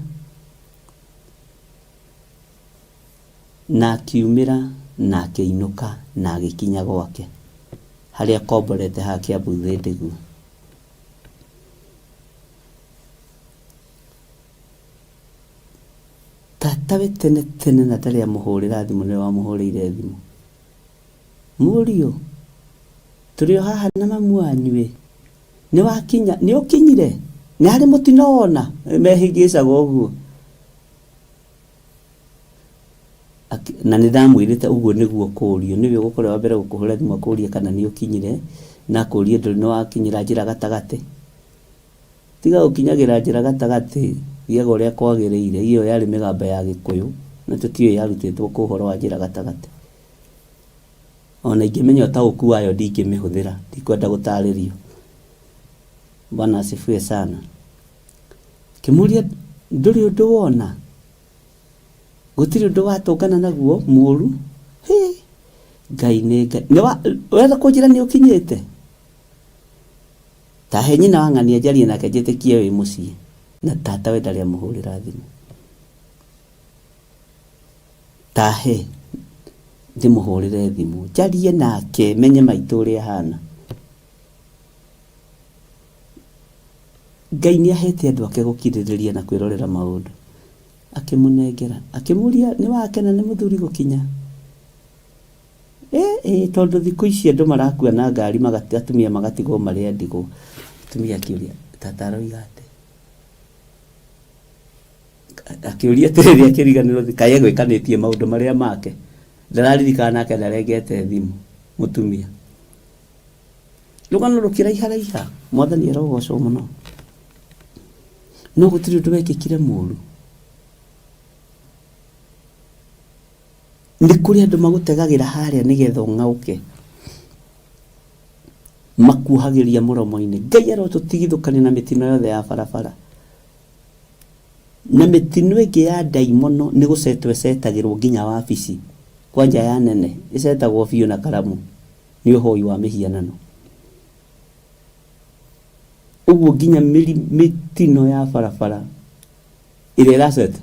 Na akiumĩra na akĩinũka na agĩkinya gwake harĩa akomborete haha Kiambu Thĩndĩguo. Tatawe tene tene na ndarĩ amũhũrĩra thimũ nĩwe wamũhũrĩire thimũ. Mũriũ, tũrĩ o haha na mamu wanyu ĩ, nĩ wakinya, nĩ ũkinyire, nĩ harĩ mũtino wona, mehĩngĩcaga ũguo. Na nĩ ndamwĩrĩte ũguo nĩguo kũrio, nĩwe ũgũkorwo wa mbere gũkũhũrĩra thimũ akũrie kana nĩ ũkinyire, na akũrie ndũrĩ nĩ wakinyĩra njĩra gatagatĩ. Tiga gũkinyagĩra njĩra gatagatĩ, thiaga ũrĩa kwagĩrĩire. Ĩyo yarĩ mĩgambo ya Gĩkũyũ, na tũtiũĩ yarutĩtwo kũ ũhoro wa njĩra gatagatĩ. Ona ingĩmenya ũtaũku wayo ndingĩmĩhũthĩra, ndikwenda gũtarĩrio. Bwana asifiwe sana. Kĩmũria ndũrĩ ũndũ wona, gũtirĩ ũndũ watũngana naguo mũru. Hĩ, Ngai nĩ Ngai. Ũrenda kũnjĩra nĩ ũkinyĩte? Ta he nyina wa ng'ania njarie nake njĩtĩkie wĩ mũciĩ. Na tata we ndarĩ amũhũrĩra thimũ. Ta he ndĩmũhũrĩre thimũ njarie nake menye maitũ ũrĩa ahana. Ngai nĩ ahete andũ ake gũkirĩrĩria na kwĩrorera maũndũ. Akĩmũnengera akĩmũria nĩ wakena nĩ mũthuri gũkinya? Ĩ tondũ thikũ ici andũ marakua na ngari atumia magatigwo marĩ a ndigwa. Mũtumia akĩũria tata aroiga atĩa? Akĩũria atĩrĩrĩ akĩriganĩrwo kaĩ egwĩkanĩtie maũndũ marĩa make. Ndararirikana nake ndarengete thimũ mũtumia. Rũgano rũkĩraiharaiha, mwathani arogocwo mũno. No gũtirĩ ũndũ wekĩkire mũru. Nĩ kũrĩ andũ magũtegagĩra harĩa nĩgetha ũng'aũke. Makuohagĩria mũromo-inĩ. Ngai arotũtigithũkania na mĩtino yothe ya barabara. Na mĩtino ĩngĩ ya ndaimono nĩ gũcetwo ĩcetagĩrwo nginya wabici. Kwanja ya nene, ĩcetagwo biũ na karamu nĩ ũhoi wa mĩhianano. Ũguo nginya mĩtino ya barabara ĩrĩa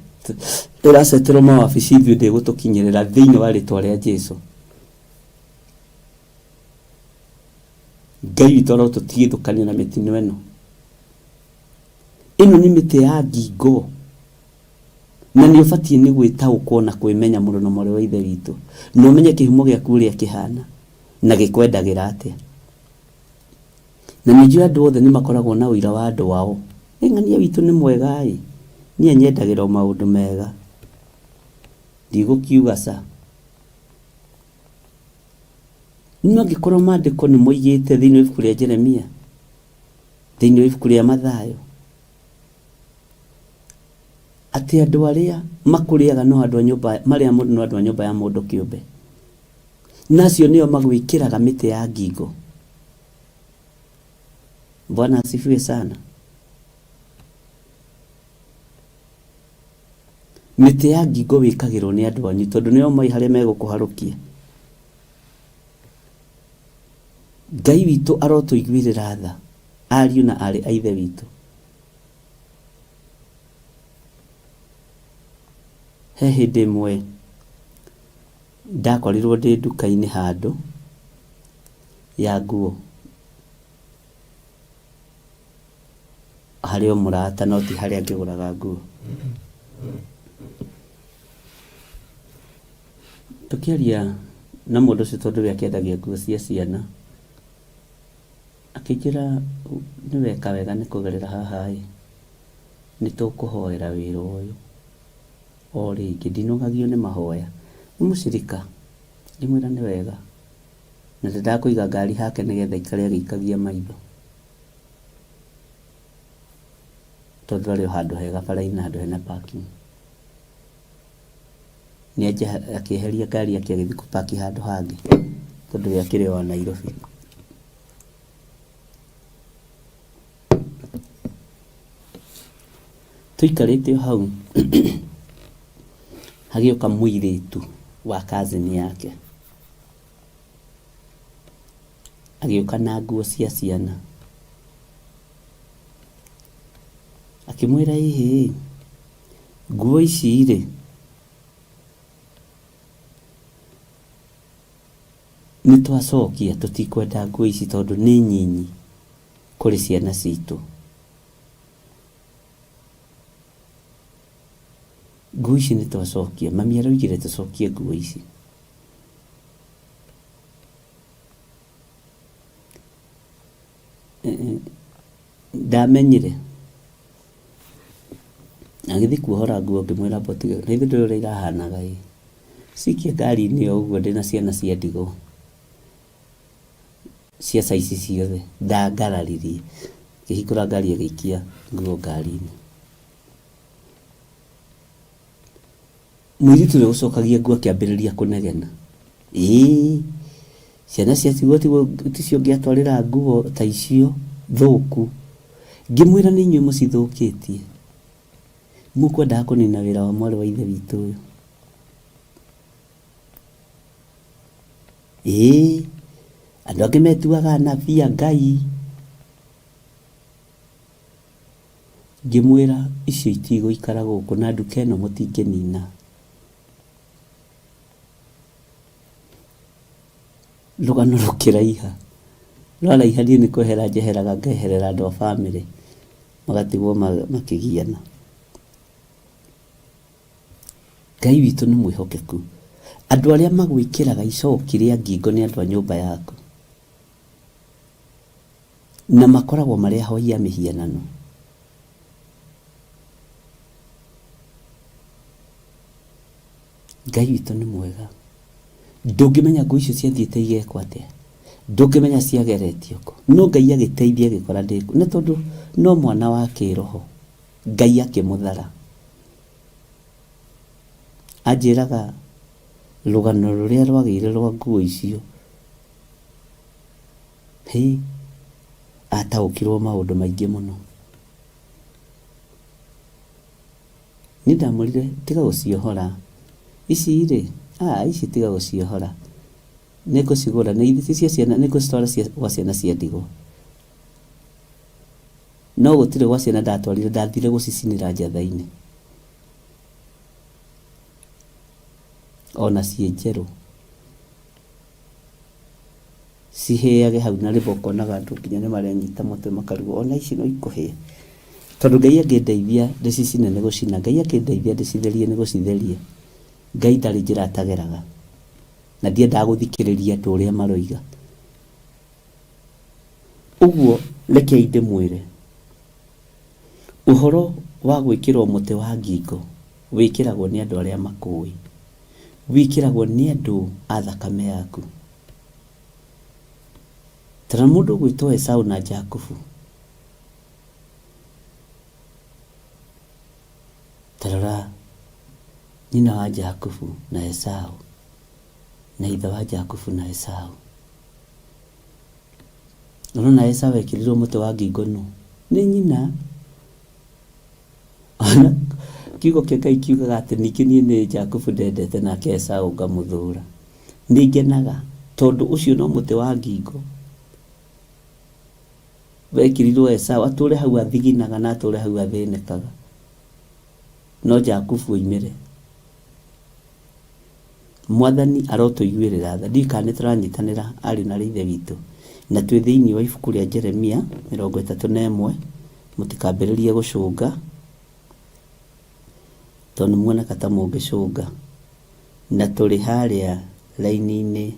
ĩraceterwo mawabici ithuĩ ndĩgũtũkinyĩrĩra thĩinĩ wa rĩtwa rĩa Jesu. Ngai witũ arotũtigithũkania na mĩtino ĩno. Ĩno nĩ mĩtĩ ya ngingo na nĩ ũbatiĩ nĩ gwĩtaũkwo na kwĩmenya mũno na mwarĩ wa ithe witũ na ũmenye kĩhumo gĩaku ũrĩa kĩhana na gĩkwendagĩra atĩa. Na nĩ njũĩ andũ othe nĩ makoragwo na ũira wa andũ ao. Ĩ ng'ania witũ nĩ mwega ĩ, niĩ anyendagĩra o maũndũ mega. Ndigũkiuga ca. No angĩkorwo maandĩko nĩ moigĩte thĩinĩ wa ibuku rĩa Jeremia, thĩinĩ wa ibuku rĩa Mathayo, atĩ andũ arĩa makũrĩaga no andũ a nyũmba, marĩa mũndũ no andũ a nyũmba ya mũndũ kĩũmbe. Na acio nĩo magwĩkĩraga mĩtĩ ya ngingo. Bwana asifiwe sana. Mĩtĩ ya ngingo wĩkagĩrwo nĩ andũ anyu tondũ nĩo moĩ harĩa megũkũharũkia. Ngai witũ arotũiguĩrĩra tha, ariũ na aarĩ a Ithe witũ. He hĩndĩ ĩmwe ndakorirwo ndĩ nduka-inĩ handũ ya nguo harĩ o mũrata no ti harĩa ngĩgũraga nguo. Tũkĩaria na mũndũ ũcio tondũ we akĩendagia nguo cia ciana, akĩnjĩra nĩ weka wega nĩ kũgerera haha ĩ, nĩ tũkũhoera wĩra ũyũ o rĩngĩ, ndinogagio nĩ mahoya. Nĩ mũcirika, ngĩmwĩra nĩ wega, na ndendaga kũiga ngari hake nĩgetha aikare agĩikagia maitho, tondũ arĩ o handũ hega bara-inĩ handũ hena parking. Nĩ akĩeheria ngari yake agĩthiĩ kũpaki handũ hangĩ, tondũ we akĩrĩ o wa Nairobi. Tũikarĩte o hau hagĩũka mũirĩtu wa cousin yake, agĩũka na nguo cia ciana. Akĩmwĩra ĩhĩ, nguo ici rĩ, nĩ twacokia tũtikwenda nguo ici tondũ nĩ nyinyi kũrĩ ciana citũ. Nguo ici nĩ twacokia, mami araugire tũcokie nguo ici. Ndamenyire agĩthiĩ kuohora nguo ngĩmwĩra amba ũtige, na ithe ndũĩ ũrĩa irahanaga ĩ, cikie ngari-inĩ o ũguo ndĩna ciana cia ndigwa cia size ciothe, ndangararirie, akĩhingũra ngari agĩikia nguo ngari-inĩ. Mũirĩtu ũrĩa ũcokagia nguo akĩambĩrĩria kũnegena, ĩĩ ciana cia tigwo ticio ũngĩatwarĩra nguo ta icio thũku. Ngĩmwĩra nĩ inyuĩ mũcithũkĩtie, mũkwendaga kũnina wĩra wa mwarĩ wa ithe witũ ũyũ. Ĩĩ andũ angĩ metuaga anabii a Ngai. Ngĩmwĩra, icio itigũikara gũkũ na nduka ĩno mũtingĩnina. Rũgano rũkĩraiha. Rwaraiha niĩ nĩ kwehera njeheraga ngeherera andũ a bamĩrĩ magatigwo makĩgiana. Ngai witũ nĩ mwĩhokeku. Andũ arĩa magwĩkĩraga icoki rĩa ngingo nĩ andũ a nyũmba yaku. Na makoragwo marĩ ahoi a mĩhianano. Ngai witũ nĩ mwega. Ndũngĩmenya ngũ icio ciathiĩte igekwo atĩa, ndũngĩmenya ciageretio kũ, no Ngai agĩteithia agĩkora ndĩkuo. Nĩ tondũ no mwana wa kĩroho, Ngai akĩmũthara. Anjĩraga rũgano rũrĩa rwagĩire rwa nguo icio. Hĩ! Ataũkirwo maũndũ maingĩ mũno. Niĩ ndamwĩrire tiga gũciohora, ici rĩ, aa ici tiga gũciohora, nĩ ngũcigũra, na ithi ti cia ciana, nĩ ngũcitwara gwa ciana cia ndigwa. No gũtirĩ gwa ciana ndatwarire, ndathire gũcicinĩra njatha-inĩ. Ona ciĩ njerũ. Cihĩage hau na rĩmwe ũkonaga andũ nginya nĩ marenyita mũtwe makarigwo ona ici no ikũhĩa. Tondũ Ngai angĩndeithia ndĩcicine nĩ gũcina, Ngai angĩndeithia ndĩcitherie nĩ gũcitheria. Ngai ndarĩ njĩra atageraga. Na ndiendaga gũthikĩrĩria andũ ũrĩa maroiga. Ũguo rekei ndĩmwĩre, ũhoro wa gwĩkĩrwo mũtĩ wa ngingo wĩkĩragwo nĩ andũ arĩa makũĩ. Wĩkĩragwo nĩ andũ a thakame yaku. Ta rora mũndũ ũgwĩtwo Esau na Jakubu. Ta rora nyina wa Jakubu na Esau na ithe wa Jakubu na Esau. Ũrona Esau ekĩrirwo mũtĩ wa ngingo nũ? Nĩ nyina. Ona kiugo kĩa Ngai kiugaga atĩ ningĩ niĩ nĩ Jakubu ndendete nake Esau ngamũthũra. Nĩ ngenaga tondũ ũcio no mũtĩ wa ngingo wekĩrirwo Esau atũre hau athiginaga na atũre hau athĩnĩkaga. No Jakubu oimĩre. Mwathani arotũiguĩrĩra tha. Ndiũĩ kana nĩ tũranyitanĩra arĩ na arĩ ithe witũ. Na twĩ thĩinĩ wa ibuku rĩa Jeremia 31, mũtikambĩrĩrie gũcũnga. Tondũ nĩ muoneka ta mũngĩcũnga. Na tũrĩ harĩa raini-inĩ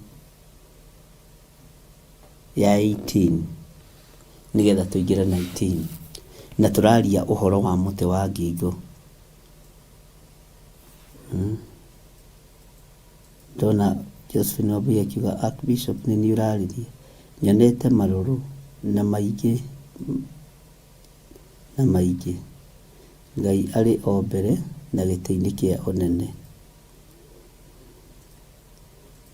ya 18 nĩgetha tũingĩre 19. Na tũraria ũhoro wa mũtĩ wa ngingo. Ndona Josephine Wambui akiuga Archbishop nĩ niĩ ũrarĩria. Nyonete marũrũ na maingĩ na maingĩ. Ngai arĩ o mbere na gĩtĩ-inĩ kĩa ũnene.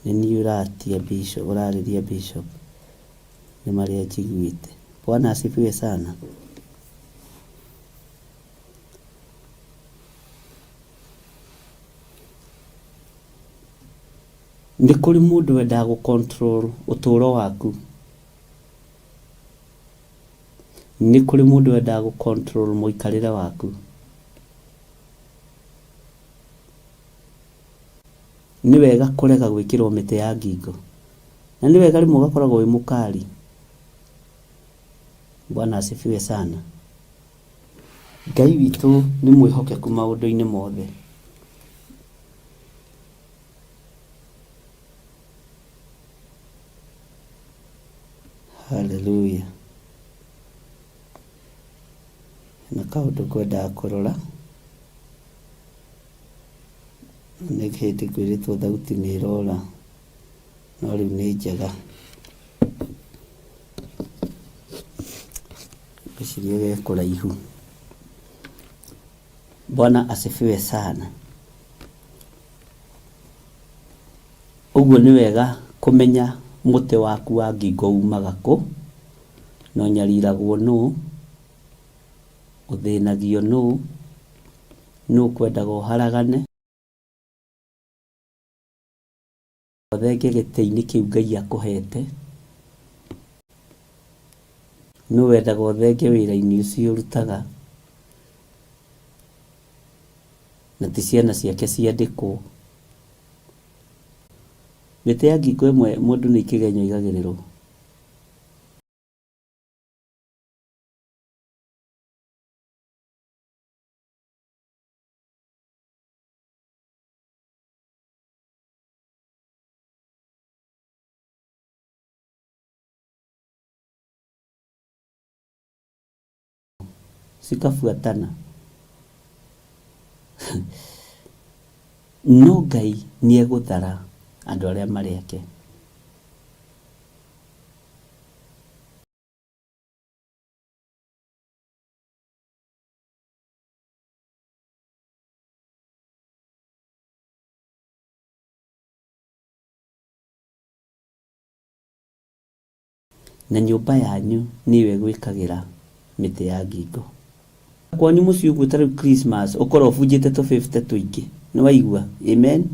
Nĩ niĩ ũratia bishop, ũrarĩria bishop. Nĩ marĩa njiguĩte. Bwana asifiwe sana. Nĩ kũrĩ mũndũ wendaga gũ control ũtũũro waku. Nĩ kũrĩ mũndũ wendaga gũ control mũikarĩre waku. Nĩ wega kũrega gwĩkĩrwo mĩtĩ ya ngingo. Na nĩ wega rĩmwe ũgakoragwo wĩ mũkari. Bwana asifiwe sana. Ngai witũ nĩ mwĩhokeku maũndũ-inĩ mothe. Hallelujah. Na kaũndũ ngwendaga kũrora nĩ hĩndĩ ngwĩrĩtwo thauti nĩ ĩrora no rĩu nĩ njega. Ngwĩciria ge kũraihu. Bwana asifiwe sana. Ũguo nĩ wega kũmenya mũtĩ waku wa ngingo umaga kũ, na ũnyariragwo nũ, ũthĩnagio nũ, nũ ũkwendaga ũharagane, ũthenge gĩtĩ-inĩ kĩu Ngai akũhete, nũ wendaga ũthenge wĩra-inĩ ũcio ũrutaga, na ti ciana ciake ciandĩkwo. Mĩtĩ ya ngingo ĩmwe mũndũ nĩ kĩgenyo aigagĩrĩrwo. Cikabuatana. No Ngai nĩ egũthara andũ arĩa marĩ ake. Na nyũmba yanyu nĩyo ĩgwĩkagĩra mĩtĩ ya ngingo. Kwanyu mũciĩ ũguo ta rĩu Christmas ũkorwo ũbunjĩte tũ 50 tũingĩ. Nĩ waigua? Amen.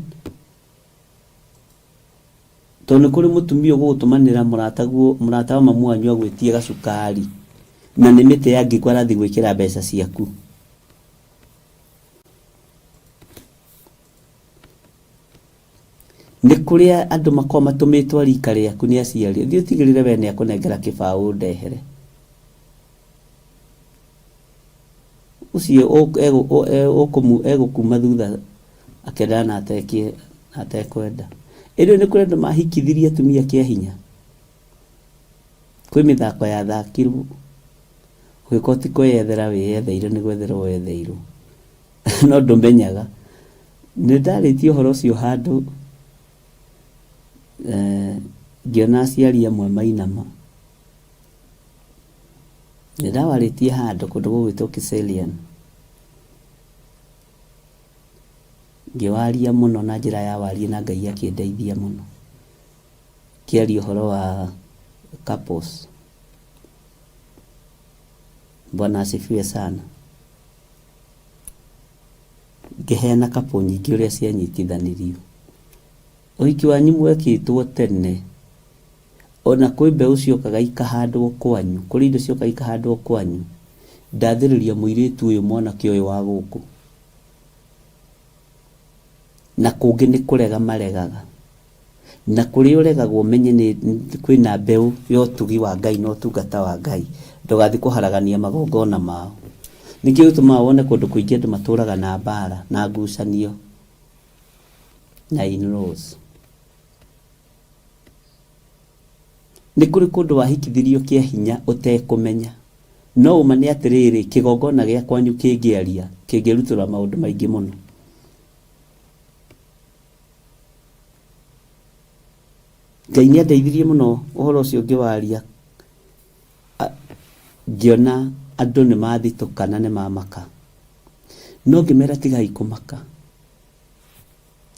Tondũ nĩ kũrĩ mũtumia ũgũgũtũmanĩra mũrataguo mũrata wa mamu wanyu agwĩtie gacukari na nĩ mĩtĩ ya ngingo arathiĩ gwĩkĩra mbeca ciaku. Nĩ kũrĩ andũ makoragwo matũmĩtwo a rika rĩaku nĩ aciari, thiĩ ũtigĩrĩre we nĩ akũnengera kĩbaũ ndehere. Ũcio egũkuma thutha akĩendaga na atekwenda. Ĩndĩ nĩ kũrĩ andũ mahikithirie atumia kĩa hinya. Kwĩ mĩthako yathakirwo, ũgĩkorwo ti kwĩyethera wĩyetheire nĩ gwetherwo wetheirwo. No ndũmenyaga. Nĩ ndarĩtie ũhoro ũcio handũ ngĩona aciari amwe mainama. Nĩ ndawarĩtie handũ kũndũ gũgwĩtwo Kiserian. Ngĩwaria mũno na njĩra ya warie na Ngai akĩndeithia mũno. Ngĩaria ũhoro wa couples. Bwana asifiwe sana. Ngĩheana couple nyingĩ ũrĩa cianyitithanirio. Ũhiki wanyu mwekĩtwo tene, ona kwĩ mbeũ ciokaga ikahandwo kwanyu, kũrĩ indo ciokaga ikahandwo kwanyu, ndathĩrĩria mũirĩtu ũyũ mwanake ũyũ wa gũkũ. Na kũngĩ nĩ kũrega maregaga. Na kũrĩa ũregagwo ũmenye nĩ kwĩna mbeũ ya ũtugi wa Ngai na ũtungata wa Ngai. Ndũgathiĩ kũharagania magongona mao. Nĩkĩo gĩtũmaga wone kũndũ kũingĩ andũ matũraga na mbara na ngucanio na in-laws. Nĩ kũrĩ kũndũ wahikithirio kĩa hinya ũtekũmenya. No ũma nĩ atĩrĩrĩ, kĩgongona gĩa kwanyu kĩngĩaria, kĩngĩrutũra maũndũ maingĩ mũno. Ngai nĩ andeithirie mũno ũhoro ũcio ngĩwaria, ngĩona andũ nĩ mathitũka na nĩ mamaka. No ngĩmera tigai kũmaka,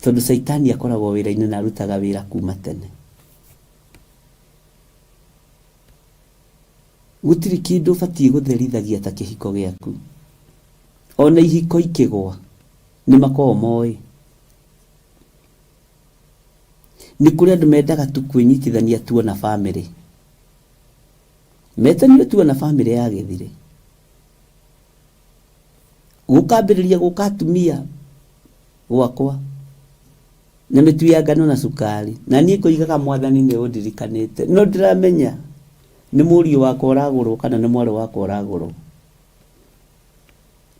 tondũ caitani akoragwo wĩra-inĩ na arutaga wĩra kuma tene. Gũtirĩ kĩndũ ũbatiĩ gũtherithagia ta kĩhiko gĩaku. Ona ihiko ikĩgwa, nĩ makoragwo moĩ. Nĩ kũrĩ andũ mendaga tu kwĩnyitithania tu ona bamĩrĩ. Metanio tu ona bamĩrĩ ya gĩthirĩ. Gũkambĩrĩria gũka atumia gwakwa na mĩtu ya ngano na cukari. Na niĩ ngoigaga mwathani nĩ ũndirikanĩte. No ndiramenya nĩ mũriũ wakwa ũragũrwo kana nĩ mwarĩ wakwa ũragũrwo.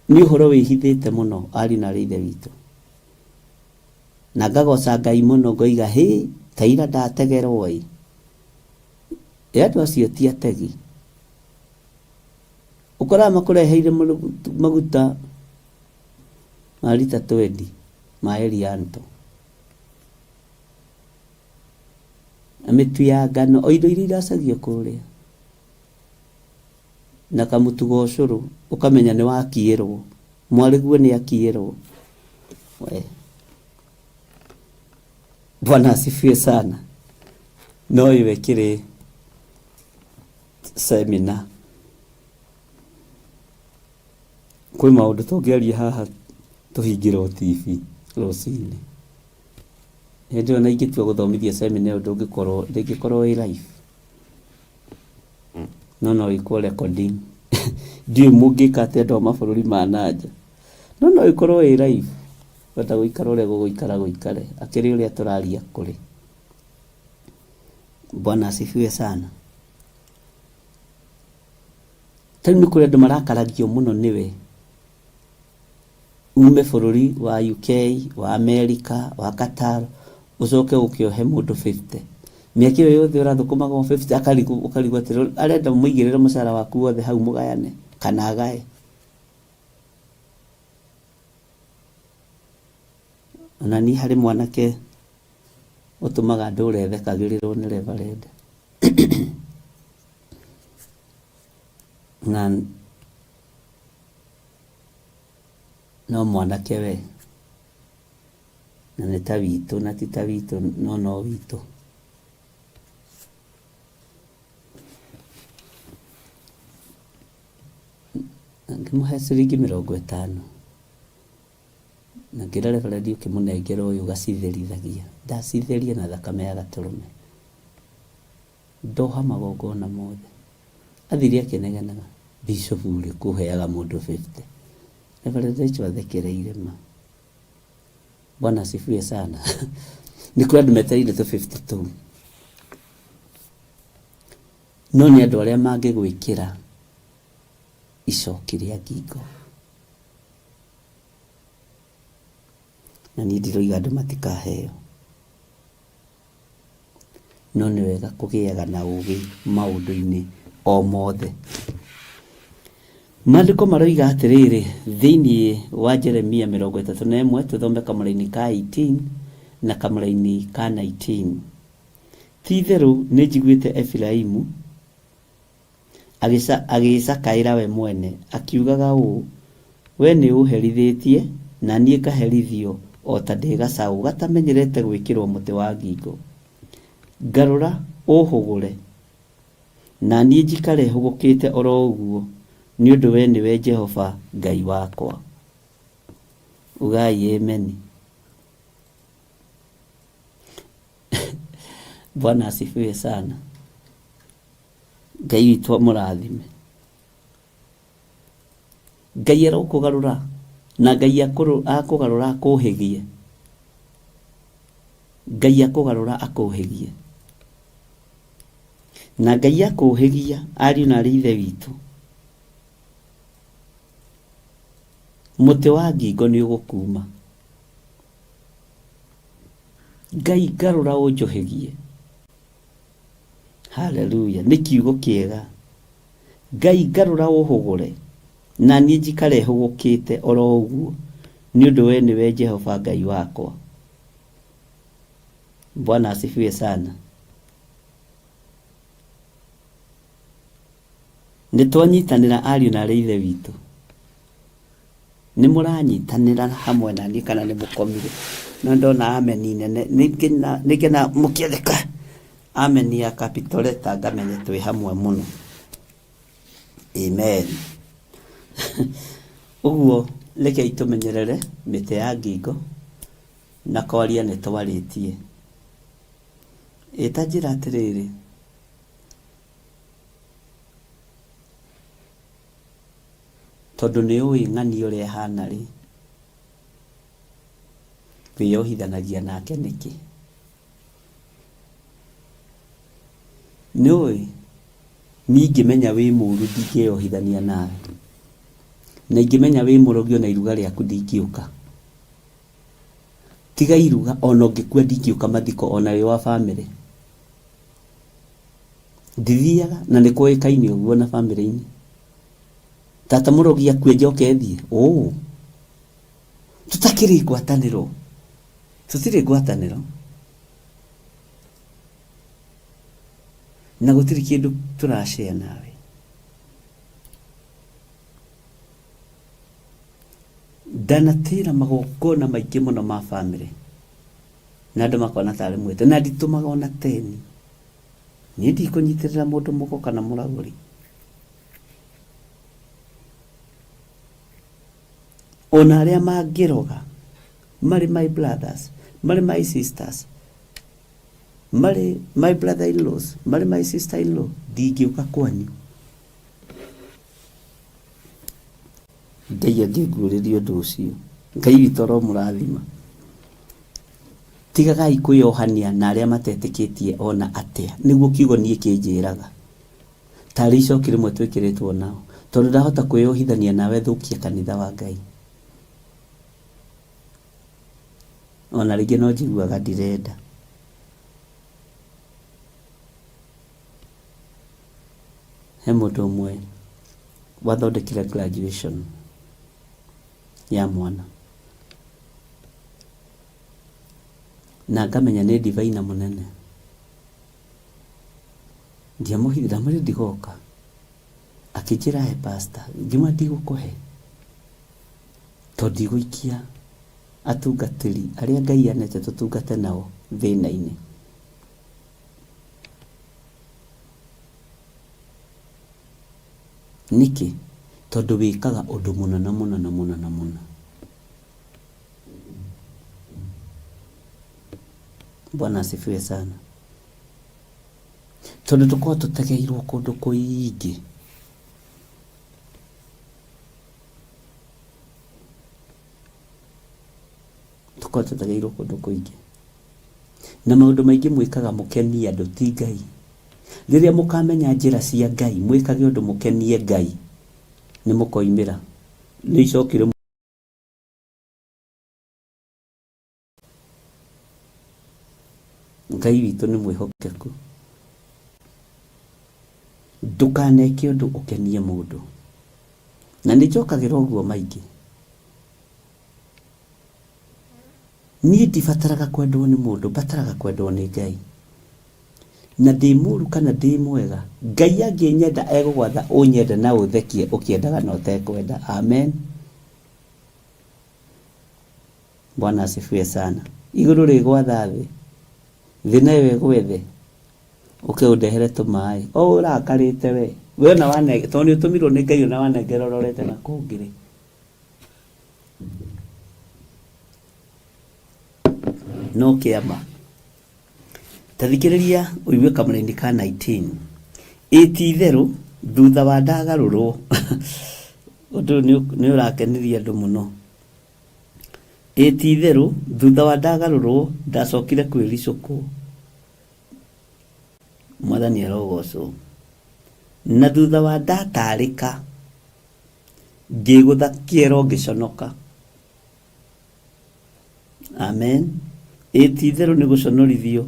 Nĩ ũhoro wĩhithĩte mũno ariũ na aarĩ a Ithe witũ. Na ngagoca Ngai mũno ngoiga hĩ ta ira ndategerwo ĩ. Ĩ andũ acio ti ategi. Ũkoraga makũreheire maguta ma rita twendi ma Elianto. Na mĩtu ya ngano o indo iria iracagio kũrĩa. Na kamũtu ga ũcũrũ ũkamenya nĩ wakiĩrwo. Mwarĩguo nĩ akiĩrwo. We. Bwana asifiwe sana. No ĩyo ĩkĩrĩ semina. Kwĩ maũndũ tũngĩaria haha tũhingĩrwo TV rũcinĩ. Hĩndĩ ĩyo na ingĩtua gũthomithia semina ĩyo ndũngĩkorwo ndĩngĩkorwo ĩ live. No no ĩkwo recording. Ndiũĩ mũngĩka atĩa andũ a mabũrũri ma na nja. No no ĩkorwo ĩ live. Wenda gũikara ũrĩa gũgũikara gũikare. Akĩrĩ ũrĩa tũraria kũrĩ. Bwana asifiwe sana. Ta rĩu nĩ kũrĩ andũ marakaragio mũno nĩwe. Ume bũrũri wa UK, wa America, wa Qatar, ũcoke ũke ũhe mũndũ 50. Mĩaka ĩyo yothe ũrathũkũmaga o 50 akarigwo ũkarigwo atĩrĩ arenda mũigĩrĩre mũcara waku wothe hau mũgayane kana agae. Ona niĩ harĩ mwanake ũtũmaga ndũre thekagĩrĩrwo nĩ reverend. Na no mwanake we, na nĩ ta witũ na ti ta witũ no no witũ. Ngĩmũhe ciringi 50 na ngĩra reverend ũkĩmũnengera ũyũ ũgacitherithagĩa. Ndacitheria na thakame ya gatũrũme. Ndoha magongona mothe. Athire akĩnegenaga, bishop ũrĩkũ ũheaga mũndũ 50? Reverend Rachel athekereire ma. Bwana asifiwe sana. Nĩ kũrĩ andũ metereire tũ 50 tũu. No nĩ andũ arĩa mangĩgwĩkĩra icoki rĩa ngingo. Na niĩ ndiroiga andũ matikaheo. No nĩ wega kũgĩaga na ũgĩ maũndũ-inĩ o mothe. Maandĩko maroiga atĩrĩrĩ, thĩinĩ wa Jeremia 31, tũthome kamũraini ka 18 na kamũraini ka 19. Ti-itherũ nĩnjiguĩte Efiraimu agĩĩcakaĩra we mwene, akiugaga ũũ, Wee nĩũũherithĩtie, na niĩ ngaherithio o ta ndĩ gacaũ gatamenyerete gwĩkĩrũo mũtĩ wa ngingo. Ngarũra ũũhũgũre, na niĩ njikare hũgũkĩte o ro ũguo, nĩ ũndũ wee nĩwe Jehova Ngai wakwa. Ugai ameni. Bwana asifiwe sana. Ngai witũ amũrathime. Ngai arokũgarũra na Ngai akũgarũra akũhĩgie. Ngai akũgarũra akũhĩgie. Na Ngai akũhĩgia ariũ na arĩ ithe witũ. Mũtĩ wa ngingo nĩ ũgũkuma. Ngai ngarũra ũnjohegie. Haleluya, nĩ kiugo kĩega. Ngai ngarũra ũhũgũre, na niĩ njikare hũgũkĩte oro ũguo, nĩ ũndũ we nĩwe Jehova Ngai wakwa. Bwana asifiwe sana. Nĩ twanyitanĩra ariũ na arĩ ithe witũ. Nĩ mũranyitanĩra hamwe na niĩ kana nĩ mũkomire? No ndona ameni nene, nĩ ngena mũkĩandĩka ameni ya capital letter ngamenya twĩ hamwe mũno. Amen. Ũguo rekei tũmenyerere mĩtĩ ya ngingo na kwaria nĩ twarĩtie. Ĩ ta njĩra atĩrĩrĩ, Tondũ nĩ ũĩ ng'ania ũrĩa ĩhana rĩ, wĩyohithanagia nake nĩkĩ? Nĩ ũĩ niĩ ingĩmenya wĩ mũru ndingĩyohithania nawe, na ingĩmenya wĩ mũrogi ona iruga rĩaku ndingĩũka. Tiga iruga ona ũngĩkua ndingĩũka mathiko ona wĩ wa bamĩrĩ. Ndithiaga na nĩ kũĩkaine ũguo na bamĩrĩ-inĩ. Tata mũrogi akue njoke thiĩ? Ũũ. Tũtakĩrĩ ngwatanĩro. Tũtirĩ ngwatanĩro. Na gũtirĩ kĩndũ tũrashare nawe. Ndanatĩra magongona maingĩ mũno ma bamĩrĩ. Na andũ makona tarĩ mwĩtĩ. Na nditũmaga ona teni. Niĩ ndikũnyitĩrĩra mũndũ mũgo kana mũragũri. Ona arĩa mangĩroga marĩ my brothers, marĩ my sisters, marĩ my brother in laws, marĩ my sister in law, ndingĩũka kwanyu. Ngai angĩnguũrĩria ũndũ ũcio, Ngai witũ aromũrathima. Tigagai kwĩyohania na arĩa matetĩkĩtie ona atĩa, nĩguo kiugo niĩ kĩnjĩraga. Tarĩ icoki rĩmwe twĩkĩrĩtwo nao. Tondũ ndahota kwĩyohithania nawe thũkie kanitha wa Ngai. Ona rĩngĩ no njiguaga ndirenda. He mũndũ ũmwe wathondekire graduation ya mwana. Na ngamenya nĩ divaina mũnene. Ndiamũhithire, ndamwĩrire ndigoka. Akĩnjĩra he pastor, ngĩmwĩra ndigũkũhe. Tondũ ndigũikia atungatĩri arĩa Ngai anete tũtungate nao thĩna-inĩ. Nĩkĩ? Tondũ wĩkaga ũndũ mũna na mũna na mũna na mũna. Bwana asifiwe sana. Tondũ tũkoragwo tũtegeirwo kũndũ kũingĩ. Tũkoragwo tũtegeirwo kũndũ kũingĩ. Na maũndũ maingĩ mwĩkaga mũkenie andũ ti Ngai. Rĩrĩa mũkamenya njĩra cia Ngai, mwĩkage ũndũ mũkenie Ngai, nĩ mũkoimĩra. Nĩ icoki rĩmwe. Ngai witũ nĩ mwĩhokeku. Ndũkaneke ũndũ ũkenie mũndũ. Na nĩ njokagĩra ũguo maingĩ. Niĩ ndibataraga kwendwo nĩ mũndũ, mbataraga kwendwo nĩ Ngai. Na ndĩ mũru kana ndĩ mwega, Ngai angĩnyenda egũgwatha ũnyende na ũthekie ũkĩendaga na ũtekwenda. Amen. Bwana asifiwe sana. Igũrũ rĩgwatha thĩ, thĩ nayo ĩgwethe, ũke ũndehere tũmaĩ. O ũrakarĩte we, we ona wane, tondũ nĩ ũtũmirwo nĩ Ngai ona wanengera ũrorete na kũngĩ rĩ. No kĩama. Ta thikĩrĩria ũigue kamũraini ka 19. Ĩ ti itherũ thutha wa ndagarũrwo ũndũ ũyũ nĩ ũrakenirie andũ mũno. Ĩ ti itherũ thutha wa ndagarũrwo ndacokire kwĩricũkwo. Mwathani arogocwo. Na thutha wa ndatarĩka. Ngĩgũtha kĩero ngĩconoka. Amen. Ĩ ti-itherũ nĩ gũconorithio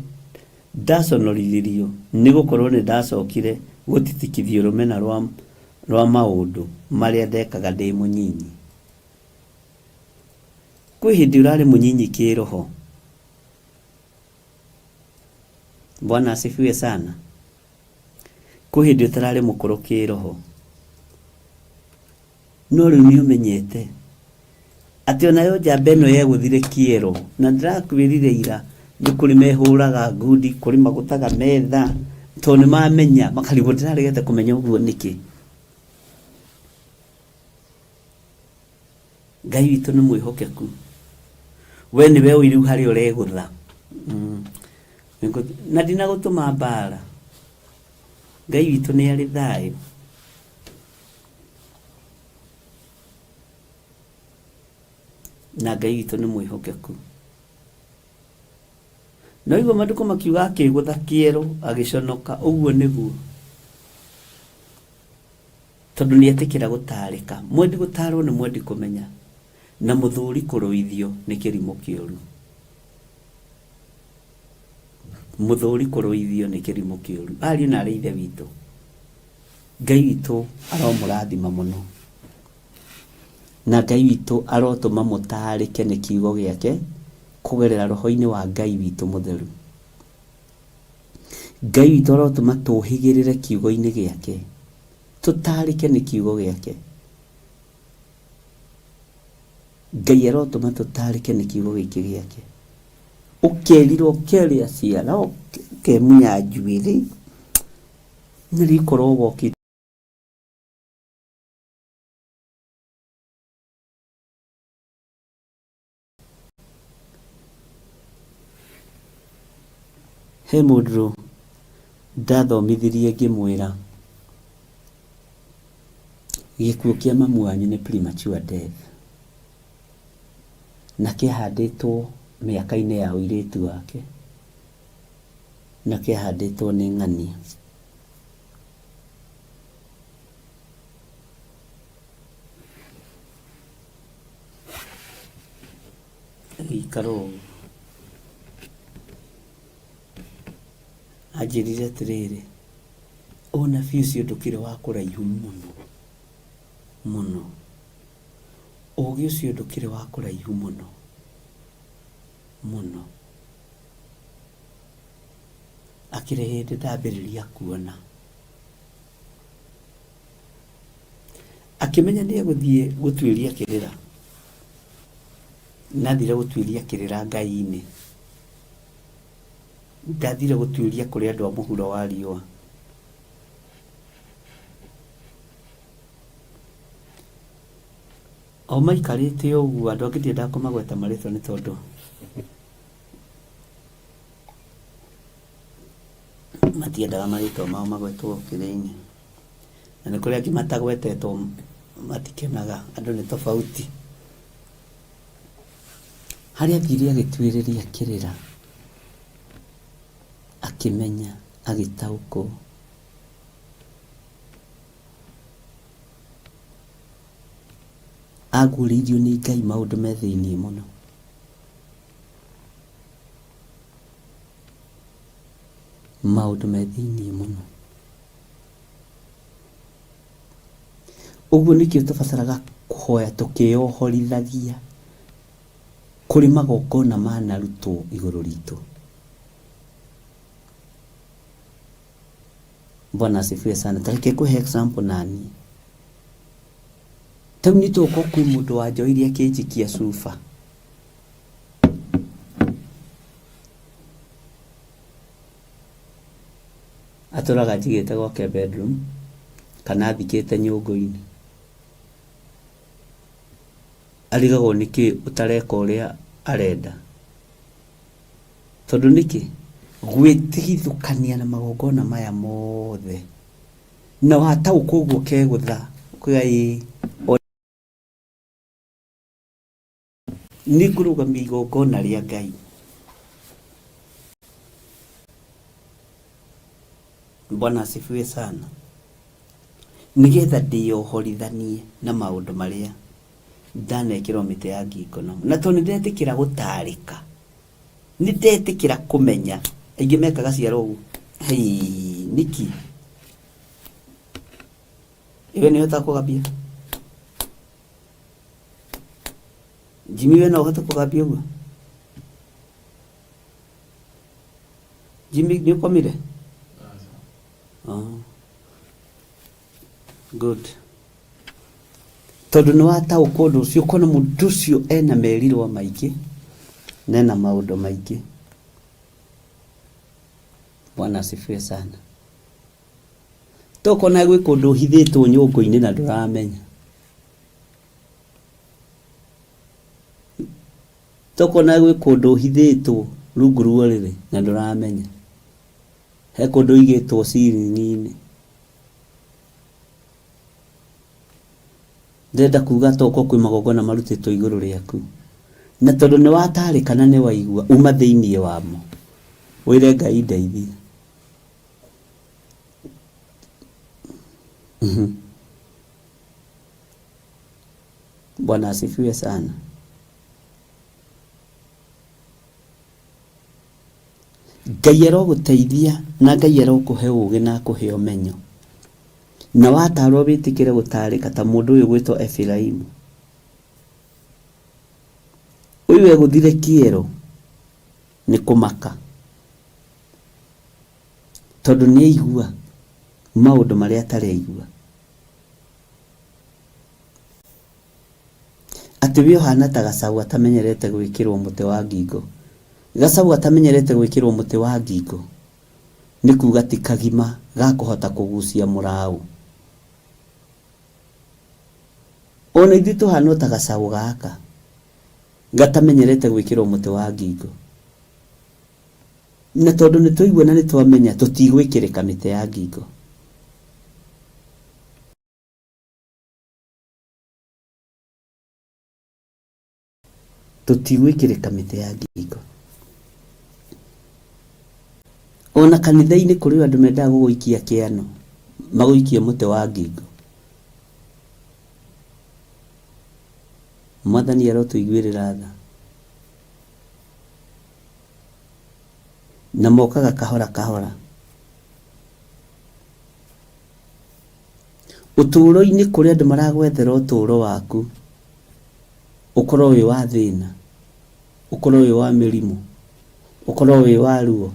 ndaconorithirio, nĩ gũkorũo nĩ ndacokire gũtitikithio rũmena rwa, rwa maũndũ marĩa ndekaga ndĩ mũnyinyi. Kwĩ hĩndĩ ũrarĩ mũnyinyi kĩroho. Bwana asifiwe sana. Kwĩ hĩndĩ ũtararĩ mũkũrũ kĩroho. No rĩu nĩ ũmenyete atĩ onayo njamba ĩno yegũthire kĩero, na ndĩrakwĩrire ira nĩ kũrĩ mehũraga ngundi, kũrĩ magũthaga metha, tondũ nĩ mamenya, makarigwo ndĩraregete kũmenya ũguo nĩkĩ. Ngai witũ nĩ mwĩhokeku. We nĩwe ũĩ rĩu harĩa ũregũtha. Na ndinagũtũma mbara. Ngai witũ nĩ arĩ thayũ. Na Ngai witũ nĩ mwĩhokeku. No igua maandĩko makiuga akĩgũtha kĩero agĩconoka, ũguo nĩguo. Tondũ nĩ etĩkĩra gũtaarĩka. Mwendi gũtaarwo nĩ mwendi kũmenya, na mũthũũri kũrũithio nĩ kĩrimũ kĩũru. Mũthũũri kũrũithio nĩ kĩrimũ kĩũru. Ariũ na aarĩ a Ithe witũ, Ngai witũ aromũrathima mũno. Na Ngai witũ arotũma mũtaarĩke nĩ kiugo gĩake kũgerera roho-inĩ wa Ngai witũ mũtheru. Ngai witũ arotũma tũhĩgĩrĩre kiugo-inĩ gĩake, tũtarĩke nĩ kiugo gĩake. Ngai arotũma tũtarĩke nĩ kiugo gĩkĩ gĩake. Ũkerira ũkerĩa ciara, ũkemunya njuĩrĩ, na rĩkorwo wokĩte. He mũndũ ndathomithirie ngĩmwĩra gĩkuũ kĩa mamu wanyu nĩ premature death na kĩahandĩtwo mĩaka-inĩ ya ũirĩtu wake na kĩahandĩtwo nĩ ng'ania. Agĩikara ũguo. Anjĩrire atĩrĩrĩ, ũnabii ũcio ndũkĩrĩ wa kũraihu mũno mũno. Ũgĩ ũcio ndũkĩrĩ wa kũraihu mũno mũno. Akĩrĩ hĩndĩ ndambĩrĩria kuona. Akĩmenya nĩ egũthiĩ gũtuĩria kĩrĩra. Nathire gũtuĩria kĩrĩra Ngai-inĩ. Ndathire gũtuĩria kũrĩ andũ a mũhuro wa riũa. O maikarĩte ũguo, andũ angĩ ndiendaga kũmagweta marĩtwa nĩ tondũ matiendaga marĩtwa mao magwetwo kĩrĩa-inĩ. Na nĩ kũrĩ angĩ matagwetetwo matikenaga, andũ nĩ tofauti. Harĩa athire agĩtuĩrĩria kĩrĩra, akĩmenya, agĩtaũkwo. Aguũrĩirio nĩ Ngai maũndũ me thĩiniĩ mũno. Maũndũ me thĩiniĩ mũno. Ũguo nĩkĩo tũbataraga kũhoya tũkĩyohorithagia kũrĩ magongona manarutwo igũrũ ritũ. Bwana asifiwe sana. Ta reke ngũhe example naniĩ. Ta rĩu niĩ tokorwo kwĩ mũndũ wanjoire akĩnjikia cuba. Atũraga njigĩte gwake bedroom kana thikĩte nyũngũ-inĩ. Arigagwo nĩkĩ ũtareka ũrĩa arenda. Tondũ nĩkĩ? Gwĩtigithũkania na magongona maya mothe. Na wataũkwo ũguo ũkegũtha ũkoiga ĩĩ Nĩ ngũrũgamia igongona rĩa Ngai. Bwana asifiwe sana. Nĩgetha ndĩyohorithanie na maũndũ marĩa ndanekĩrwo mĩtĩ ya ngingo namo. Na tondũ nĩndetĩkĩra gũtarĩka, nĩndetĩkĩra kũmenya, aingĩ mekaga ciara ũguo, hei, nĩkĩ? Iwe nĩũhotaga kũgambia? Jimmy we no ũhote kũgambia ũguo? Jimmy nĩ ũkomire? Oh. Good. Tondũ nĩ wataũkwo ũndũ ũcio ũkona mũndũ ũcio ena merirwa maingĩ na ena maũndũ maingĩ. Bwana asifiwe sana. Tokona gwĩ kũndũ ũhithĩtwo nyũngũ-inĩ na ndũramenya. Tokona gwĩ kũndũ ũhithĩtwo rungu rwa ũrĩrĩ na ndũramenya. He kũndũ ũigĩtwo ceiling-inĩ. Ndĩrenda kuga tokorwo kwĩ magongona marutĩtwo igũrũ rĩaku. Na tondũ nĩ watarĩka na nĩ waigua, uma thĩinĩ wamo. Wĩre Ngai ndeithia. Bwana asifiwe sana. Ngai arogũteithia na Ngai arokũhe ũgĩ na akũhe ũmenyo. Na watarwo wĩtĩkĩre gũtarĩka ta mũndũ ũyũ gwĩtwo Efiraimu. Ũyũ egũthire kĩero nĩ kũmaka. Tondũ nĩ aigua maũndũ marĩa atarĩ aigua. Atĩ we ũhana ta gacaũ gatamenyerete gwĩkĩrwo mũtĩ wa ngingo. Gacaũ gatamenyerete gwĩkĩrwo mũtĩ wa ngingo nĩ kuga ti kagima ga kũhota kũgucia mũraũ. Ona ithuĩ tũhana o ta gacaũ gaka gatamenyerete gwĩkĩrwo mũtĩ wa ngingo. Na tondũ nĩ twaigua na nĩ twamenya tũtigwĩkĩrĩka mĩtĩ ya ngingo. Tũtigwĩkĩrĩka mĩtĩ ya ngingo. Ona kanitha-inĩ kũrĩ andũ mendaga gũgũikia kĩano, magũikie mũtĩ wa ngingo. Mwathani arotũiguĩrĩra tha. Na mokaga kahora kahora. Ũtũũro-inĩ kũrĩ andũ maragwethera ũtũũro waku ũkorwo wĩ wa thĩna, ũkorwo wĩ wa mĩrimũ, ũkorwo wĩ wa ruo.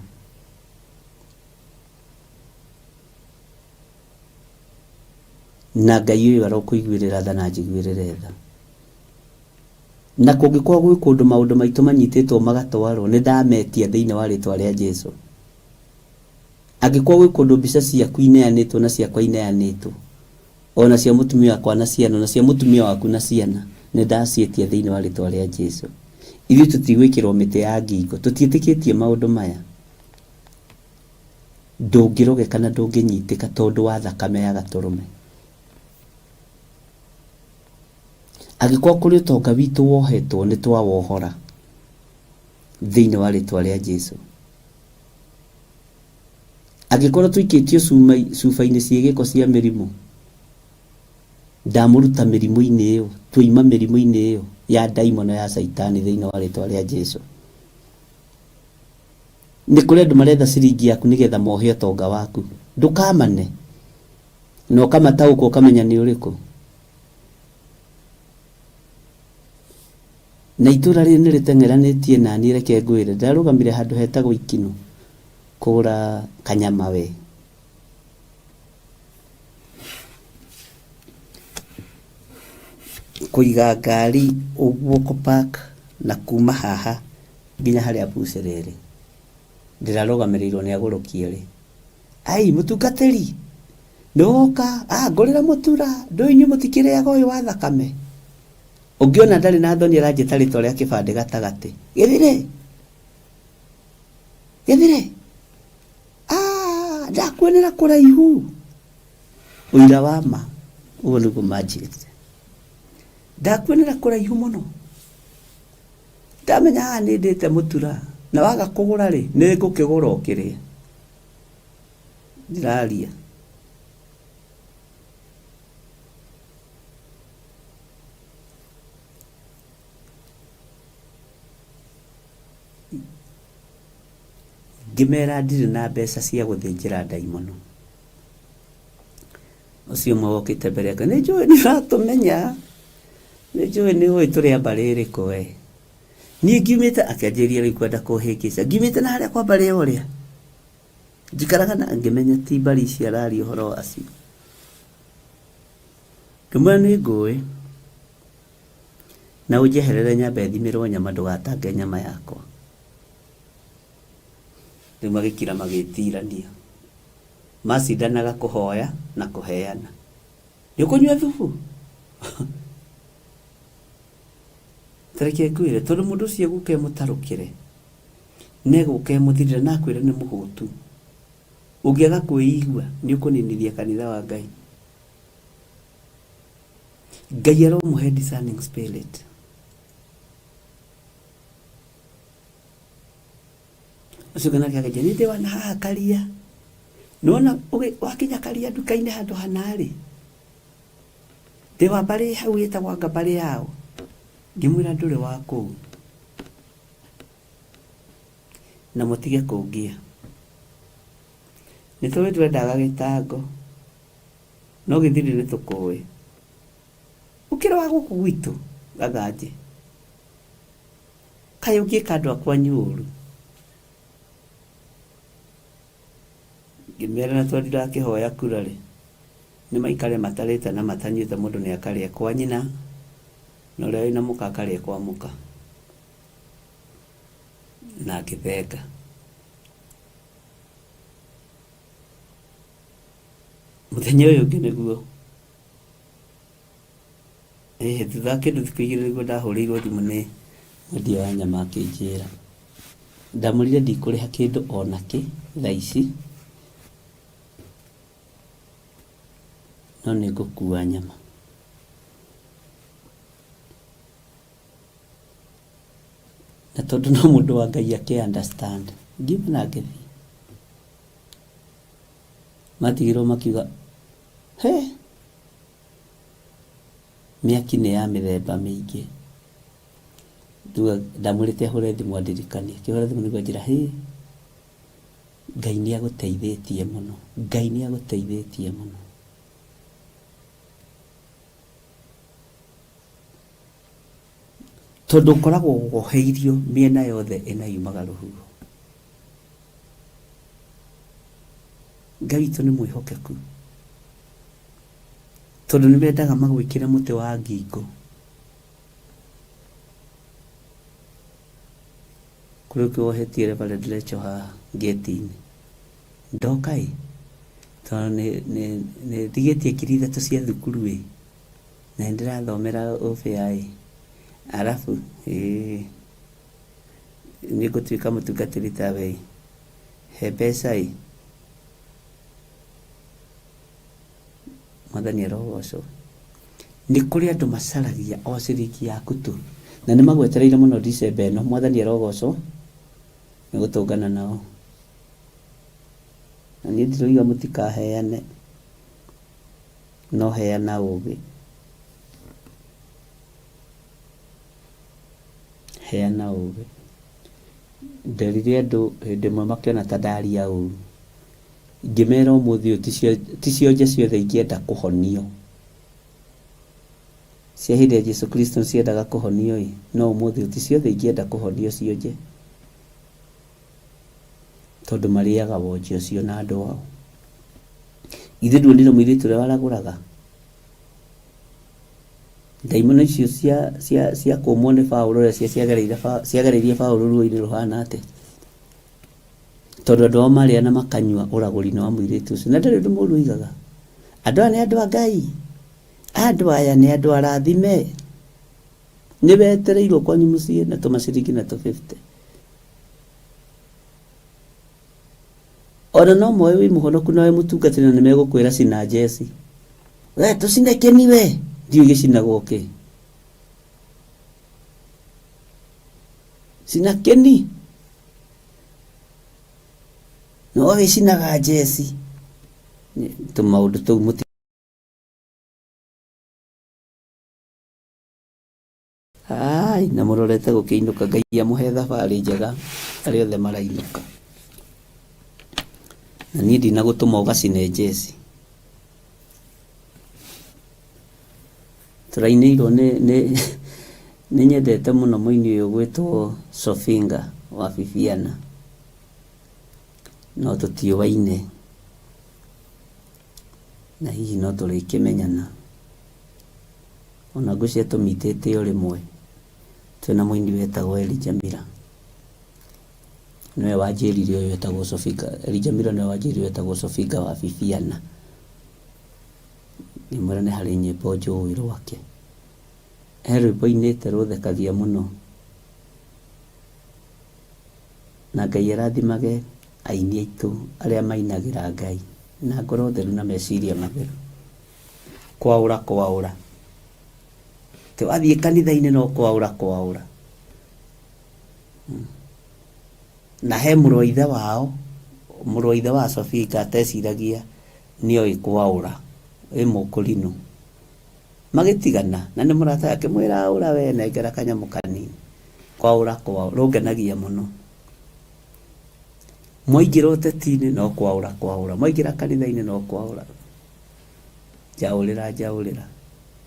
Na Ngai ũyũ arokũiguĩrĩra tha na anjiguĩrĩre tha. Na kũngĩkorwo gwĩ kũndũ maũndũ maitũ manyitĩtwo magatwarwo, nĩ ndametia thĩinĩ wa rĩtwa rĩa Jesu. Angĩkorwo gwĩ kũndũ mbica ciaku ineanĩtwo na ciakwa ineanĩtwo, ona cia mũtumia wakwa na ciana, ona cia mũtumia waku na ciana, nĩ ndaciĩtia thĩinĩ wa rĩtwa rĩa Jesu. Ithuĩ tũtigwĩkĩrwo mĩtĩ ya ngingo, tũtiĩtĩkĩtie maũndũ maya. Ndũngĩrogeka na ndũngĩnyitĩka tondũ wa thakame ya gatũrũme. Angĩkorwo kũrĩ ũtonga witũ wohetwo, nĩ twawohora thĩinĩ wa rĩtwa rĩa Jesu. Angĩkorwo tũikĩtio cuba-inĩ ciĩ gĩko cia mĩrimũ, ndamũruta mĩrimũ-inĩ ĩyo, twaima mĩrimũ-inĩ ĩyo ya ndaimono ya caitani thĩinĩ wa rĩtwa rĩa Jesu. Nĩ kũrĩ andũ maretha ciringi yaku nĩgetha mohe ũtonga waku. Ndũkamane na ũkamataũkwo ũkamenya nĩ ũrĩkũ. Na itũra rĩrĩ nĩ rĩteng'eranĩtie naniĩ reke ngwĩre, ndĩrarũgamire handũ hetagwo Ikinũ kũgũra kanyama we. Kũiga ngari ũguo kũ park na kuma haha nginya harĩa bucĩrĩ ĩrĩ, ndĩrarũgamĩrĩirwo nĩ agũrũki erĩ. Ai mũtungatĩri, nĩ woka? Ah, ngũrĩra mũtura, ndũĩ inyuĩ mũtikĩrĩaga ũyũ wa thakame. Ũngĩona ndarĩ na thoni aranjĩta rĩtwa rĩa kĩbandĩ gatagatĩ. Gĩthire! Gĩthire! Ah, ndakuonera kũraihu. Ũira wa ma, ũguo nĩguo manjĩrire. Ndakuonera kũraihu mũno. Ndamenya haha nĩ ndĩte mũtura, na waga kũgũra rĩ, nĩ ngũkĩgũra ũkĩrĩe. Ndĩraria. Ngĩmera ndirĩ na mbeca cia gũthĩnjĩra ndaimono. Ũcio ũmwe wokĩte mbere yake, nĩ njũĩ nĩ ũratũmenya, nĩ njũĩ nĩ ũĩ tũrĩ a mbarĩ ĩrĩkũ we. Niĩ ngiumĩte, akĩanjĩrĩria rĩu kwenda kũhĩngĩca, ngiumĩte na harĩa kwa mbarĩ ya ũrĩa njikaraga na ngĩmenya ti mbarĩ ici araria ũhoro wacio. Ngĩmwĩra nĩ ngũĩ na ũnjeherere nyambe thimĩrwo nyama ndũgatange nyama yakwa. Rĩu magĩkira magĩtirania. Macindanaga kũhoya na kũheana. Nĩ ũkũnyua thubu? Ta reke ngwĩre, tondũ mũndũ ũcio egũka ĩmũtarũkĩre, na egũka ĩmũthirĩre na akwĩre nĩ mũhũtu, ũngĩaga kwĩigua nĩ ũkũninithia kanitha wa Ngai. Ngai aromũhe discerning spirit. Ũcio ũngĩ nake akĩnjĩra, nĩ ndĩ wana haha karia. Nĩwona wakinya karia nduka-inĩ handũ hana rĩ, ndĩ wa mbarĩ hau ĩtagwo anga mbarĩ yao. Ngĩmwĩra ndũrĩ wa kũu. Na mũtige kũngia. Nĩ tũĩ ndwendaga gĩtango, no gĩthiri nĩ tũkũĩ. Ũkĩrĩ wa gũkũ gwitũ, Gathanjĩ. Kaĩ ũngĩka andũ a kwanyu ũru? Ngĩmera na tondũ ndakĩhoya kura rĩ, nĩ maikare matarĩte na matanyuĩte mũndũ nĩ akarĩa kwa nyina, na ũrĩa wĩna mũka akarĩa kwa mũka. Na ngĩthenga. Mũthenya ũyũ ũngĩ nĩguo Ĩĩ thutha wa kĩndũ thikũ igĩrĩ nĩguo ndahũrĩirwo thimũ nĩ mwendia wa nyama akĩnjĩra. Ndamwĩrire ndikũrĩha kĩndũ o nakĩ thaa ici, no nĩ ngũkua nyama. Na tondũ no mũndũ wa Ngai akĩ understand, ngiuma na ngĩthiĩ. Matigirwo makiuga, he! Mĩaki nĩ ya mĩthemba mĩingĩ. Ndamwĩrĩte ahũre thimũ andirikanie. Akĩhũra thimũ nĩguo anjĩra, hĩ, Ngai nĩ agũteithĩtie mũno. Ngai nĩ agũteithĩtie mũno. Tondũ ũkoragwo woheirio mĩena yothe ĩna yumaga rũhuho. Ngai witũ nĩ mwĩhokeku. Tondũ nĩ mendaga magwĩkĩre mũtĩ wa ngingo. Kũrĩ ũngĩ wohetie Reverend Rachel haha ngĩti-inĩ. Ndoka ĩ, tondũ nĩ ndigĩtie 3000 cia thukuru ĩ, na nĩ ndĩrathomera ũbĩa ĩ, arabu ĩĩ, nĩ ngũtuĩka mũtungatĩri tawe ĩ, he mbeca ĩ. Mwathani arogocwo. Nĩ kũrĩ andũ macaragia o ciringi yaku tu, na nĩ magwetereire mũno Dicemba ĩno. Mwathani arogocwo nĩ gũtũngana nao. Na niĩ ndiroiga mũtikaheane, no heana ũgĩ. Heana ũgĩ. Nderire andũ hĩndĩ ĩmwe makĩona ta ndaria ũru. Ngĩmera ũmũthĩ ũyũ ti cionje ciothe ingĩenda kũhonio. Cia hĩndĩ ya Jesu Kristo nĩ ciendaga kũhonio ĩ, no ũmũthĩ ũyũ ti ciothe ingĩenda kũhonio cionje. Tondũ marĩaga wonje ũcio na andũ ao. Ithe nduonire mũirĩtu ũrĩa waragũraga? Ndaimono icio cia cia cia kũmwo nĩ Paũlũ ũrĩa ciagereire ciagereirie Paũlũ ruo-inĩ rũhana atĩa? Tondũ andũ ao marĩa na makanyua ũragũri-inĩ wa mũirĩtu ũcio. Na ndarĩ ũndũ mũru oigaga. Andũ aya nĩ andũ a Ngai. Andũ aya nĩ andũ arathime. Nĩ wetereirwo kwanyu mũciĩ na tũmaciringi na tũ 50. Ona no moe wĩ mũhonoku na wĩ mũtungatĩri na nĩ megũkwĩra cina njeci. We tũcine kĩni we. Ndiũĩ gĩcinagwo kĩ. Cina kĩni. Na ũgagĩcinaga njeci. Tũmaũndũ tũu mũti Ai, na mũrorete gũkĩinũka. Ngai amũhe thabarĩ njega arĩa othe marainũka. Na niĩ ndinagũtũma ũgacine njeci. Tũrainĩirwo nĩ nĩ nĩ nyendete mũno mũini ũyũ ũgwĩtwo Sofinga wa Bibiana. No tũtiũaine na hihi no tũrĩkĩmenyana. Ona ngwĩciria tũmitĩte o rĩmwe twĩna mũini wetagwo Elijah Miller. Nĩwe wanjĩrire ũyũ wetagwo Sofinga. Elijah Miller nĩwe wanjĩrire wetagwo Sofinga wa Bibiana. Ngĩmwĩra nĩ harĩ nyĩmbo njũĩ rwake. He rwĩmbo ainĩte rũthekagia mũno. Na Ngai arathimage aini aitũ arĩa mainagĩra Ngai na ngoro theru na meciria matheru. Kwaũra kwaũra. Atĩ wathiĩ kanitha-inĩ no kwaũra kwaũra. Na he mũrũ wa ithe wao, mũrũ wa ithe wa Sofinga ateciragia nĩoĩ kwaũra, wĩ mũkũrinũ. Magĩtigana, na nĩ mũrata akĩmwĩra aũra we nengera kanyamũ kanini. Kwaũra kwaũra, rũngenagia mũno. Mwaingĩra ũteti-inĩ no kwaũra kwaũra, mwaingĩra kanitha-inĩ no kwaũra. Njaũrĩra njaũrĩra.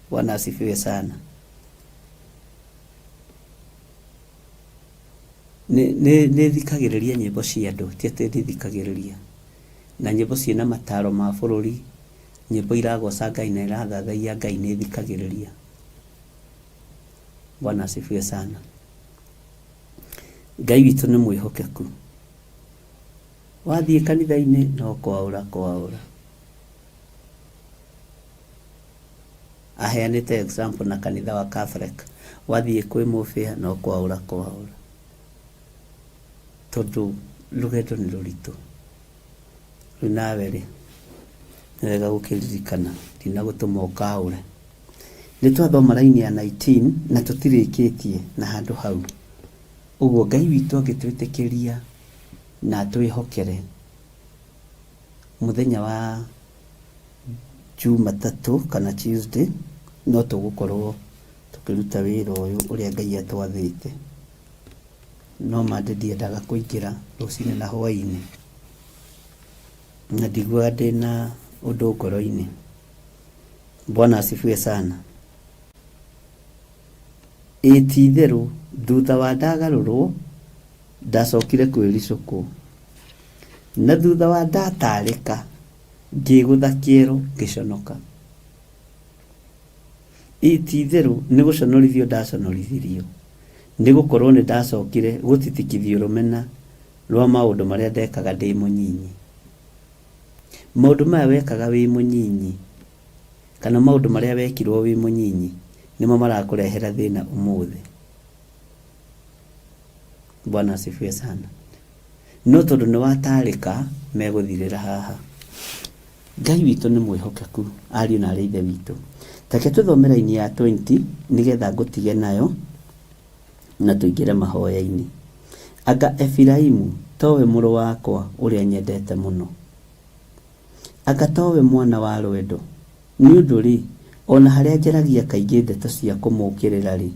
Bwana asifiwe sana. Nĩ nĩ nĩ thikagĩrĩria nyĩmbo cia andũ, ti atĩ ndithikagĩrĩria. Na nyĩmbo ciĩna mataro ma bũrũri, nyĩmbo iragoca Ngai na irathathaiya Ngai nĩ thikagĩrĩria. Bwana asifiwe sana. Ngai witũ nĩ mwĩhokeku. Wathiĩ kanitha-inĩ no kwaũra kwaũra. Aheanĩte example na kanitha wa Catholic. Wathiĩ kwĩ mũbĩa no kwaũra kwaũra. Tondũ rũgendo nĩ rũritũ. Rĩu nawe rĩ, nĩ wega gũkĩririkana ndinagũtũma ũkaũre. Nĩ twathoma raini ya 19 na tũtirĩkĩtie na handũ hau. Ũguo Ngai witũ angĩtwĩtĩkĩria na atwĩhokere mũthenya wa Jumatatũ kana Tuesday no tũgũkorwo tũkĩruta wĩra ũyũ ũrĩa Ngai atwathĩte. No Monday ndiendaga kũingĩra rũcinĩ na hwaĩ-inĩ na ndiguaga ndĩna ũndũ ngoro-inĩ. Bwana asifiwe sana. Ĩ ti-itherũ thutha wa ndagarũrwo ndacokire kwĩricũkwo, na thutha wa ndatarĩka ngĩgũtha kĩero ngĩconoka. Ĩ ti-itherũ nĩ gũconorithio ndaconorithirio, nĩ gũkorũo nĩndacokire gũtitikithio rũmena rũa maũndũ marĩa ndekaga ndĩ mũnyinyi. Maũndũ maya wekaga wĩ mũnyinyi, kana maũndũ marĩa wekirwo wĩ mũnyinyi, nĩmo marakũrehera thĩna ũmũthĩ. Bwana asifiwe sana. No tondũ nĩ watarĩka, megũthirĩra haha. Ngai witũ nĩ mwĩhokeku, ariũ na arĩ ithe witũ. Take tũthome raini ya 20 nĩgetha ngũtige nayo na tũingĩre mahoya-inĩ. Anga Efiraimu towe mũrũ wakwa ũrĩa nyendete mũno? Anga towe mwana wa rwendo? Nĩ ũndũ-rĩ, o na harĩa njaragia kaingĩ ndeto cia kũmũũkĩrĩra-rĩ,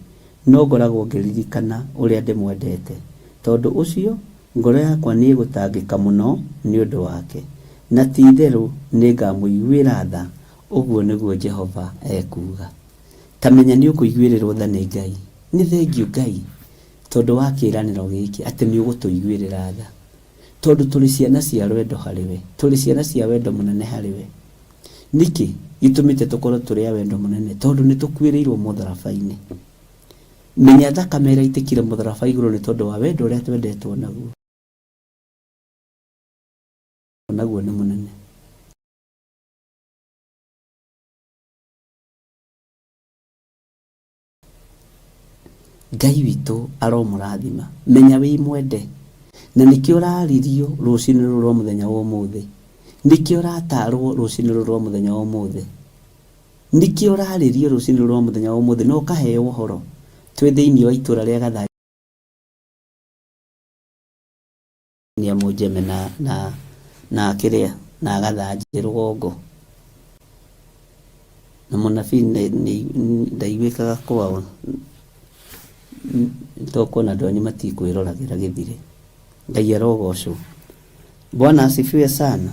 no ngoragwo ngĩririkana ũrĩa ndĩmwendete. Tondũ ũcio ngoro yakwa nĩĩgũtangĩka mũno nĩ ũndũ wake, na ti-itherũ nĩngamũiguĩra tha, ũguo nĩguo Jehova ekuuga. Ta menya nĩũkũiguĩrĩrwo tha nĩ Ngai. Nĩ thengiũ Ngai tondũ wa kĩĩranĩro gĩkĩ atĩ nĩũgũtũiguĩrĩra tha. Tondũ tũrĩ ciana cia rwendo harĩ we. Tũrĩ ciana cia wendo mũnene harĩ we. Nĩkĩ gĩtũmĩte tũkorwo tũrĩ a wendo mũnene? Tondũ nĩ tũkuĩrĩirwo mũtharaba-inĩ. Menya thakame ĩraitĩkire mũtharaba igũrũ nĩ tondũ wa wendo ũrĩa twendetwo naguo. Naguo nĩ mũnene. Ngai witũ aromũrathima. Menya wĩ mwende. Na nĩkĩo ũraririo rũcinĩ rũrũ rwa mũthenya wa ũmũthĩ. Nĩkĩo ũratarwo rũcinĩ rũrũ rwa mũthenya wa ũmũthĩ. Nĩkĩo ũrarĩrio rũcinĩ rũrũ rwa mũthenya wa ũmũthĩ na ũkaheo ũhoro. Twĩ thĩinĩ wa itũra rĩa Gathania Mũnjeme na, na, na kĩrĩa na Gathanjĩ rũgongo. Na mũnabii ndaiguĩkaga kwao to kuona andũ anyu matikwĩroragĩra gĩthire. Ngai arogocwo. Bwana asifiwe sana.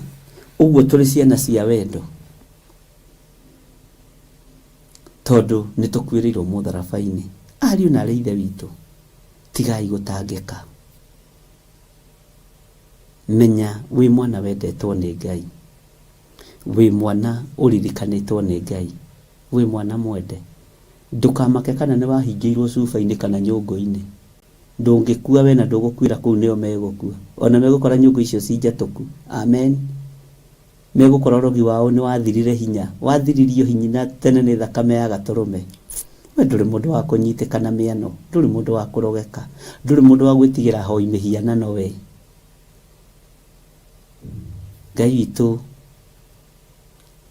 Ũguo tũrĩ ciana cia wendo tondũ nĩ tũkuĩrĩirwo mũtharaba-inĩ. Ariũ na arĩ ithe witũ, tigai gũtangĩka. Menya wĩ mwana wendetwo nĩ Ngai, wĩ mwana ũririkanĩtwo nĩ Ngai, wĩ mwana mwende. Ndũkamake kana nĩ wahingĩirwo cuba-inĩ kana nyũngũ-inĩ. Ndũngĩkua we na ndũgũkuĩra kũu, nĩo megũkua. Ona megũkora nyũngũ icio ci njatũku. Amen. Megũkora ũrogi wao nĩ wathirire hinya, wathiririo hinya tene nĩ thakame ya gatũrũme. We ndũrĩ mũndũ wa kũnyitĩka na mĩano, ndũrĩ mũndũ wa kũrogeka, ndũrĩ mũndũ wa gwĩtigĩra hoi mĩhianano we. Ngai witũ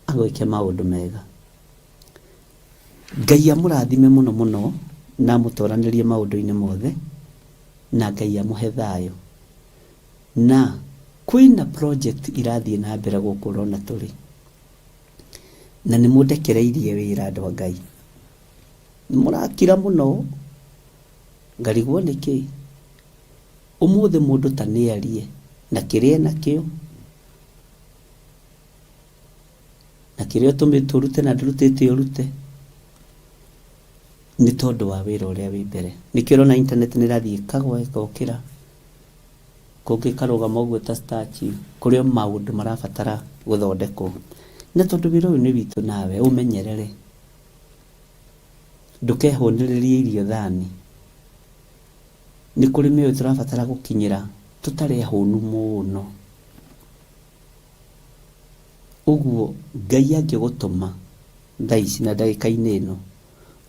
agwĩke maũndũ mega. Ngai amũrathime mũno mũno na amũtoranĩrie maũndũ-inĩ mothe, na Ngai amũhe thayũ. Na kwĩna project irathiĩ na mbere gũkũ ũrona tũrĩ, na nĩ mũndekereirie wĩra andũ a Ngai. Mũrakira mũno, ngarigwo nĩkĩ. Ũmũthĩ mũndũ ta nĩarie na kĩrĩa enakĩo, na kĩrĩa ũtũmĩtwo ũrute na ndũrutĩte ũrute, nĩ tondũ wa wĩra ũrĩa wĩ mbere. Nĩkĩo ũrona internet nĩ ĩrathiĩ ĩkagwa ĩgokĩra, kũngĩ ĩkarũgama ũguo ta statue, kũrĩ o maũndũ marabatara gũthondekwo. Na tondũ wĩra ũyũ nĩ witũ nawe, ũmenyerere. Ndũkehũnĩrĩrie irio thani. Nĩ kũrĩ mĩoyo tũrabatara gũkinyĩra tũtarĩ ahũnu mũno. Ũguo Ngai angĩgũtũma thaa ici na ndagĩka-inĩ ĩno,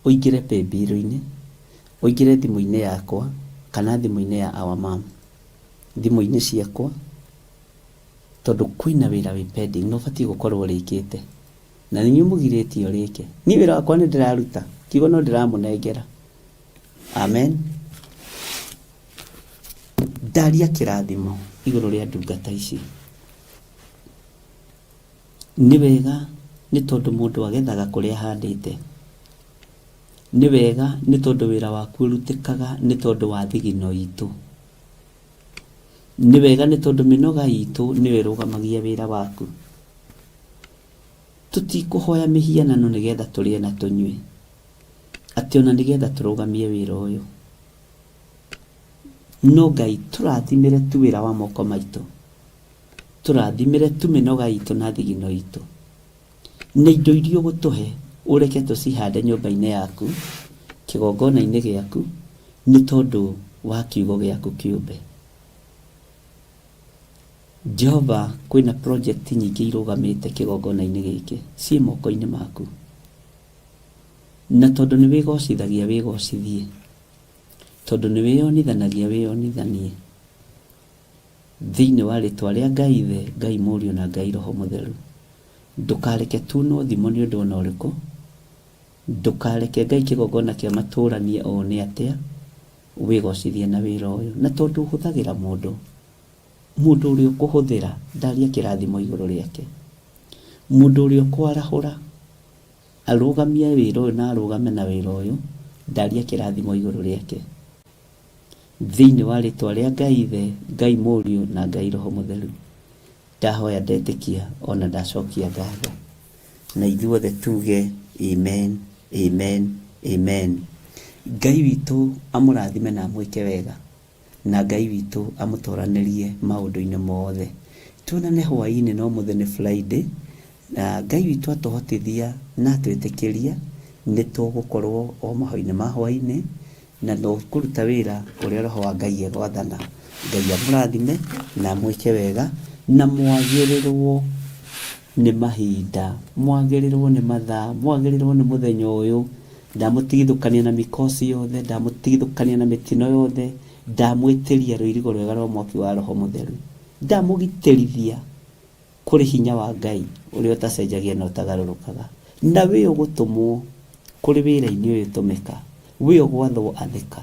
ũingĩre paybill-inĩ, ũingĩre thimũ-inĩ yakwa kana thimũ-inĩ ya our mom, thimũ-inĩ ciakwa, tondũ kwĩna wĩra wĩ pending na ũbatiĩ gũkorwo ũrĩkĩte. Na nĩ inyuĩ mũgirĩtie ũrĩke. Niĩ wĩra wakwa nĩ ndĩraruta, kiugo no ndĩramũnengera. Amen. Ndaria kĩrathimo igũrũ rĩa ndungata ici. Nĩ wega nĩ tondũ mũndũ agethaga kũrĩa ahandĩte. Nĩ wega nĩ tondũ wĩra waku ũrutĩkaga nĩ tondũ wa thigino itũ. Nĩ wega nĩ tondũ mĩnoga itũ nĩyo ĩrũgamagia wĩra waku. Tũtikũhoya mĩhianano nĩgetha tũrĩe na tũnyue, atĩ ona nĩgetha tũrũgamie wĩra ũyũ. No Ngai tũrathimĩre tu wĩra wa moko maitũ, tũrathimĩre tu mĩnoga itũ na thigino itũ, na indo iria ũgũtũhe ũreke tũcihande nyũmba-inĩ yaku, kĩgongona-inĩ gĩaku, nĩ tondũ wa kiugo gĩaku kĩũmbe. Jehova, kwĩna project nyingĩ irũgamĩte kĩgongona-inĩ gĩkĩ, ciĩ moko-inĩ maku. Na tondũ nĩ wĩgocithagia wĩgocithie, tondũ nĩ wĩyonithanagia wĩyonithanie, thĩinĩ wa rĩtwa rĩa Ngai Ithe, Ngai Mũriũ na Ngai Roho Mũtheru. Ndũkareke tunwo thimo nĩ ũndũ ona ũrĩkũ, ndũkareke Ngai kĩgongona kĩa matũranie o nĩ atĩa, wĩgocithie na wĩra ũyũ. Na tondũ ũhũthagĩra mũndũ, mũndũ ũrĩa ũkũhũthĩra ndaria kĩrathimo igũrũ rĩake, mũndũ ũrĩa ũkwarahũra arũgamie wĩra ũyũ na arũgame na wĩra ũyũ, ndaria kĩrathimo igũrũ rĩake. Thĩinĩ wa rĩtwa rĩa Ngai Ithe, Ngai Mũriũ na Ngai Roho Mũtheru, ndahoya ndetĩkia ona ndacokia ngatho. Na ithuothe tuge amen, amen, amen. Ngai witũ amũrathime na amwĩke wega, na Ngai witũ amũtoranĩrie maũndũ-inĩ mothe. Tuonane hwaĩ-inĩ no mũthĩ nĩ Friday, na Ngai witũ atũhotithia na atwĩtĩkĩria, nĩ tũgũkorwo o mahoya-inĩ ma hwaĩ-inĩ, na tũkũruta wĩra ũrĩa Roho wa Ngai egwathana. Ngai amũrathime na amwĩke wega, na mwagĩrĩrwo nĩ mahinda, mwagĩrĩrwo nĩ mathaa, mwagĩrĩrwo nĩ mũthenya ũyũ. Ndamũtigithũkania na mĩkosi yothe, ndamũtigithũkania na mĩtino yothe, ndamwĩtĩria rũirigo rwega rwa mwaki wa Roho Mũtheru, ndamũgitĩrithia kũrĩ hinya wa Ngai ũrĩa ũtacenjagia na ũtagarũrũkaga. Na wĩ ũgũtũmwo kũrĩ wĩra-inĩ ũyũ tũmĩka, wĩ ũgwathwo athĩka,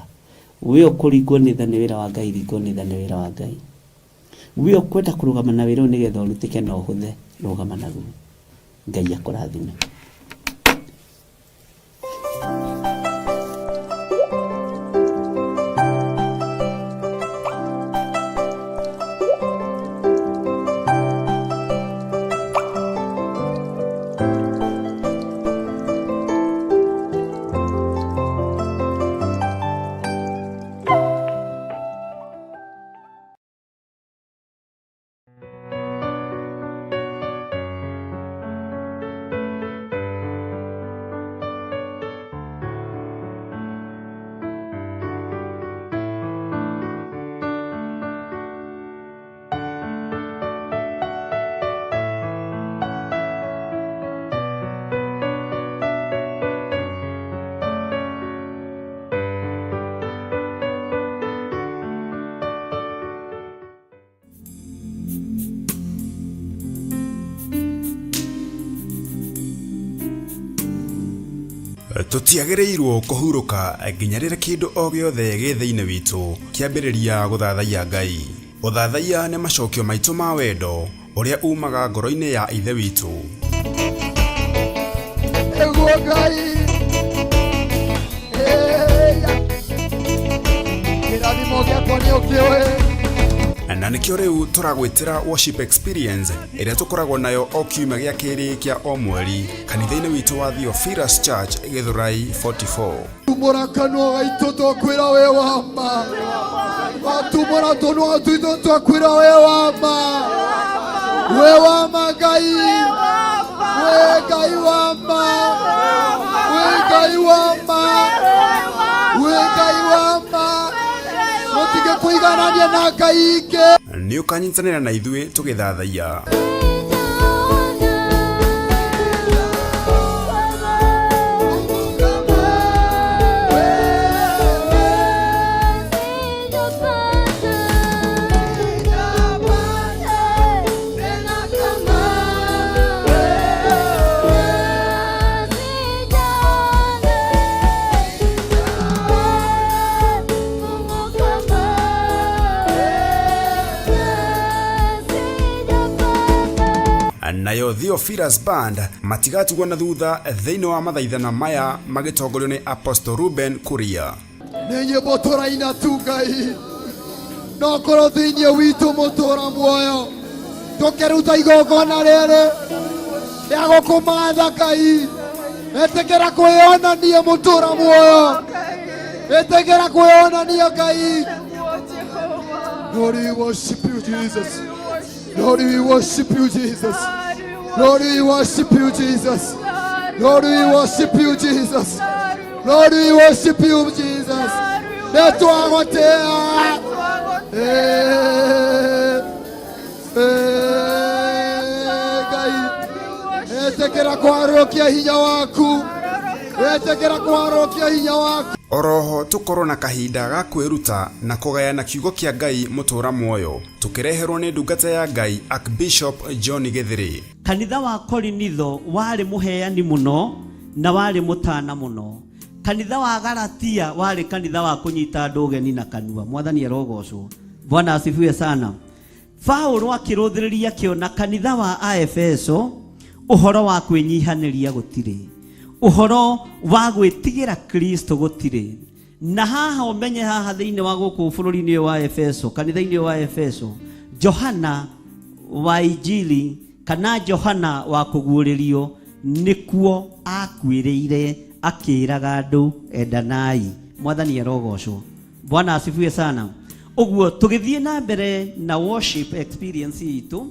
wĩ ũkũringwo nĩ tha nĩ wĩra wa Ngai, ringwo nĩ tha nĩ wĩra wa Ngai. Wĩ ũkwenda kũrũgama na wĩra ũyũ nĩgetha ũrutĩke na ũhũthe, rũgama naguo. Ngai akũrathime. Tũtiagĩrĩirwo kũhurũka nginya rĩrĩa kĩndũ o gĩothe gĩ thĩinĩ witũ kĩambĩrĩria gũthathaiya Ngai. Ũthathaiya nĩ macokio maitũ ma wendo ũrĩa umaga ngoro-inĩ ya Ithe witũ. Nĩguo Ngai. Ĩya. Kĩrathimo gĩakwa nĩ ũkĩũĩ. Na nĩkĩo rĩu tũragwĩtĩra worship experience ĩrĩa tũkoragwo nayo o kiumia gĩa kerĩ kĩa o mweri kanitha-inĩ witũ wa Theophilus Church Gĩthũrai 44. Tumũra kanua gaitũ twakwĩra wĩ wa ma. Watumũra tũnua twitũ twakwĩra wĩ wa ma. Wĩ wa ma Ngai. Wĩ Ngai wa ma. Wĩ Ngai wa ma. Wĩ Ngai wa ma. Mũtige kũiganania na Ngai ingĩ. Nĩ ũkanyitanĩra na ithuĩ tũgĩthathaiya. Nayo Theophilus Band matigatigwo na thutha thĩinĩ wa mathaithana maya magĩtongorio nĩ Apostle Ruben Kuria. Nĩ nyĩmbo tũraina tu Ngai, no korwo thĩinĩ witũ mũtũra muoyo tũkĩruta igongona rĩrĩ rĩa gũkũmatha Ngai. Ĩtĩkĩra kwĩyonania mũtũra muoyo, ĩtĩkĩra kwĩyonania Ngai. Lord, we worship you, Jesus. Lord, we worship you, Jesus. Lord, we worship you, Jesus. Lord, we worship you, Jesus. Lord, we worship you, Jesus. Nĩtwagũtĩĩa. Eh, eh, Ngai, ĩtĩkĩra kwarũkia hinya waku, ĩtĩkĩra kwarũkia hinya waku. Oroho tũkorwo na kahinda ga kwĩruta na kũgayana kiugo kĩa Ngai mũtũra muoyo tũkĩreherwo nĩ ndungata ya Ngai Archbishop John Gĩthĩrĩ. Kanitha wa Korinitho warĩ mũheani mũno na warĩ mũtana mũno. Kanitha wa Galatia warĩ kanitha wa kũnyita andũ ũgeni na kanua. Mwathani arogocwo. Bwana asifiwe sana. Paulo akĩrũthĩrĩria akĩona kanitha wa Aefeso ũhoro wa kwĩnyihanĩria gũtirĩ, ũhoro wa gwĩtigĩra Kristo gũtirĩ. Na haha ũmenye haha thĩinĩ wa gũkũ bũrũri-inĩ ũyũ wa Efeso, kanitha-inĩ ũyũ wa Efeso, Johana wa Injili kana Johana wa kũguũrĩrio nĩkuo akuĩrĩire akĩraga andũ endanai. Mwathani arogocwo. Bwana asifiwe sana. Ũguo tũgĩthiĩ na mbere na worship experience itũ,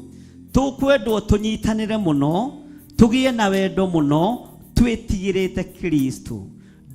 tũkwendwo tũnyitanĩre mũno, tũgĩe na wendo mũno, twĩtigĩrĩte Kristo.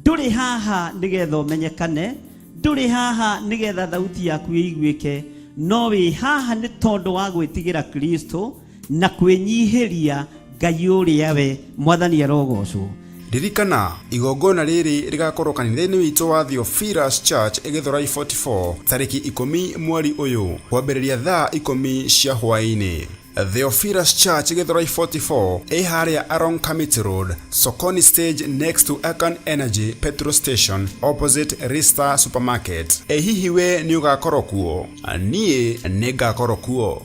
Ndũrĩ haha nĩgetha ũmenyekane, ndũrĩ haha nĩgetha thauti yaku ĩiguĩke, no wĩ haha nĩ tondũ wa gwĩtigĩra Kristo na kwĩnyihĩria Ngai ũrĩa we. Mwathani arogocwo. Ririkana igongona rĩrĩ rĩgakorwo kanitha-inĩ witũ wa Theophilus Church Gĩthũrai 44 tarĩki 10 mweri ũyũ kwambĩrĩria thaa 10 cia hwaĩ-inĩ. Theophilus Church Gĩthũrai 44 ĩ harĩa Along Committee Road, Sokoni Stage next to Akan Energy petrol station opposite Rista Supermarket. Ĩ hihi we nĩ ũgakorwo kuo? Niĩ nĩ ngakorwo kuo.